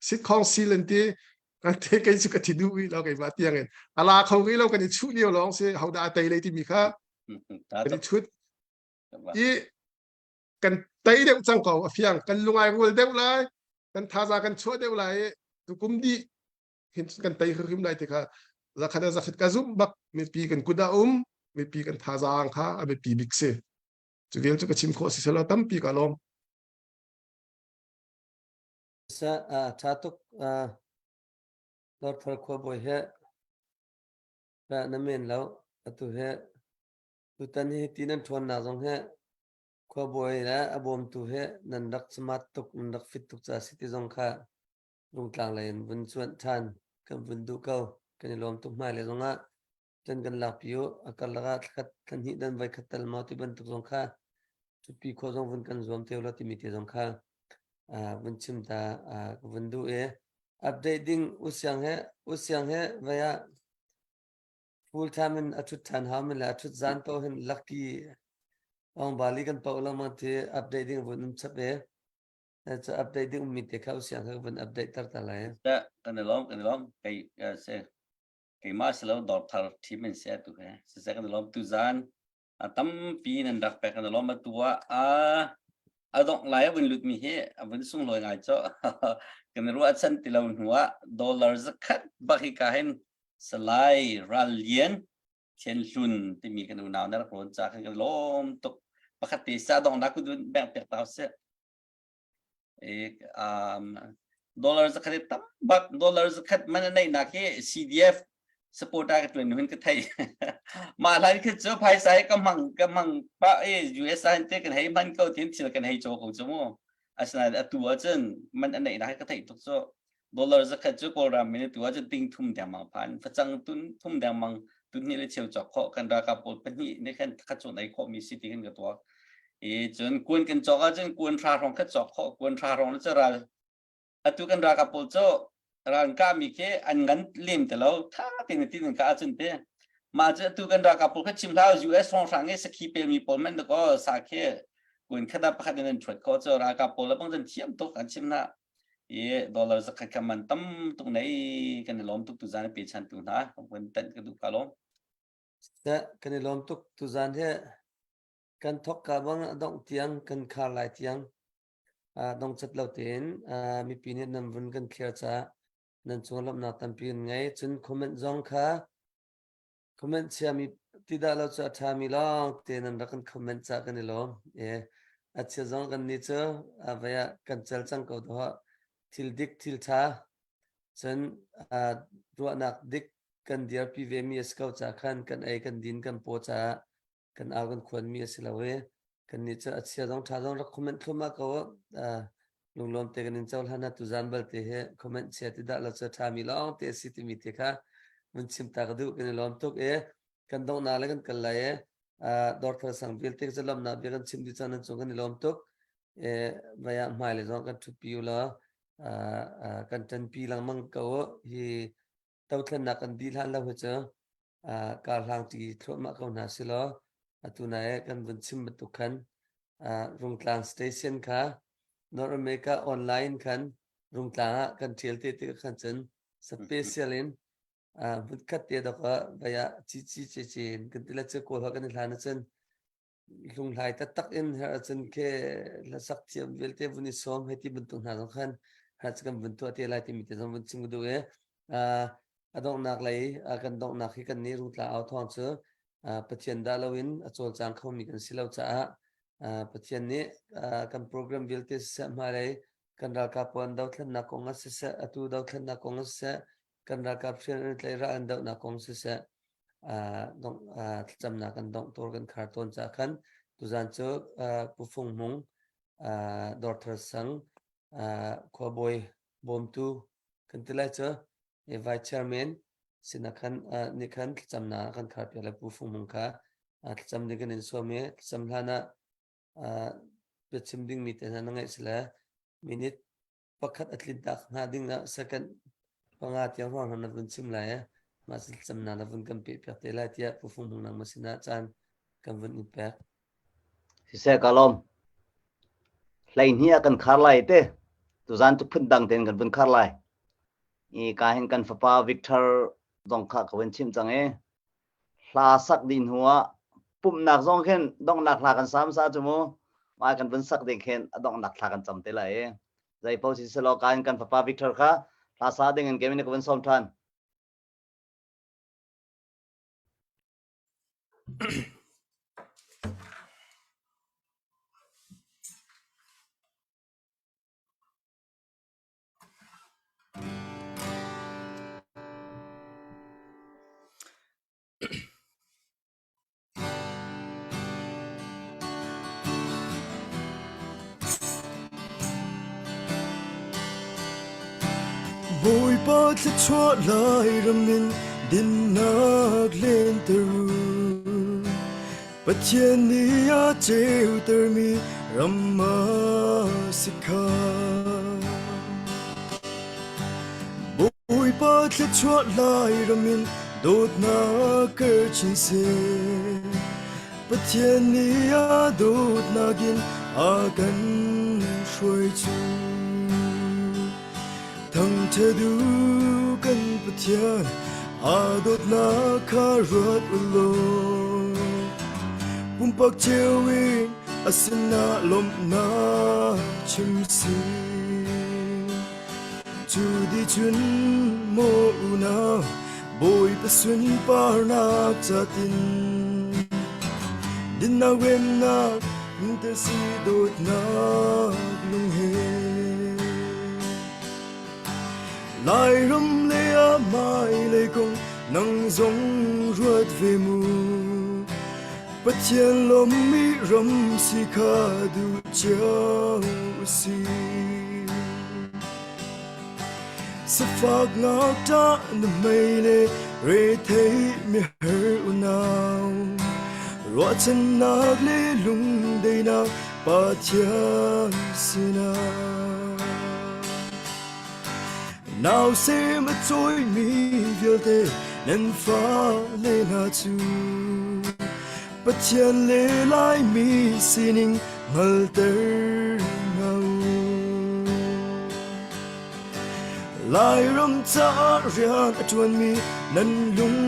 sit khong sil an ti kan te kei cu ka thi duh rih lo keimah tiang in a la kho rih lo kan i chuh lio lawng si hodah a tei lei timi kha kan i chut i kan tei deuh cang ko a fiang kan lungai rual deuh lai kan thaza kan chuah deuh lai i tukum dih hin kan tei hrim lai ti kha zakhat a zakhat ka zumh bak mipi kan kut ah um mipi kan thazaang kha a biapi bik si cu vial cu ka chim khawh si selo tampi ka lawm Sa ṭha tuk Dawrthar khuabawi he na men lo atu he tutan hi ti nan ṭhawnnak zong he khuabawi le a bawmtu he nan rak smart tuk nan rak fit tuk ca si ti zong kha Rungtlang lei in vun cuanh ṭhan kan vun duh ko kan i lawm tuk hmailei zongah ṭan kan lakpi u a karlak ah thlakhat thlahnih dan voi khat tal maw ti bantuk zong kha ṭhutpi khawh zong vun kan zuam te ulaw timi te zong kha vun chim ta ka vun duh i update ding usiang he usiang he vai ah full time in a ṭhut ṭhan hau men le a ṭhut zan paoh hin lucky ong bali kan paoh lengmang ti update ding vun um chap e cu update ding ummi te kha usiang kha vun update tar ta lai kan i lawm kan i lawm kei se keimah si lo dawrthar team in si atu he siseh kan i lawm tu zan a tampi nan rak pek kan i lawm atu ah a a dongh lai a vun lut mi hi a vun sunglawi ngai cho kan i ruah chan ti lo hnu ah dollar zakhat bak hi ka hin salai ral lian thian hlun timi kan unau na rak rawn ca kan kan lawm tuk pakhat te sa dong na ku dun beng pek tau se dollar zakhat tam bak dollar zakhat man nei nak hi CDF supporter ka tuan hun ka thei ma lai khi chu phaisa ka mang ka mang pa e US an te kan hei man ko thin thil kan hei cho ko chu mu asina atu acun man anei na ka thei tuk chu dollar zakhat chu kawlram min tu acun ting thum deng mang phan facang tun thum deng mang. Tun hnih le cheu cawk khawh kan ralkap pawl pahnih nih khan khat cun ei khawh mi si ti khin ka tuak. I cun kuan kan cawk ahcun kuan hra hrawng kha cawk khawh kuan hra hrawng cu ral atu kan ralkap pawl cu ral an kah mi khi an ngan lem ti lo tha tein tin an kah ahcun te mah cu atu kan ralkap pawl kha chim hlah US hrawnghrang i sakhi pel mi pawl men ko sa khi kuan khat ah pakhat in an thuat kho cu ralkap pawl le bang cun thiam tuk an chim hna i dollar zakhat kha man tam tuk nei kan i lawm tuk tu zan pe chan tu hna kan tan ka duh ka lawm Kan i lawm tuk tu zan he kan thok ka bang dong tiang kan khar lai tiang dongcat lo tein mipi nih nan vun kan clear caah nan cung lawmhnak tampi kan ngei. Cun comment zong kha comment chiami ti dah lo cu a ṭhami lawng te nan rak kan comment caah kan i lawm. E, a chia zong kan nih cu a vai ah kan cel cang ko dawh thil dik thil ṭha cun ruahnak dik kan dirpi ve mi a si ko caah khan kan ei kan din kan paw caah kan au kan khuan mi a si lo i kan nih cu a chia zong ṭha zong rak comment thluahmah ko uh, lunglawm te kan in cohlan na tuzan balte he comment chia ti dah lo cu ṭha mi lawng te a si timi te kha mun chim ta ka duh kan i lawm tuk i kan donghnak le kan kal lai i dawrthar sang vialte cu lawmnak bia kan chim dih cang nan cung kan i lawm tuk e vaya hmai le zong kan ṭhutpi u law kan ṭanpi lengmang ko hi dothlennak kan dih hlan lo hi cu karhlang ṭi thluahmah ko hna si law atu nai ah kan vun chim bantuk khan Rungtlang station kha North America online khan Rungtlang ah kan ṭhial te tik khan cun special in hmunkhat te dok ah vai ah ci ci ce ce in kan ti le cu kawl kan i hlan ahcun hlunghlai taktak in her ahcun ke hlasak thiam vialte vun i sawm hei ti bantuk hna zong khan ha cu kan vun tuah te lai timi te zong vun chim ka duh i a donghnak lei kan donghnak hi kan nih rungtla au thawng cu Pathian dah loin a cawlcang khomi kan si lo caah Pathian nih kan program vialte siseh hmailei kan ralkap pawl an dothlennak kong ah siseh atu dothlennak kong ah siseh kan ralkap hrial an tlaih ra an dohnak kong siseh dongh thlacamnak kan dongh tur kan khar tawn caah khan tuzan cu Pu Fung Hmung Dawrthar Sang khuabawi bawmtu kan ti lai cu vice chairman sinah khan nih khan thlacamnak kan khar piak le Pu Fung Hmung kha thlacam ding kan in sawm i thlacam hlan ah biachim dingmi te hna na ngeih sile minute pakhat a tlin tak hnga ding ah second panga tiang hrawng na vun chim lai mah thlacamnak na vun kan peh piak te lai tiah Pu Fung Hmung nangmah sinah caan kan vun in pek. Siseh ka lawm. Hleihnih ah kan khar lai te. Tuzan cu phun dang tein kan vun khar lai. I ka hin kan fapa Victor zong kha ka vun chimh cang i hla sak dih hnu ah pumhnak zong khin donghnak hla kan sam sa cu mu mah kan vun sak ding khin a donghnak thla kan cam te lai i zei paoh si selaw ka in kan fapa Victor kha hla sa ding in kemin ka vun sawm than. Bawipa thluachuah Lairam in dinnak lenter u. Pathian nih a ceutermi ram a si kha. Bawipa thluachuah Lairam in dawtnak karchin seh. Pathian nih a dawtnak in a kan hruai cu. Thangṭhat u kan Pathian, aa dawtnak kha ruat u law. Pumpak cio in a sinah lawmhnak chim si. Cu di cun maw unau, Bawipa sunparnak catin dinnak remnak hmuhter si dawtnak lung he. Lairam le a hmailei kong nang zong ruat ve mu. Pathian lawmmi ram si kha duh cio si. Sifak ngakṭah na hmei le rethei mihar. Ruahchannak le lungdaihnak Pathian sinah. Nausem a cawimi vialte nan fale hna cu Pathian le Laimi sining hngalter hna u. Lairam caah rian a ṭuanmi nan lung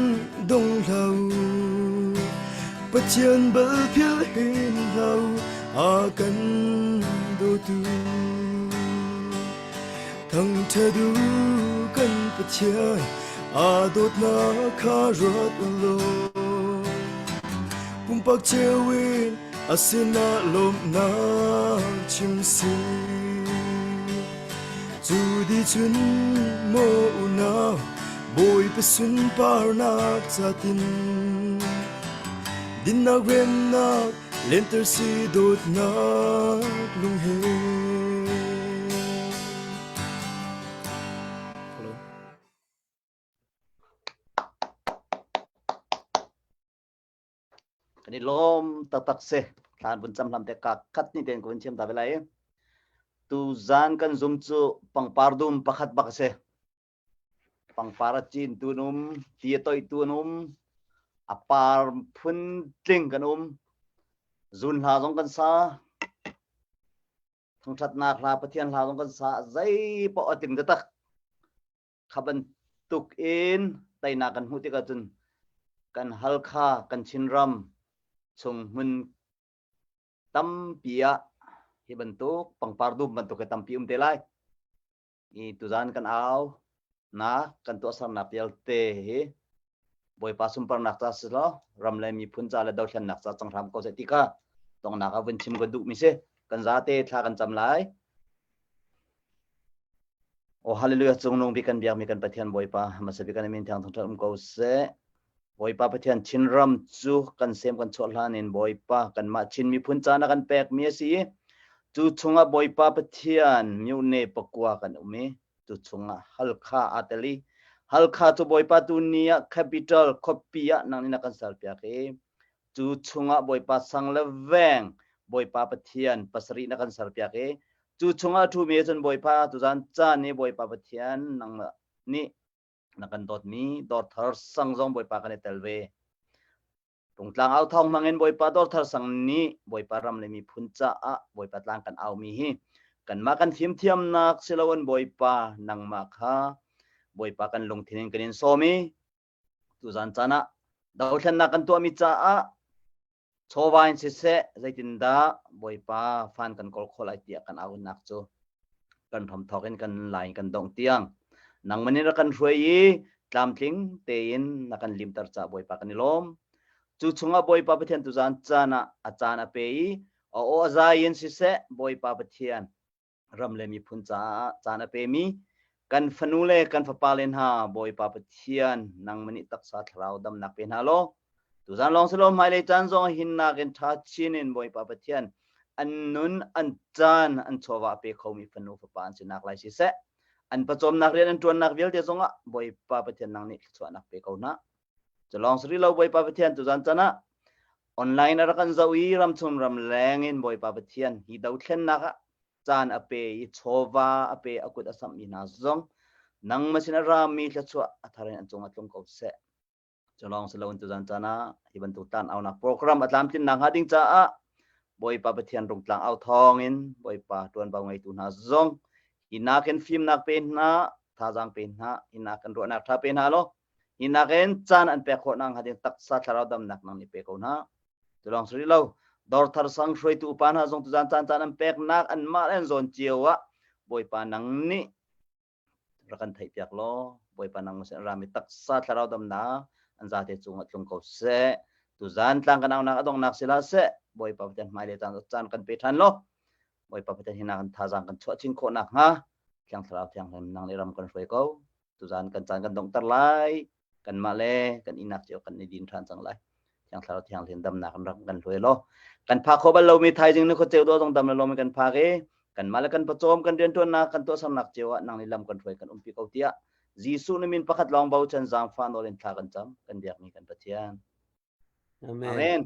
dong hlah u. Pathian bal philh hin hlah u, a kan dawtu. Thangṭhat u kan Pathian, aa dawtnak kha ruat u law. Pumpak cio in a sinah lawmhnak chim si. Cu di cun maw unau, Bawipa sunparnak catin dinnak remnak lenter si dawtnak lung he. Hello. Kan i lawm taktak si. Thlan vun cam hlam te ka khat ni ten ko vun chiam ta ve lai. Tu zan kan zum cu pangpar dum pakhat bak a si. Pangpar a cin tu an um, ti a toih tu an um, a par phun tling kan um. Zun hla zong kan sa. Thangṭhatnak hla, Pathian hla zong kan sa. Zei paoh a tling taktak. Kha bantuk in teinak kan hmuh tikah cun kan Halkha, kan Chinram chung hmun tampi ah hi bantuk pangpar dum bantuk hi tampi um te lai. I tuzan kan au nak kan tuahsernak vialte hi Bawipa sunparnak ca si law ram le miphun ca le dothlennak ca cang hram ko seh ti kha tongnak ah vun chim ka duhmi si. Kan zate thla kan cam lai. Aw hallelujah cungnung bik kan biakmi kan Pathian Bawipa hmasa bik kan min thiang thangṭhat um ko seh. Bawipa Pathian Chinram cu kan sem kan chuah hlan in Bawipa kanmah Chin miphun caan a kan pekmi a si i cu chungah Bawipa Pathian myone pakua kan um i cu chungah Halkha aa tel i Halkha cu Bawipa tu ni ah capital khuapi ah nang nih na kan serpiak i cu chungah Bawipa sang le veng Bawipa Pathian pasarih na kan serpiak i cu chungah a ṭhumi cun Bawipa tuzan caan i Bawipa Pathian nang nih na kan dawtmi dawrthar sang zong Bawipa kan i tel ve. Rungtlang au thawng hmangin Bawipa dawrthar sang nih Bawipa ram le miphun caah Bawipa tlang kan aumi hi kanmah kan fimthiamnak siloin Bawipa nangmah kha Bawipa kan lungthin in kan in sawm i tuzan caan ah dothlennak kan tuahmi caah chawva in siseh zeitindah Bawipa fan kan kawl khawh lai tiah kan aunak cu kan hramthawk in kan lai in kan dongh tiang nangman in rak kan hruai i tlamtling tein na kan limter ca Bawipa kan i lawm cu chungah Bawipa Pathian tuzan caan ah a caan a pe i a aw a zai in siseh Bawipa Pathian ram le miphun caah caan a pemi kan fanu le kan fapa le hna Bawipa Pathian nangmah nih taksa thlarau damnak pe hna law tuzan lawng si lo hmailei caan zong hinnak in ṭha chin in Bawipa Pathian an nun an caan an chawva a pe khomi fanu fapa an sinak lai siseh an pawcawmnak rian an ṭuannak vialte zongah Bawipa Pathian nang nih thluachuahnak pe ko hna cu lawng si rih lo Bawipa Pathian tuzan caan ah Online a rak kan zoh i ramchung ramleng in Bawipa Pathian hi dothlennak ah caan a pe i chawva a pe a kut a samhmi hna zong nangmah sin a rami thluachuah a thar in an cung ah tlung ko seh. Cu lawng si loin tuzan caan ah hi bantuk tlan aunak program a tlamtlinnak hnga ding caah Bawipa Pathian rungtlang au thawng in Bawipa ṭuanvo ngeitu hna zong hi nakin fimnak pe hna, thazaang pe hna, hi nakin ruahnak ṭha pe hna law Hi nakin caan an pek khawh nakhnga ding taksa thlarau damnak nang nih pe ko hna. Cu lawng si rih lo, dawrthar sang hruaitu upa hna zong tuzan caan caan an peknak anmah le an zawn cio ah Bawipa nang nih rak kan theihpiak law Bawipa nang sin rami taksa thlarau damnak an zate cungah tlung ko seh. Tuzan tlang kan aunak a donghnak si hlah seh. Bawipa Pathian hmailei caan caan kan pe ṭhan law Bawipa Pathian hinak in thazaang kan chuah chin khawh nakhnga Thiang Thlarau Thianghlim nang nih ram kan hruai ko. Tuzan kan caan kan donghter lai. Kanmah le kan ihnak cio kan i din ṭhan cang lai. Thiang Thlarau Thianghlim damnak in rak kan hruai law kan phak khawh bal lomi thaizing ni khuaceu dawh zong dam le lawm in kan phak i kanmah le kan pawcawm kan rianṭuannak kan tuahsernak cio ah nang nih lam kan hruai kan umpi ko tiah Jesuh na min pakhat lawng bochan zaangfah nawl in thla kan cam kan biakmi kan Pathian. Amen. Amen.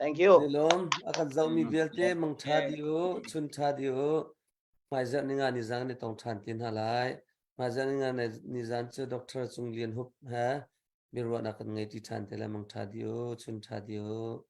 Thank you. Lawm a kan zohmi vialte mang ṭha di u, chun ṭha di u. Hmaizarh ninga ni zan ni tong ṭhan ti hna lai. Hmaizarh ninga ni zan cu Dr. Cung Lian Hup he biaruahnak kan ngei ṭi ṭhan te lai. Mang ṭha di u, chun ṭha di u.